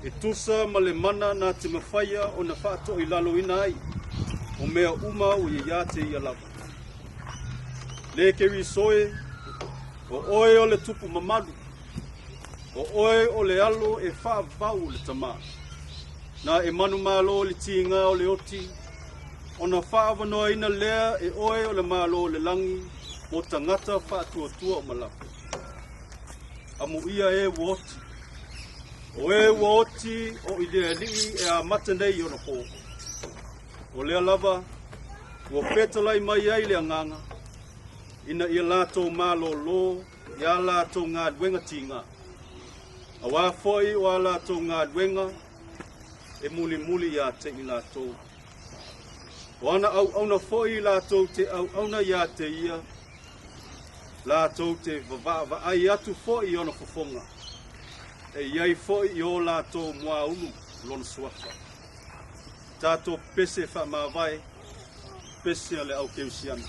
Speaker 4: e tusa ma le mana na te mafaia ona faatoilaloina ai o mea uma ua ia te ia lava. Le Keriso e, o oe o le tupu mamalu, o oe o le alo e faavavau o le tamā. Na e manumalo i le tiga o le oti, ona faaavanoaina lea e oe o le Malo o le lagi mo tagata faatuatua uma lava. Amuia e ua oti. O e ua oti o i le Alii e amata nei ona pō. O lea lava ua fetalai mai ai le agaga ina ia latou malōlō i a latou galuega tiga. Auā foi o a latou galuega e mulimuli iā te i latou. O ana auauna foi latou te auauna iā te ia, latou te vavaavaai atu foi i ona fofoga, e i ai foi i o latou muaulu lona suafa. Tatou pese faamavae, pese a le au kerisiano.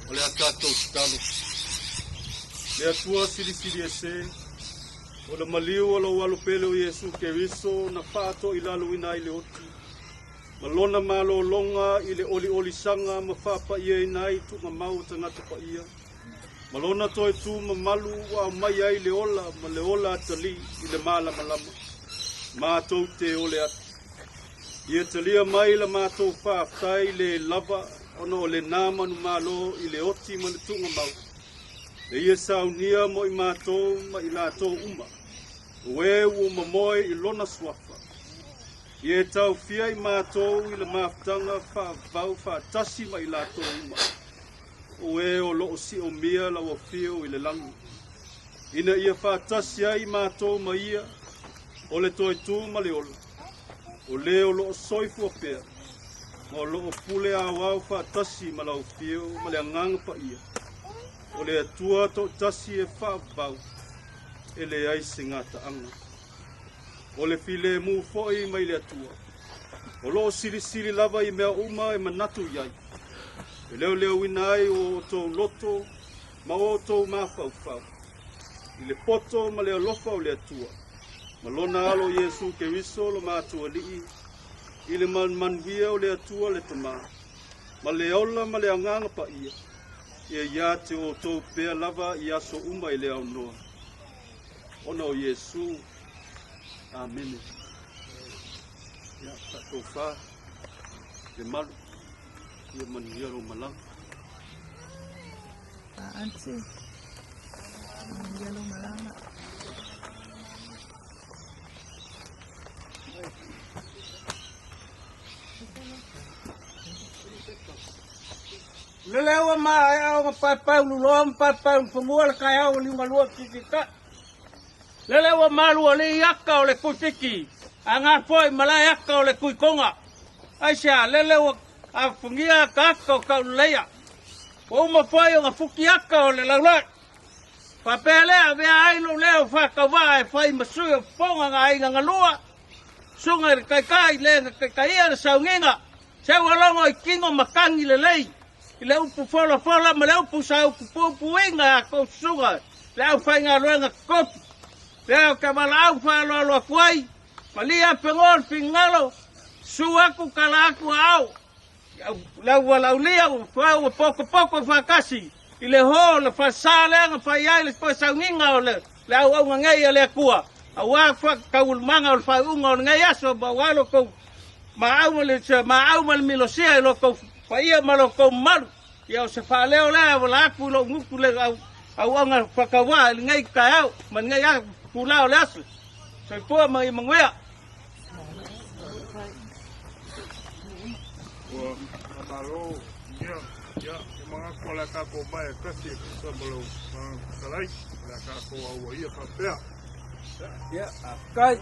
Speaker 4: O le a tatou tatalo. Le Atua silisili ese, o le maliu o lou alo pele o Iesu Keriso na faatoilaloina ai le oti, ma lona malōlōga i le oliolisaga ma faapaiaina ai tuugamau o tagata paia, ma lona toe tu mamalu ua aumai ai le ola ma le ola atalii i le malamalama, matou te ole atu. Ia talia mai la matou faafetai le lava ona o lenā manumalo i le oti ma le tuugamau. E ia saunia mo i matou ma i latou uma, o e ua mamoe i lona suafa. Ia e taofia i matou i le mafutaga faavavau faatasi ma i latou uma, o e o loo siomia lau afio i le lagi, ina ia faatasi ai matou ma ia, o le toe tu ma le ola, o le o loo soifua pea, ma o loo pule aoao faatasi ma lau afio ma le agaga paia, o le Atua toatasi e faavavau, e leai se gataaga. O le filemu foi mai le Atua, o loo silisili lava i mea uma e manatu i ai, e leoleoina ai o outou loto ma o outou mafaufau, i le poto ma le alofa o le Atua, ma lona alo Iesu Keriso lo matou Alii, i le manumanuia o le Atua le Tamā, ma le ola ma le agaga paia, ia ia te outou pea lava i aso uma e le aunoa. Ona o Iesu. Amene. Ia, faatofa le malu, ia manuia lou malaga.
Speaker 1: Aunty, manuia lou malaga.
Speaker 6: Lele ua maea ona paepae ululoa ma paepae ulufanua le taeao o liugalua titikita'i. Lele ua malualii aka o le Tuifiti a gafoi malae aka o le Tuitoga. Aisea, lele ua afugia akaaka o Tauleleia. Ua uma foi ona futi aka o le Laulai. Faapea lea, avea ai lou leo faatauvaa e fai ma sui o fofoga na aiga galua, susuga i le taitai le na taitaia le sauniga, seu alogo i tino matagi lelei, i le upu folafola ma le upu sa upupuupuina a tou susuga le aufaigaluega totofi. Lea ou te valaau faaaloalo atu ai, malie apegoa le finagalo, susu atu tala atu aao, le auvalaulia ua ua potopoto faatasi i le ho o le falesa lea na fai ai le toe sauniga o le le auauna nei a le Atua, aua taualumaga o le faaiuga o lenei aso, ma aua lo tou maau ma le maau ma le milosia i lo tou paia ma lo tou mamalu. Ia o se faaleo lea e wala atu i lou gutu le au auauna faatauvaa i lenei taeao ma lenei itula o le aso. Soifua ma ia manuia.
Speaker 3: Ua faamalo ia, ia, e manatu o le a tatou mae e tasi e tusa ma lau fetalai, o le a tatou auaia faapea.
Speaker 6: Ia, faafetai.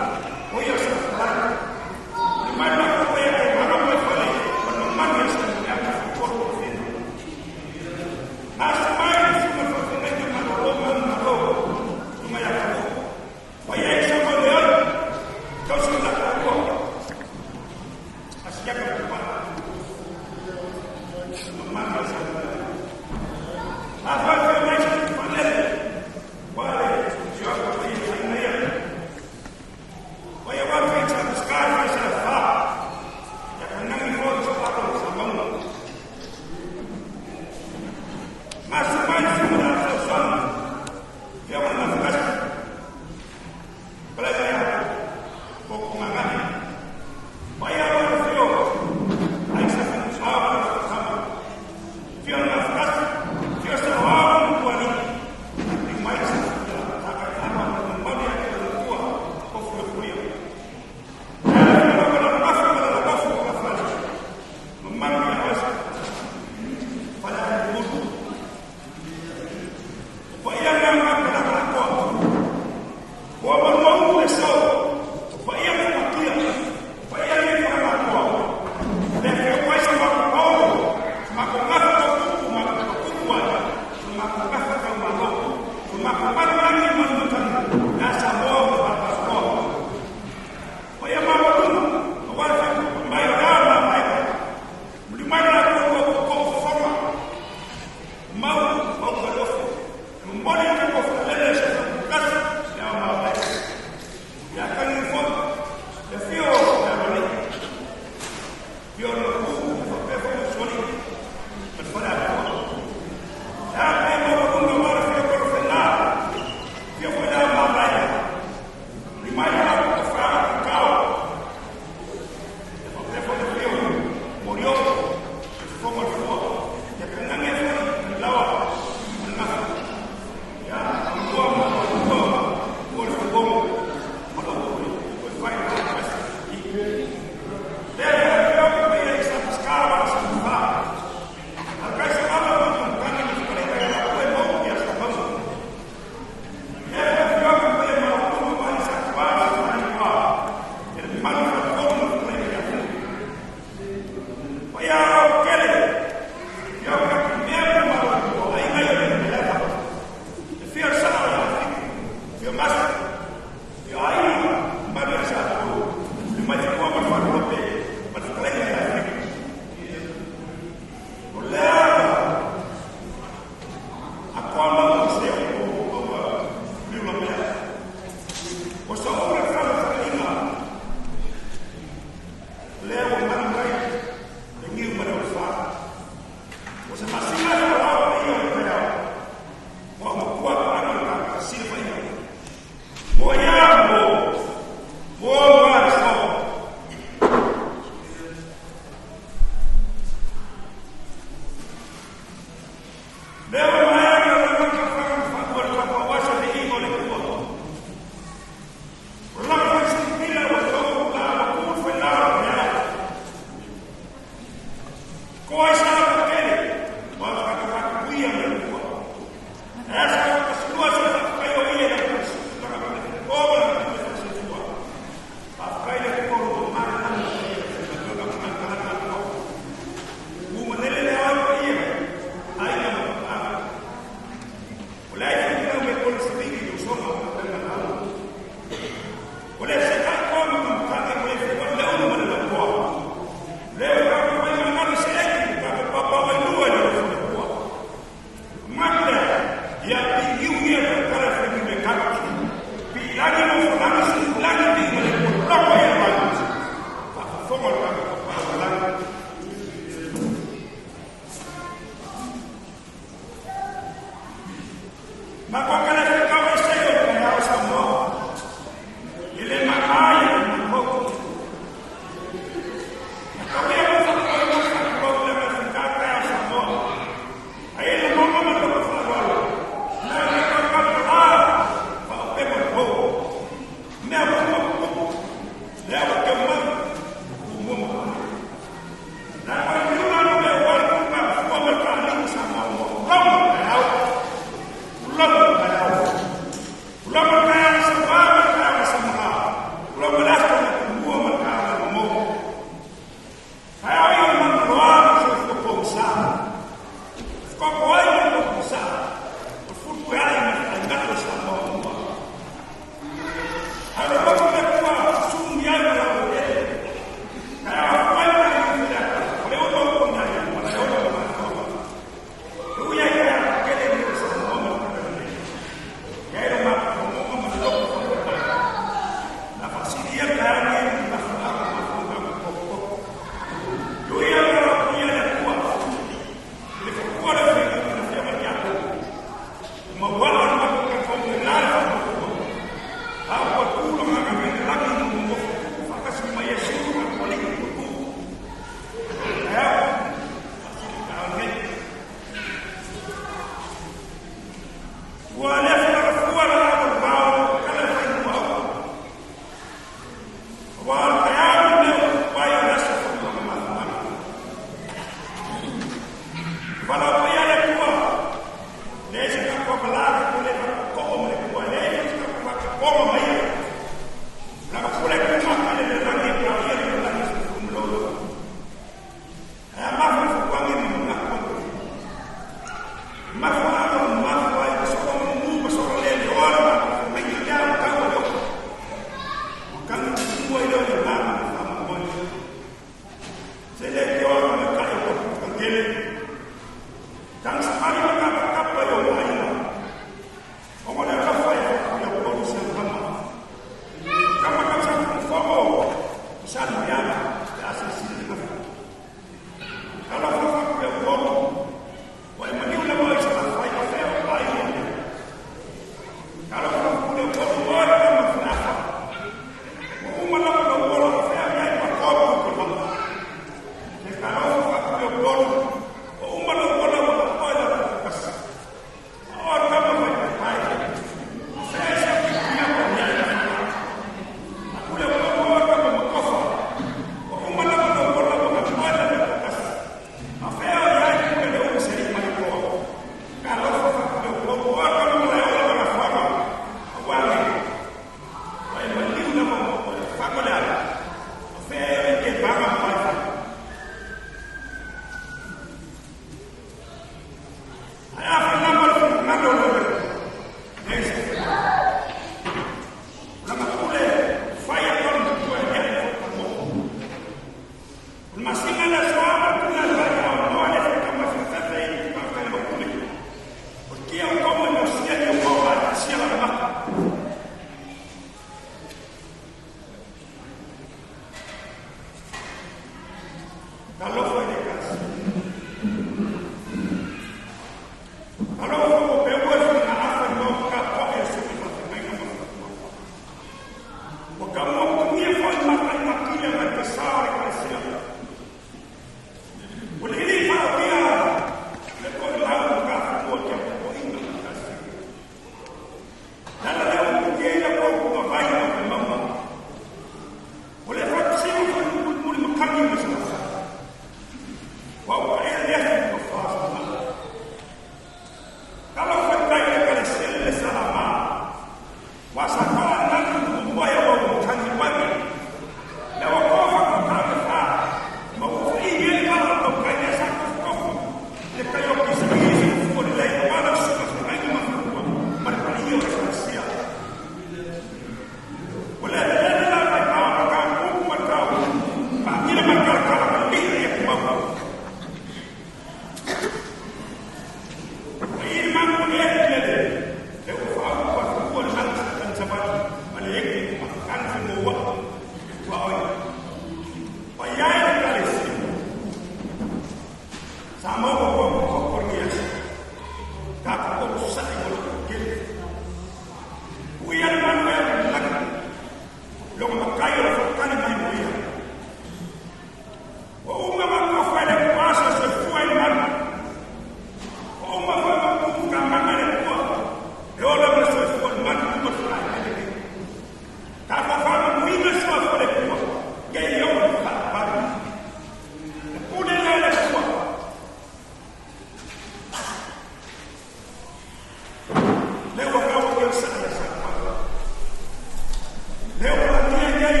Speaker 8: Leo lagia nei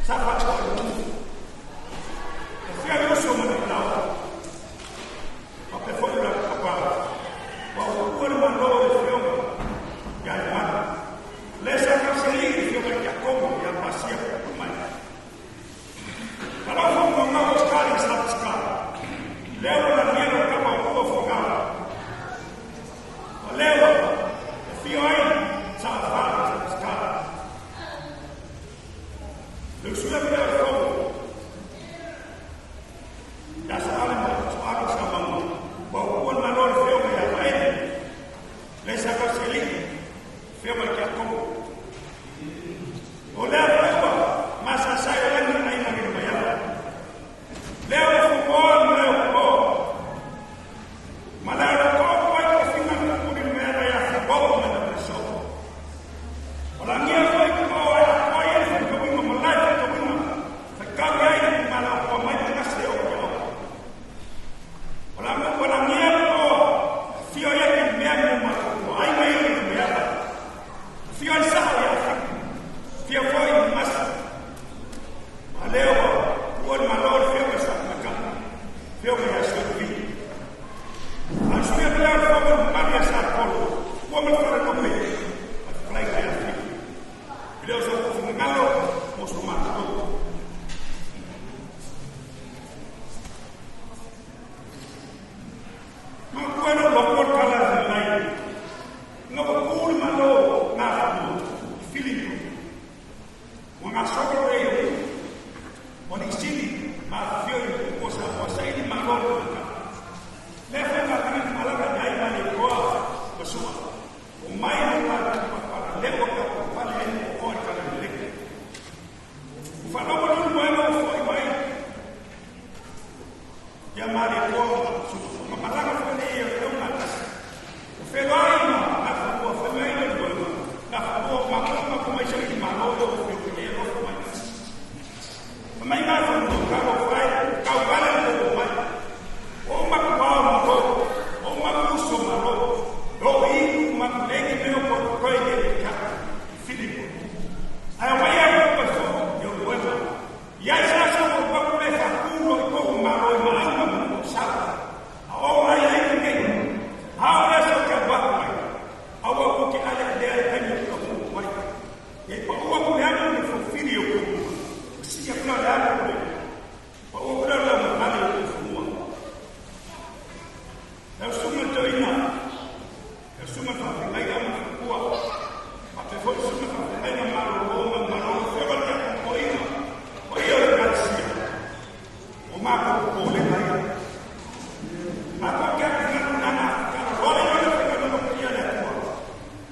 Speaker 8: sa faatoa i lugu. E fia le uso ma le lao. Faapea foi o le papa. Ua ua le malo o le fioga ia Ioane. Le sa kauseli i le fioga i Iakomo ia Pasia mai. Kalau fo mo ngau skali sa skali. Leo la mia lo kama o fo ngau. O leo e fio ai sa fa sa skali. Le usula mea o fo. Ya sa ale mo so alo sa mangu. Wa ua le malo le fioga ia Vaele. Le sa kauseli fioga i Iakomo. O lea faiva masasai o lagi ai na mai ala. Lea o fumoa ma lea o po. Ma lea o ko ko ai ko finga ku ni me ala ya fumoa ma na so. O la ngia foi ko ai ko ai e ko winga ma lai ko winga. Fa ka ai ni ma la ko mai te se o ko. O la o la ngia ko fio ya ki mea me ma ko ai mai ni me ala. Fio sa ya fia foi mas aleo ua le malo le fia ma sa maka fia ma ia sa vi a suia pela le fia ma mali ia sa kolo ua ma fara no me a fly ka ia fi ile o sa ko fingalo mo so ma to ma kueno lo ko kala lai no ko kul malo na fa Filipo Ua gasolo e o ni sili ma fio i o sa o sa ili malo le ka. Le fe ma ka ni malaga dai ma le koa o sua. O mai le pa pa pa le o ka pa le o o ka le le. O fa no mo no mo fo i mai. Ia ma le koa o sua. Ma malaga fo le e o ma tas. O fe vai ma na fa o fe mai le ko. Na fa o ma ko ma ko mai sa i malo o fio ke e o mai. Mai ma fo no ka o fai ka o vale o mai. O ma ko ma ko o ma ku so ma ro. O i ma legi me o ko ko e le ka Filipo. Ai mai ai ko so yo bueno. Ia sa sa ko ko me fa ku ro ko ma ro ma ai ma mo sa. A o ai ai ke. A o le so ke ba mai. A o ko ke ale le ale ka ni ko mai. E pa o ko le amo le fo fili o ko. Si ya kula le amo le. Pa o kula le amo ale o fo mo. Eu sou uma toina. Eu sou uma fa ngai amo kua. Ma te foi sou uma fa ngai na malo o ma malo fe ba te ko ina. O ia le kalsia. O ma ko ko le ngai. Ma ko ke na na na ka ro le le fe ka no ko ia le kua.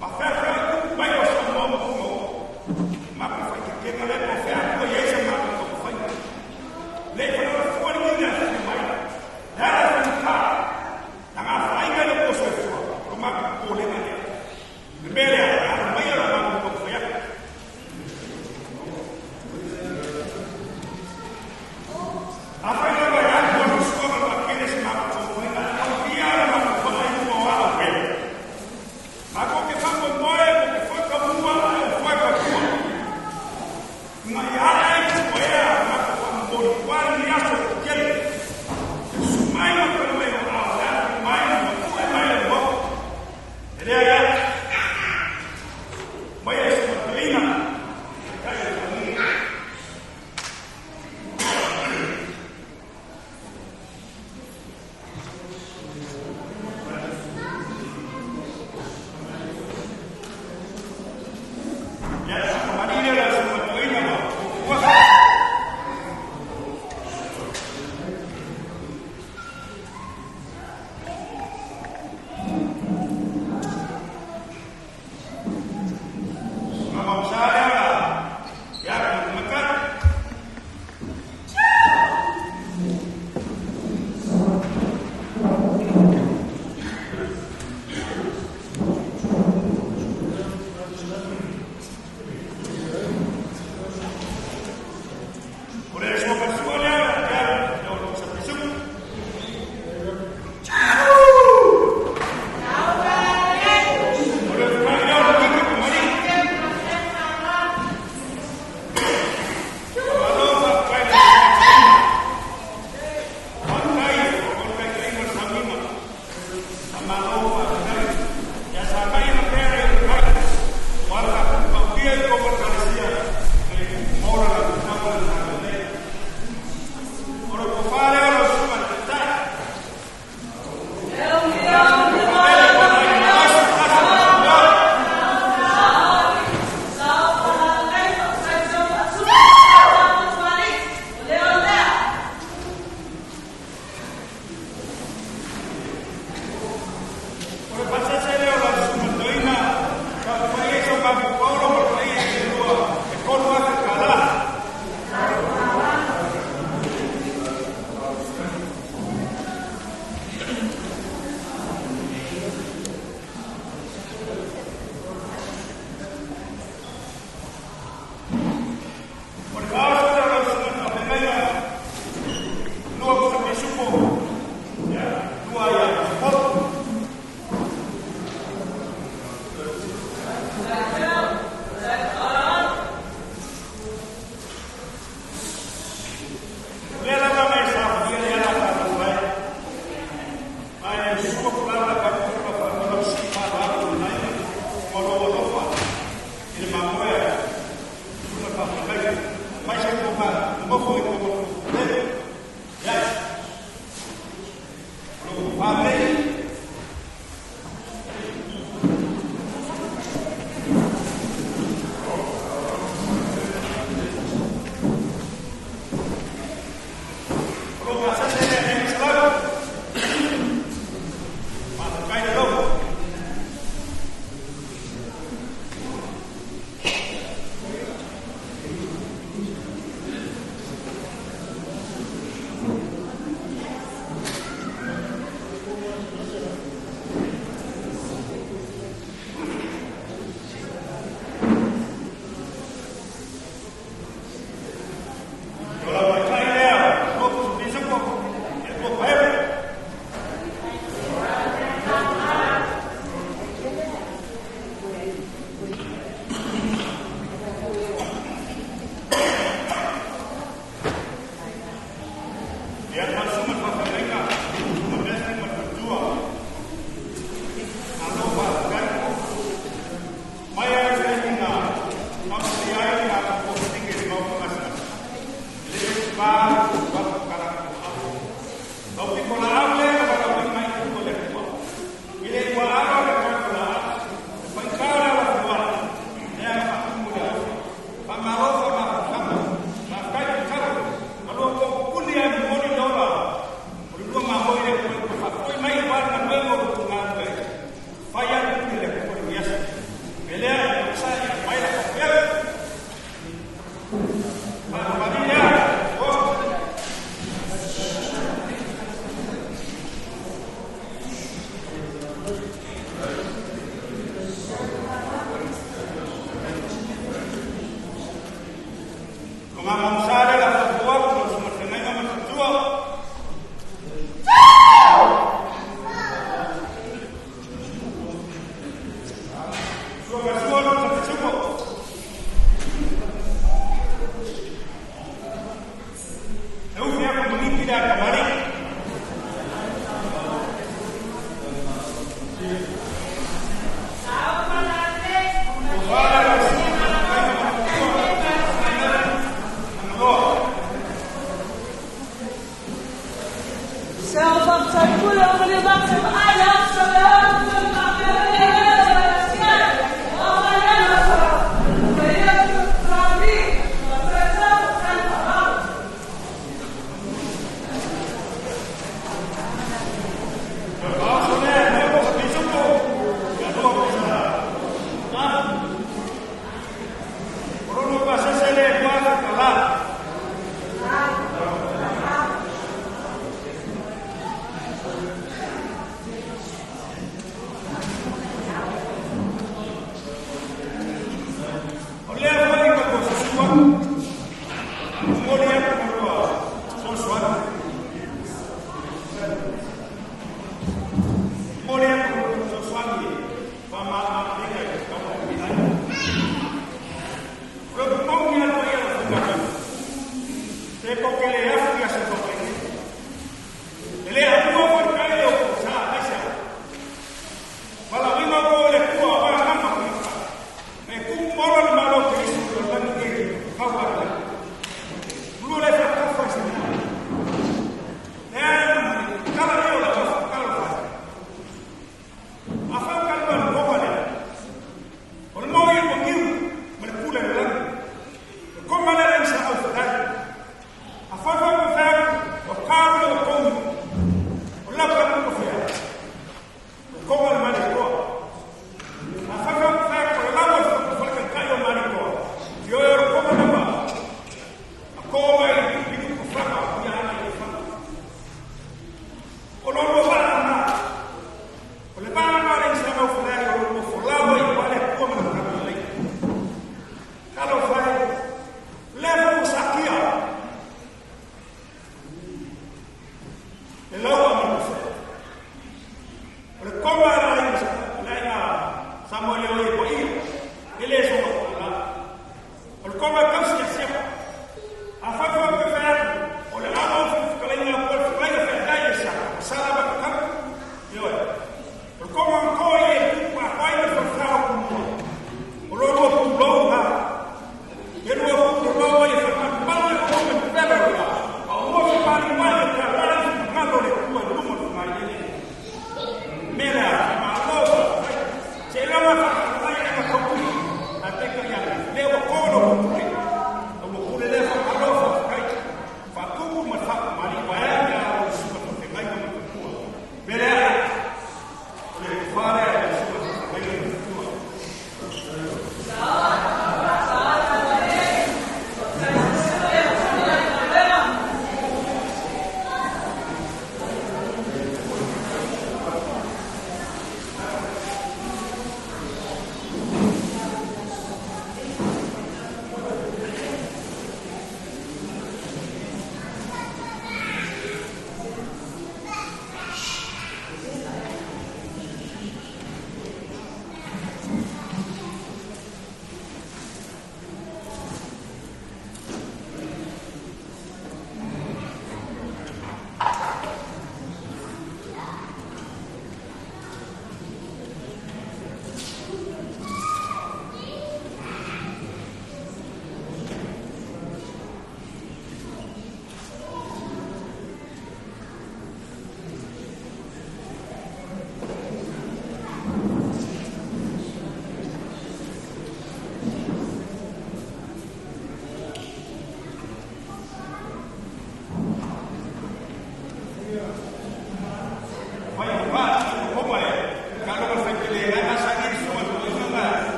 Speaker 8: Ma fe fe mai o sa mo mo mo. Ma ko fa ke ke na le ko fe ko ia sa ma ko fa. Le fa na fo ni na fe mai. La fa ka. Na ngā whainga le poso e fua, o ma ko le ngā lea. Me mele a, a mai a ma ko ko whai A whai lava e ahu anu sua ma ma kere se ma ko whai ngā o fia ara ma ko whai mua o ao pe. Ma ko ke whango moe, ko ke whai ka mua, o whai ka kua.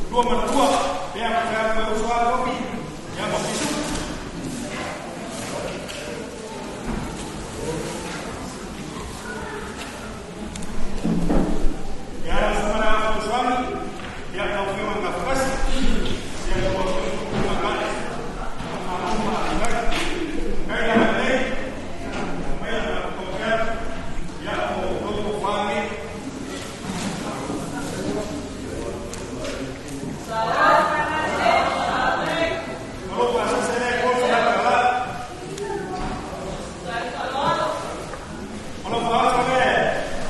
Speaker 8: Lua matua, pea ma fai atu e uso a kopi, ia ma pisu. Ia ara uso mana a usoami, ia tau whio ngā whakasi, ia tau whio ngā kai, ngā uma a kai. Kai la nei, mai la tokea, ia o toko whāngi. Malo pa sa sele ko sa la. Malo pa sa le,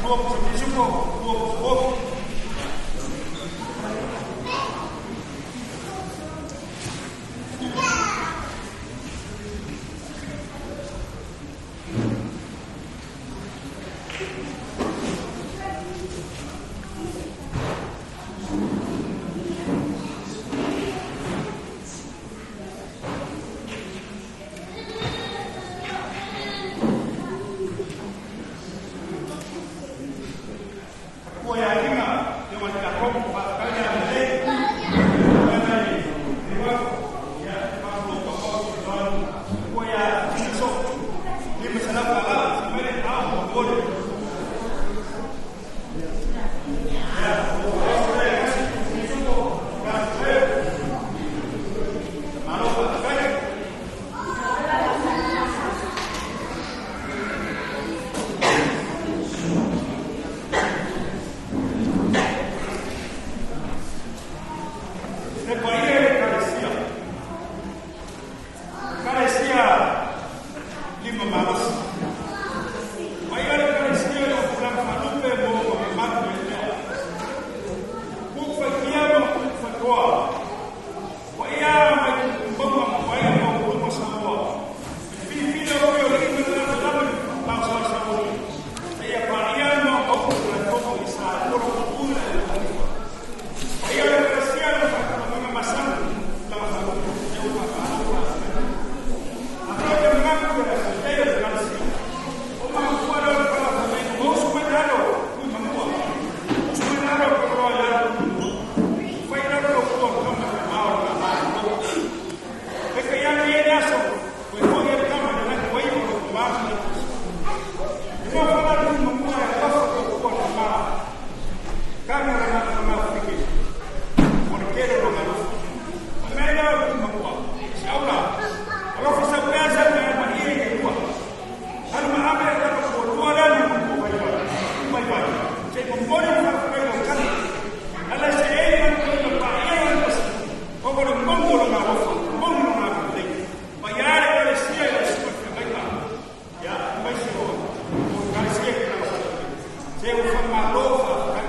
Speaker 8: no pa sa pisuko, no pa sa ko. Kua ia inga, te wa te akomu pa kai ia le. Ia pa lo pa pa kua ia so. Ni ma sa la pa la, sa mele au mo ko. Ia, o so le kasi so ka se. Malo pa kai. Le paia le kalesia. Kalesia lima malosi. Paia le kalesia le pulanga falupe mo ma matu e lea. Kufa kia ma kufa toa. Paia mai kumbonga ma paia ma kuluma Samoa. Filifili o o lima le lava lava le pau sa Samoa. Ia paia ma au kula tomo i sa kolo kupula le kalifa. Paia le kalesia le whakamanga masana la whakamanga e o whakamanga. A te mangaku le te o kalesia. O mga kuala o pala whamai o usu mai lalo kui mangua. Usu mai lalo ko roa lalo. Whai lalo lo kua kama ka mao ka mao. E ka ia ni e aso. Koe hoi e kama na langi wai o lo mao ni. E mea whala kui mangua e wafa ko kua ka mao. Kanga na ka mao whike. O le kere lo ngalofa. O mea leo kui mangua. Se aula. Alofa sa pea sa mea ma ie e kua. Halu ma ame e kapa ko lua la ni mo vai vai. Mai vai. Se ko mori fa fa ko kan. Ala se e man ko no pa ia man ko. O ko lo mongo lo ngalofa. Mongo lo ngalofa. Pa ia le ko le sia le sia fa mai ka. Ya mai se o. O ka sia ke na. Se o fa ma lo fa ka.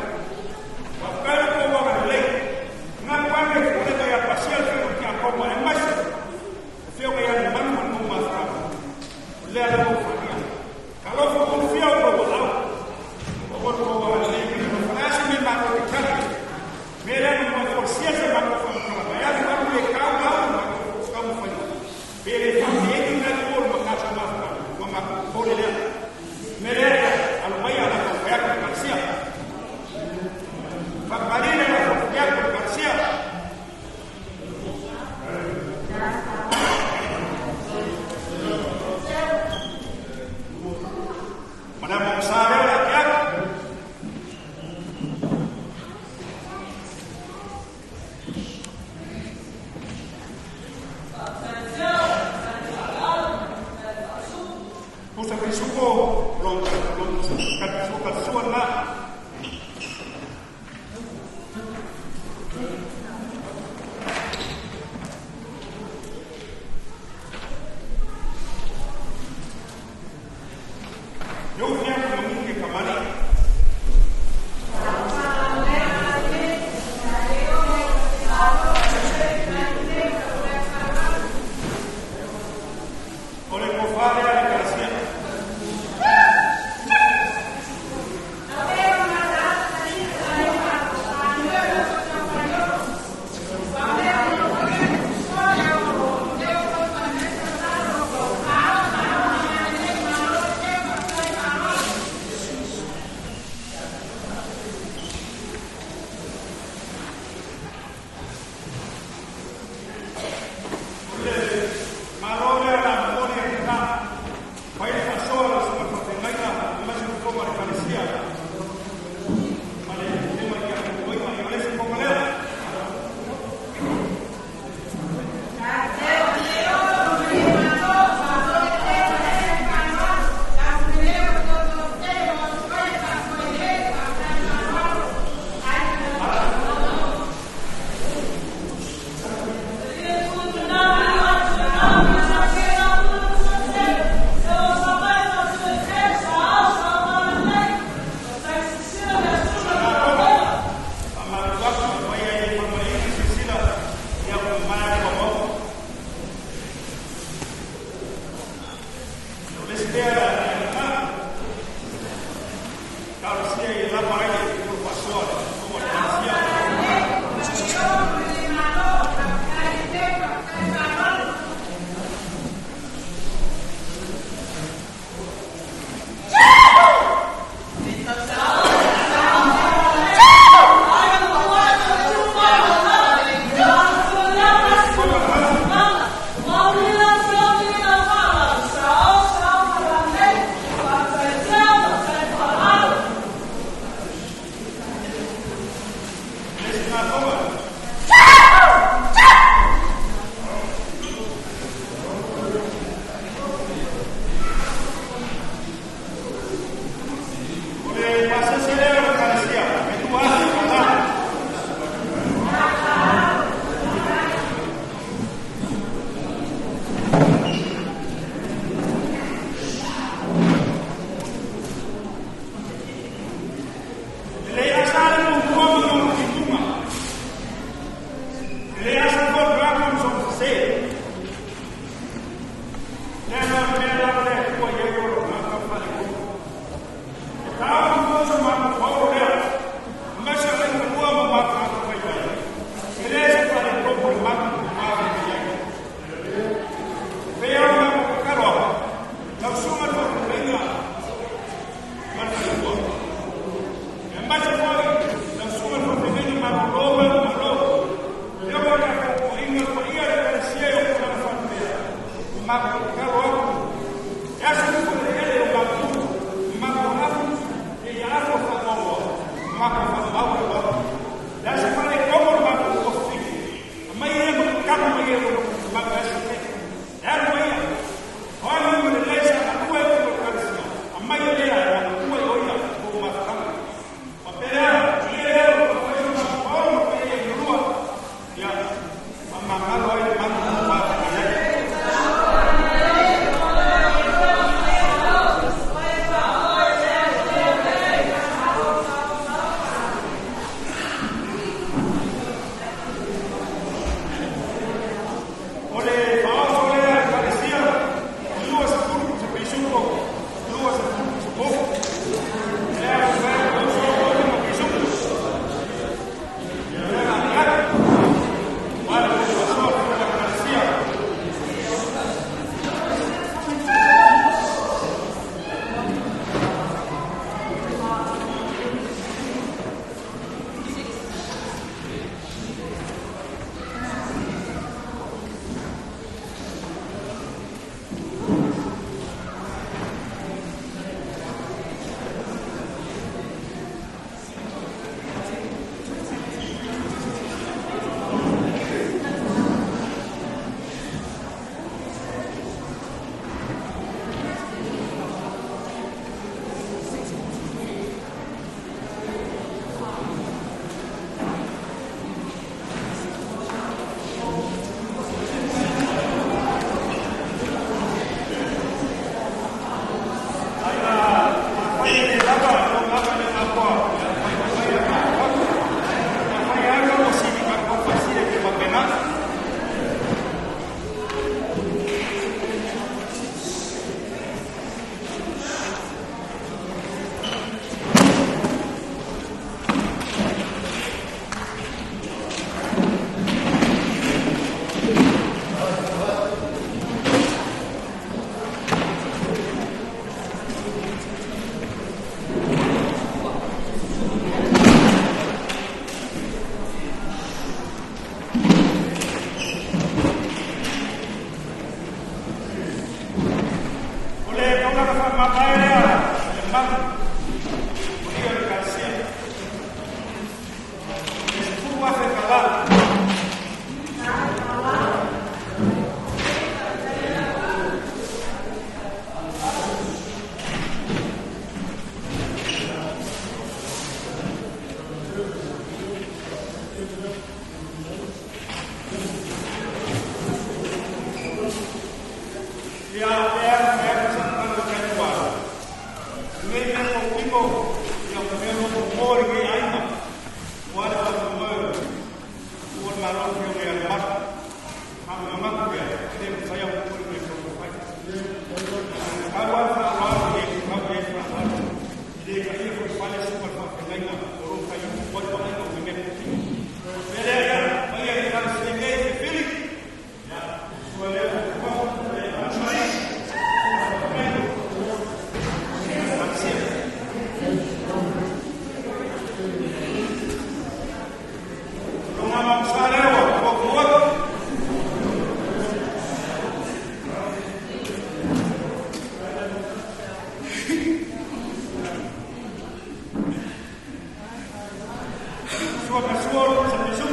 Speaker 8: Sua ka sua o sa pesu.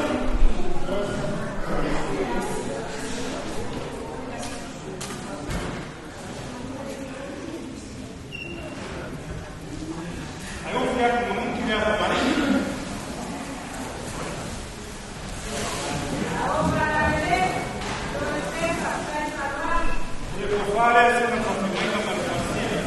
Speaker 8: Ai o fia ku mamuki mea ka mari. Le ko fale se na ka mai ka mari pasia.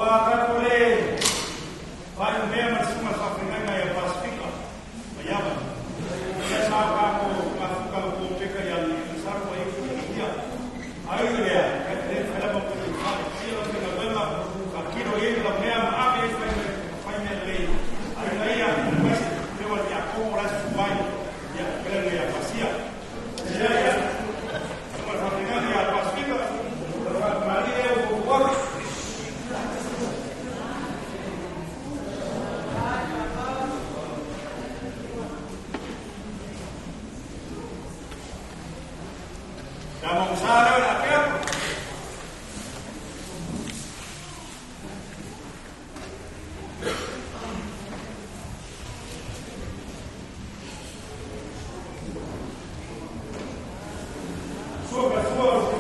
Speaker 8: Ua tatou le faaiumea ma le susuga i le faafeagaiga ia Pasefika ma Iava. Lea sa tatou mafuta ma polokeka ia Lasaro ma ia. Ai lea, e le mafai lava ona toe fale. Sia lau faigaluega, faatino i ai le laumea ma ave ai fai fai mea lelei. Ai na ia, aemaise leo le Iakobo la e susu mai, ia, pele ia pasia. Ia, ia, susuga i le faafeagaiga ia Pasefika, faamalie e fuafuaga. Siamo usare la piazza. Sua sua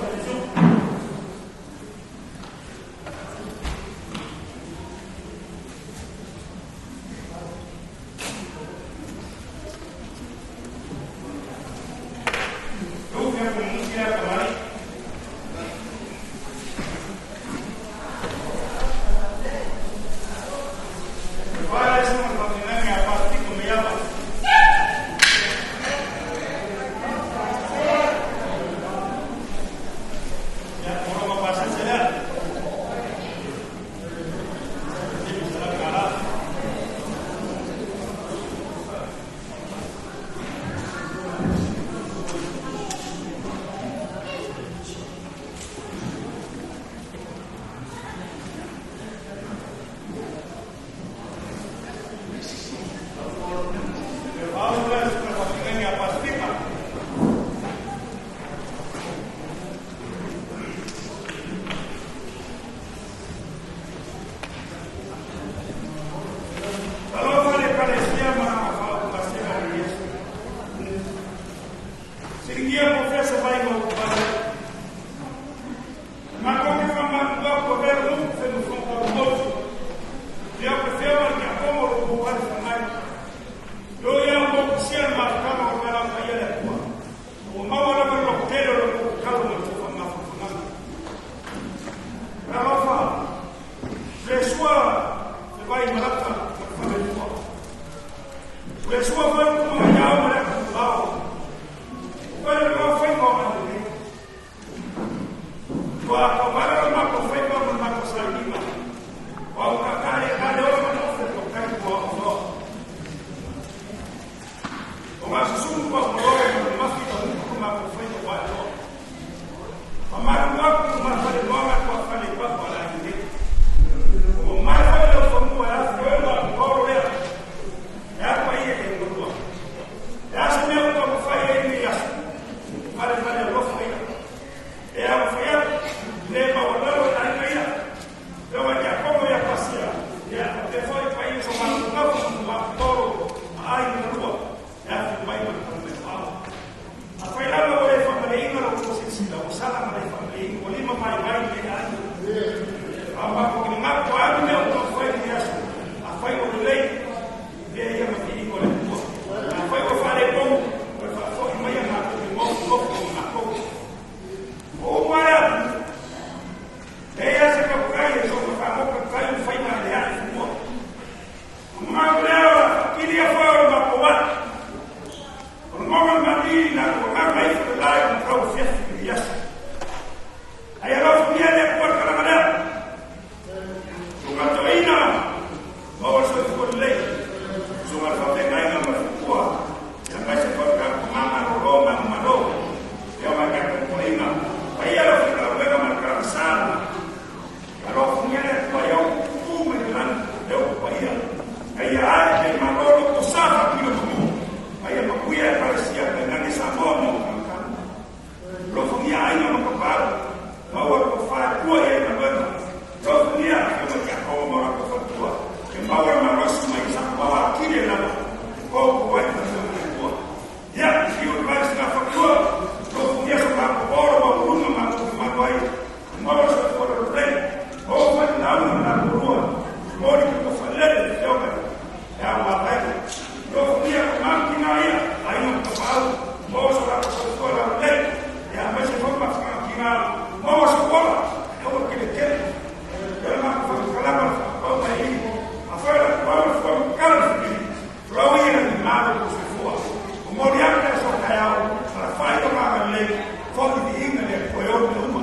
Speaker 8: nei, foʻi viiga le Atua e ou mea uma.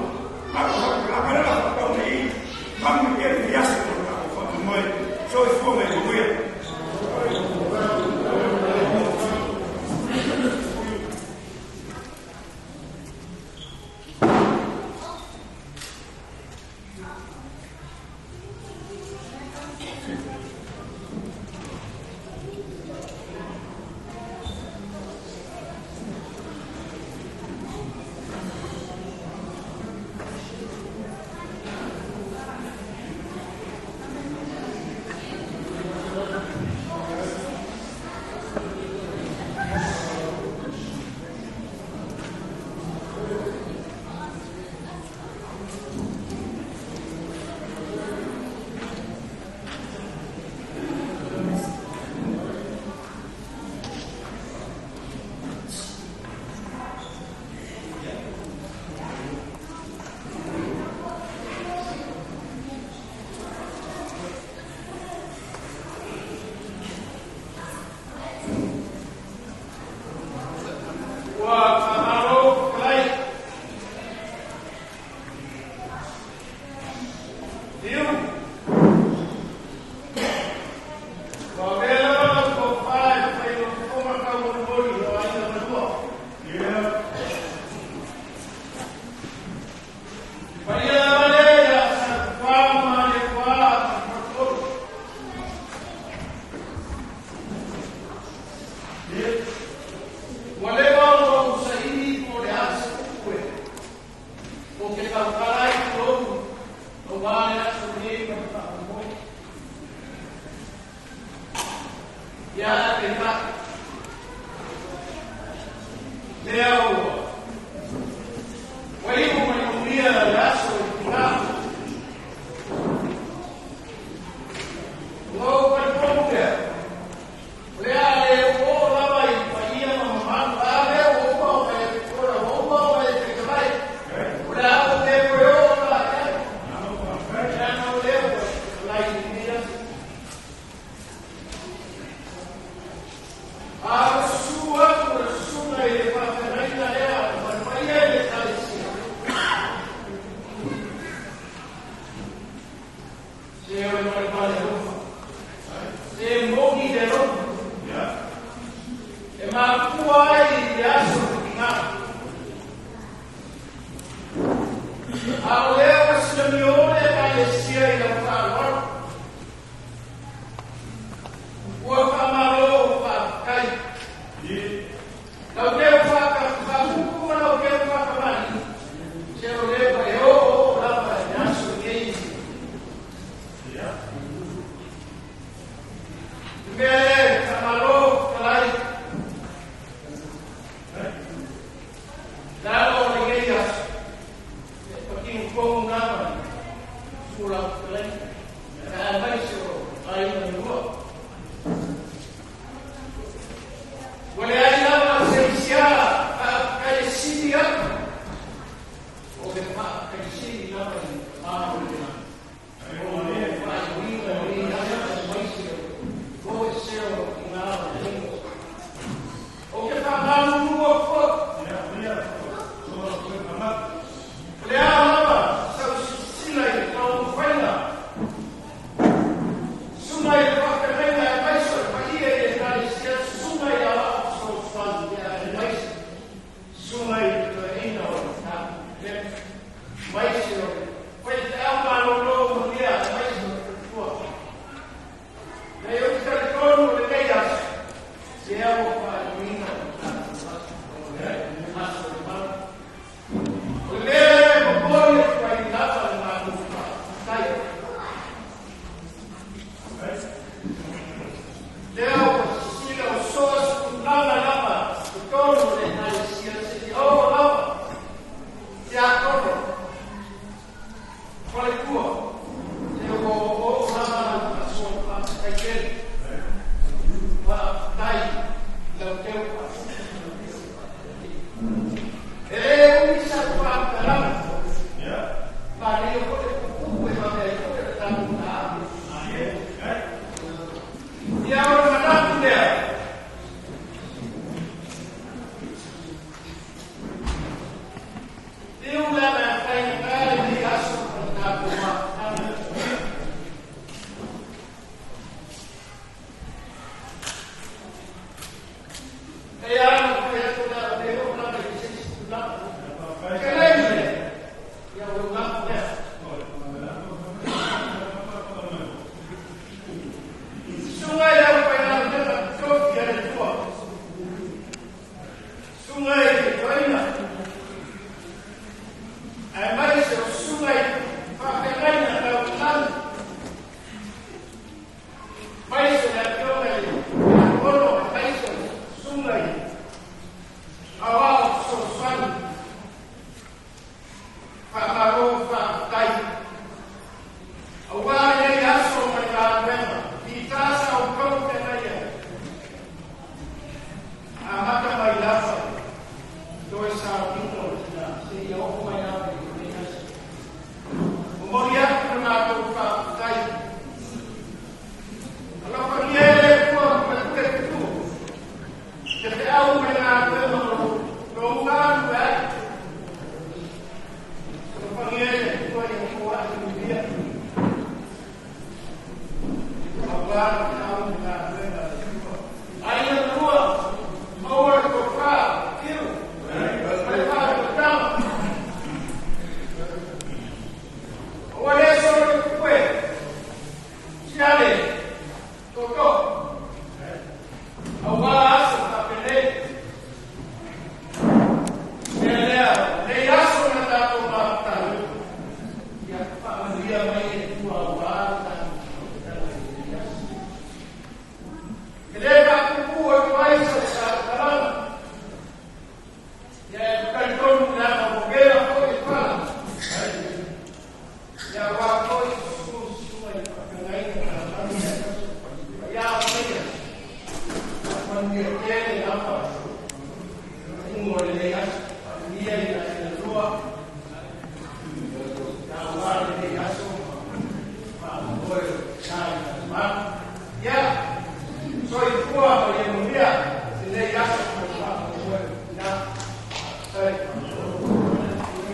Speaker 8: Matou faapea la faatau nei i malu manuia lenei aso mo le tatou faamoemoe. Soifua ma ia manuia.
Speaker 6: Ua faamalo fetalai. Liu. Ua avea lava lau tofa e fai o fofoga taumolimoli o aiga ma lua. Paia lava lea ia Satufā ma Malietoa ma le Faletolu. Ua leva ona ou saili po o le a se upu e ou te tautala ai tulou aua le aso lenei ma le faamoemoe. Ia ae peitai, lea ua iu ma le manuia le aso i tina. Ua ou talitonu lea, o le a le oo lava i paia ma mamalu, a lea ua uma ona e fofola, ua uma ona e fetalai. O le a ou le toe oo la i ai. Leaga o lea ua fetalai i lenei aso. A o le susu atu o le susuga i le faafeagaiga lea ma le paia i le Ekalesia. Se o le malemale alofa. Se moni le alofa. E mafua ai i le aso o le tina. A o lea ua silamio le Ekalesia i lau faaaloalo. Ua faamalo faafetai. Lau teu faapupu ma lau teu faakamani. Se o lea ua e oo lava i le aso lenei. Le mea lea e faamalo fetalai. Le alo o lenei aso. E patino tonu lava i suo lau fetalai. Aemaise o aiga e lua. Ua leai lava se isi faafetai e sili atu o le faafetai sili lava i le Tama o le lagi. O le faaiuina o lenei aso aemaise o le toesea o tina o lenei aso. Ou te faamalulu atu foi. O le a lava sau silasila i le taumafaiga susuga i le faafeagaiga aemaise o le paia i le Ekalesia, susuga i aoao fesoasoani aemaise susuga i le toeaina o le tatou Lepa, aemaise o le faifeau malolo manuia aemaise o le faletua. Nei ou te talitonu o lenei aso, lea ua faaiuina o le tatou aso, aso o le malu. O le mea lea e momoli atu ai lava le matou faafetai. Lea ua sisila o so o se tulaga lava totonu o le Ekalesia seia oo lava tiakono faletua. Se ua oooo lava lau faasoa faafetai tele. Faafetai i lau teu faapupu ma lau teu faafetai. E le umi sau faamatalaga. Manaia foi le puupuu e vave ai foi le tatou taape. Ia o le manatu lea.
Speaker 9: Toe sauniga o tina seia oo mai lava i lenei aso. Momoli atu le matou faafetai. Alofagia e le Atua ma le pule tutu se feau ma le galuega o lou galulue ai. Alofagia e le Atua ia foai manuia aua le feau ma le galuega a le Atua. Ai le Atua, maua le tofa, fiu, ma le faautautaga. Aua le solo le pue, siale, toto. Aua aso faapenei. Mea lea, lenei aso na tatou mafutaga. Ia faamanuia mai e le Atua aua le tatou mafutaga i lenei aso. E le faapuupuu atu ai sau faamatalaga. Ia e talitonu leaga ua vela foi le fala. Ia aua foi susu susuga i faafeagaiga talavale ia paia. Faamanuia tele lava uga o lenei aso. Faamanuia i aiga lua. Ia aua lenei aso faamoemoe o tina i malumalu. Ia soifua ma ia manuia lenei aso ma le faamoemoe o tina. Faafetai.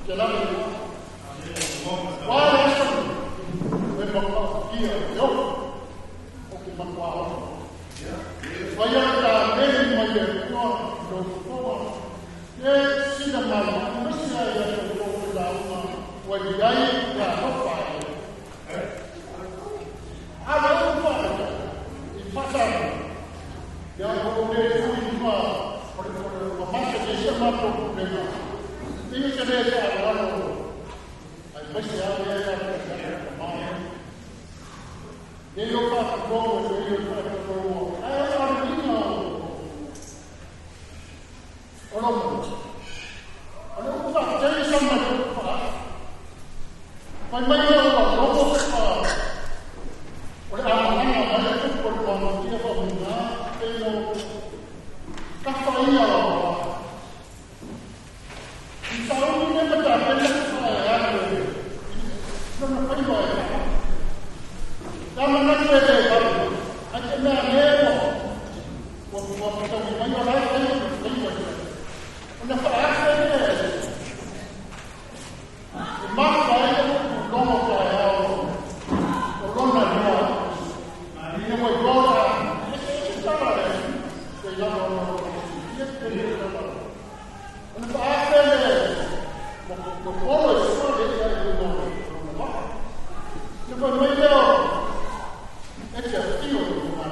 Speaker 3: Te lalo i o. Wa le aso e maka ia e o. O ke matua o. Whai a ta meri mai e kua no koa. E sina mai, mesi ai a tō tō la uma, wa i ai ia hopa e. A le o pa i pata. Ia o le ui ma o le o masa ke se ma tō problema. Ia se le sa alo ai mesi a le ia ka ma. E o pa ko o e o pa ko ai a le ina o lo mo. O le upa te sa ma pa. Mai mai o o lo pa. O le amana mai le ko ko mo tia fa mo na te no ka fa ia o. I sa o ni ne ma ta pe le fa ya le. No no fa i o. Ta ma na te le ba. A te mea ne mo. Wa wa ta mi mai o la e le i o. Ona fa a fe le. E ma fa e o longo fa e o. O lona noa. Ina mo i ora. E se se tala le. Se la o no. Ia te le la. Ona fa a fe le. Mo mo polo e sua le ia i no. No. Ne fa mai le o. E te tio o ma.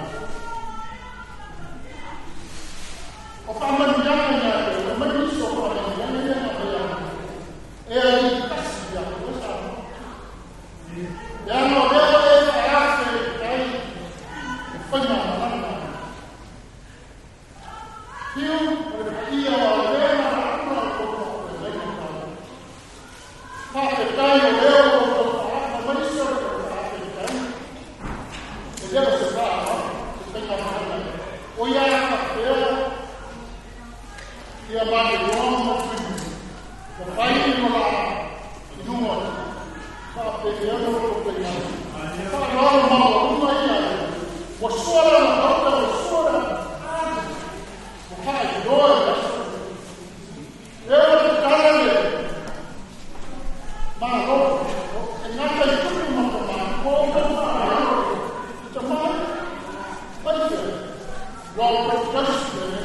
Speaker 3: O fa manu ia ia te, o manu iso fa manu ia ia ma ia. E a i kasi ia o sa. Ia no le e a fe kai e fai ma ma. Piu o le ia o le ma ma ko ko le ma. Pa te kai o le o ko pa ma iso o pa te kai. E le se fa no, se fai ma ma. O ia ka pe ia ma le o mo tu. O fai ni mo la i lunga. Pa pe ia no ko pe ia. Pa no ma o ma ia. O sua la ma o sua la. O kai do e. E o te tala le. Ma lo. E ngata i tupu ma ta ma. Ko o ma. Te ma. Pai se. Wa o te kasi le.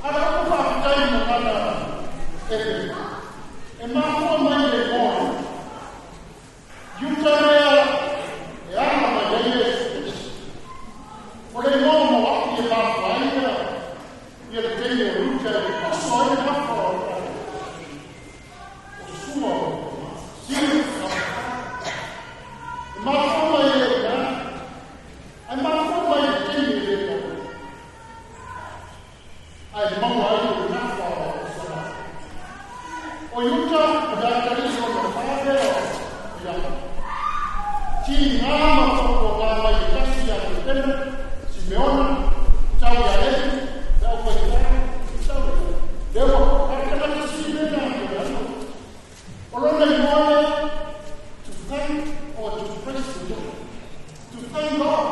Speaker 3: Ara o fa tai mo kana e. E ma ko mai le mo. Yuta mea e ana mai e Yesu. O le mo mo a i e ma ia. Ia le teine o Yuta e paso ai le hafa o o sua o si e ma ko mai e na. Ai ma ko mai e teine le mo. Ai mau ai o nafa o sala. O Yuta o da tari o no whare o ia. Ti ngā ma ko ngā mai e kasi a te tena, Simeona, tau ia lehi, tau pai tau, tau le. Lewa, ka tangata si mena te ano. O lona i moe, to thank or to praise the Lord. To thank God,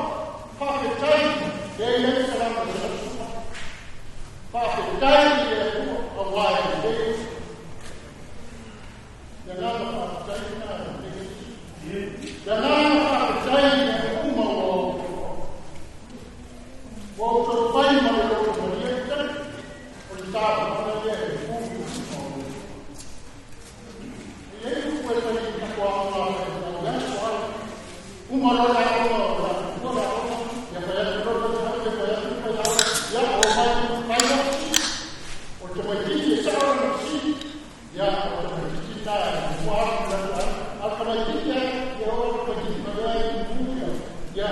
Speaker 3: pa te tai, e ia e salama te atua. Pa te tai i e atua, a wai e le. Ia ngā pa te tai nā e le. Ia ngā pa te tai i e uma o o tō pai ma le loko maria i te, o le tāpa mana ia e pū o. E e ku e pai i takoa ngā o ia so ai. Uma lola o la ua la o, ia pai atu lola ia pai atu pai atu ia o mai pai o. O te mai titi e sa o na si, ia o te mai titi tā e ua atu la atu. Al ka mai titi ai, ia o te mai titi mai ai i pū ia. Ia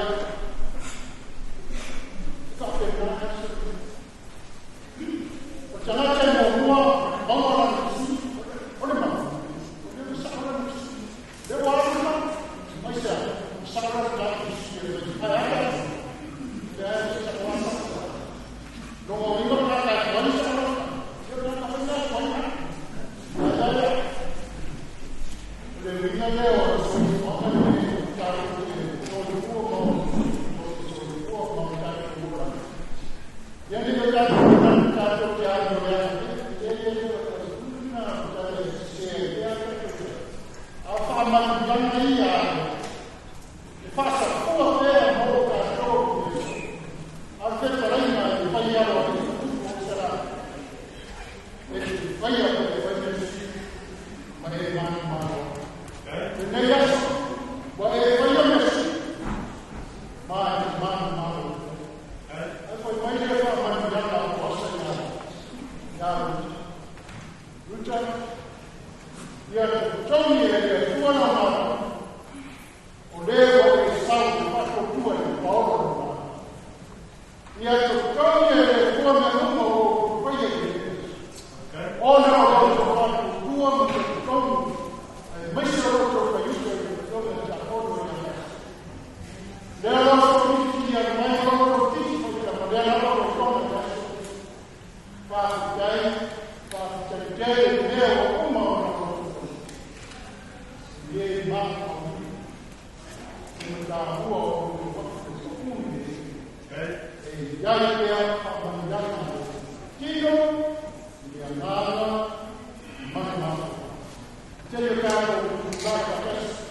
Speaker 3: ka pe nā aso. O te ngata e mō mua, maua la na si, o le mau. O le sa o la na si. Le wa la na, mai sa, sa la na e manumalo. Lenei aso, ua e faia measili, ma e te manumalo. Ae foi mai lea faamanuiaga a Boasa ia Ruta. Ruta, ia totogi e le Atua lau manaoga, o lē ua e sau i le faatuatua i le paolo o le malo. Ia totogi e le Atua mea uma ua outou faia i lenei aso, ona o lo outou faatuatua ma talitonu, aemaise o lo outou faiuta i le Afioga i le Tiakono ia Boasa. Lea la ua filifili atu mai ma lo outou titi faitama, lea lava ua toga i le aso. Faafetai, faafetai tele i mea ua uma ona outou faia. I e mafaufau i matahua o outou faafetai i le e i ai pea faamanuiaga a le tino i le agaga ma le mafaufau. Tele tatou tulai faatasi.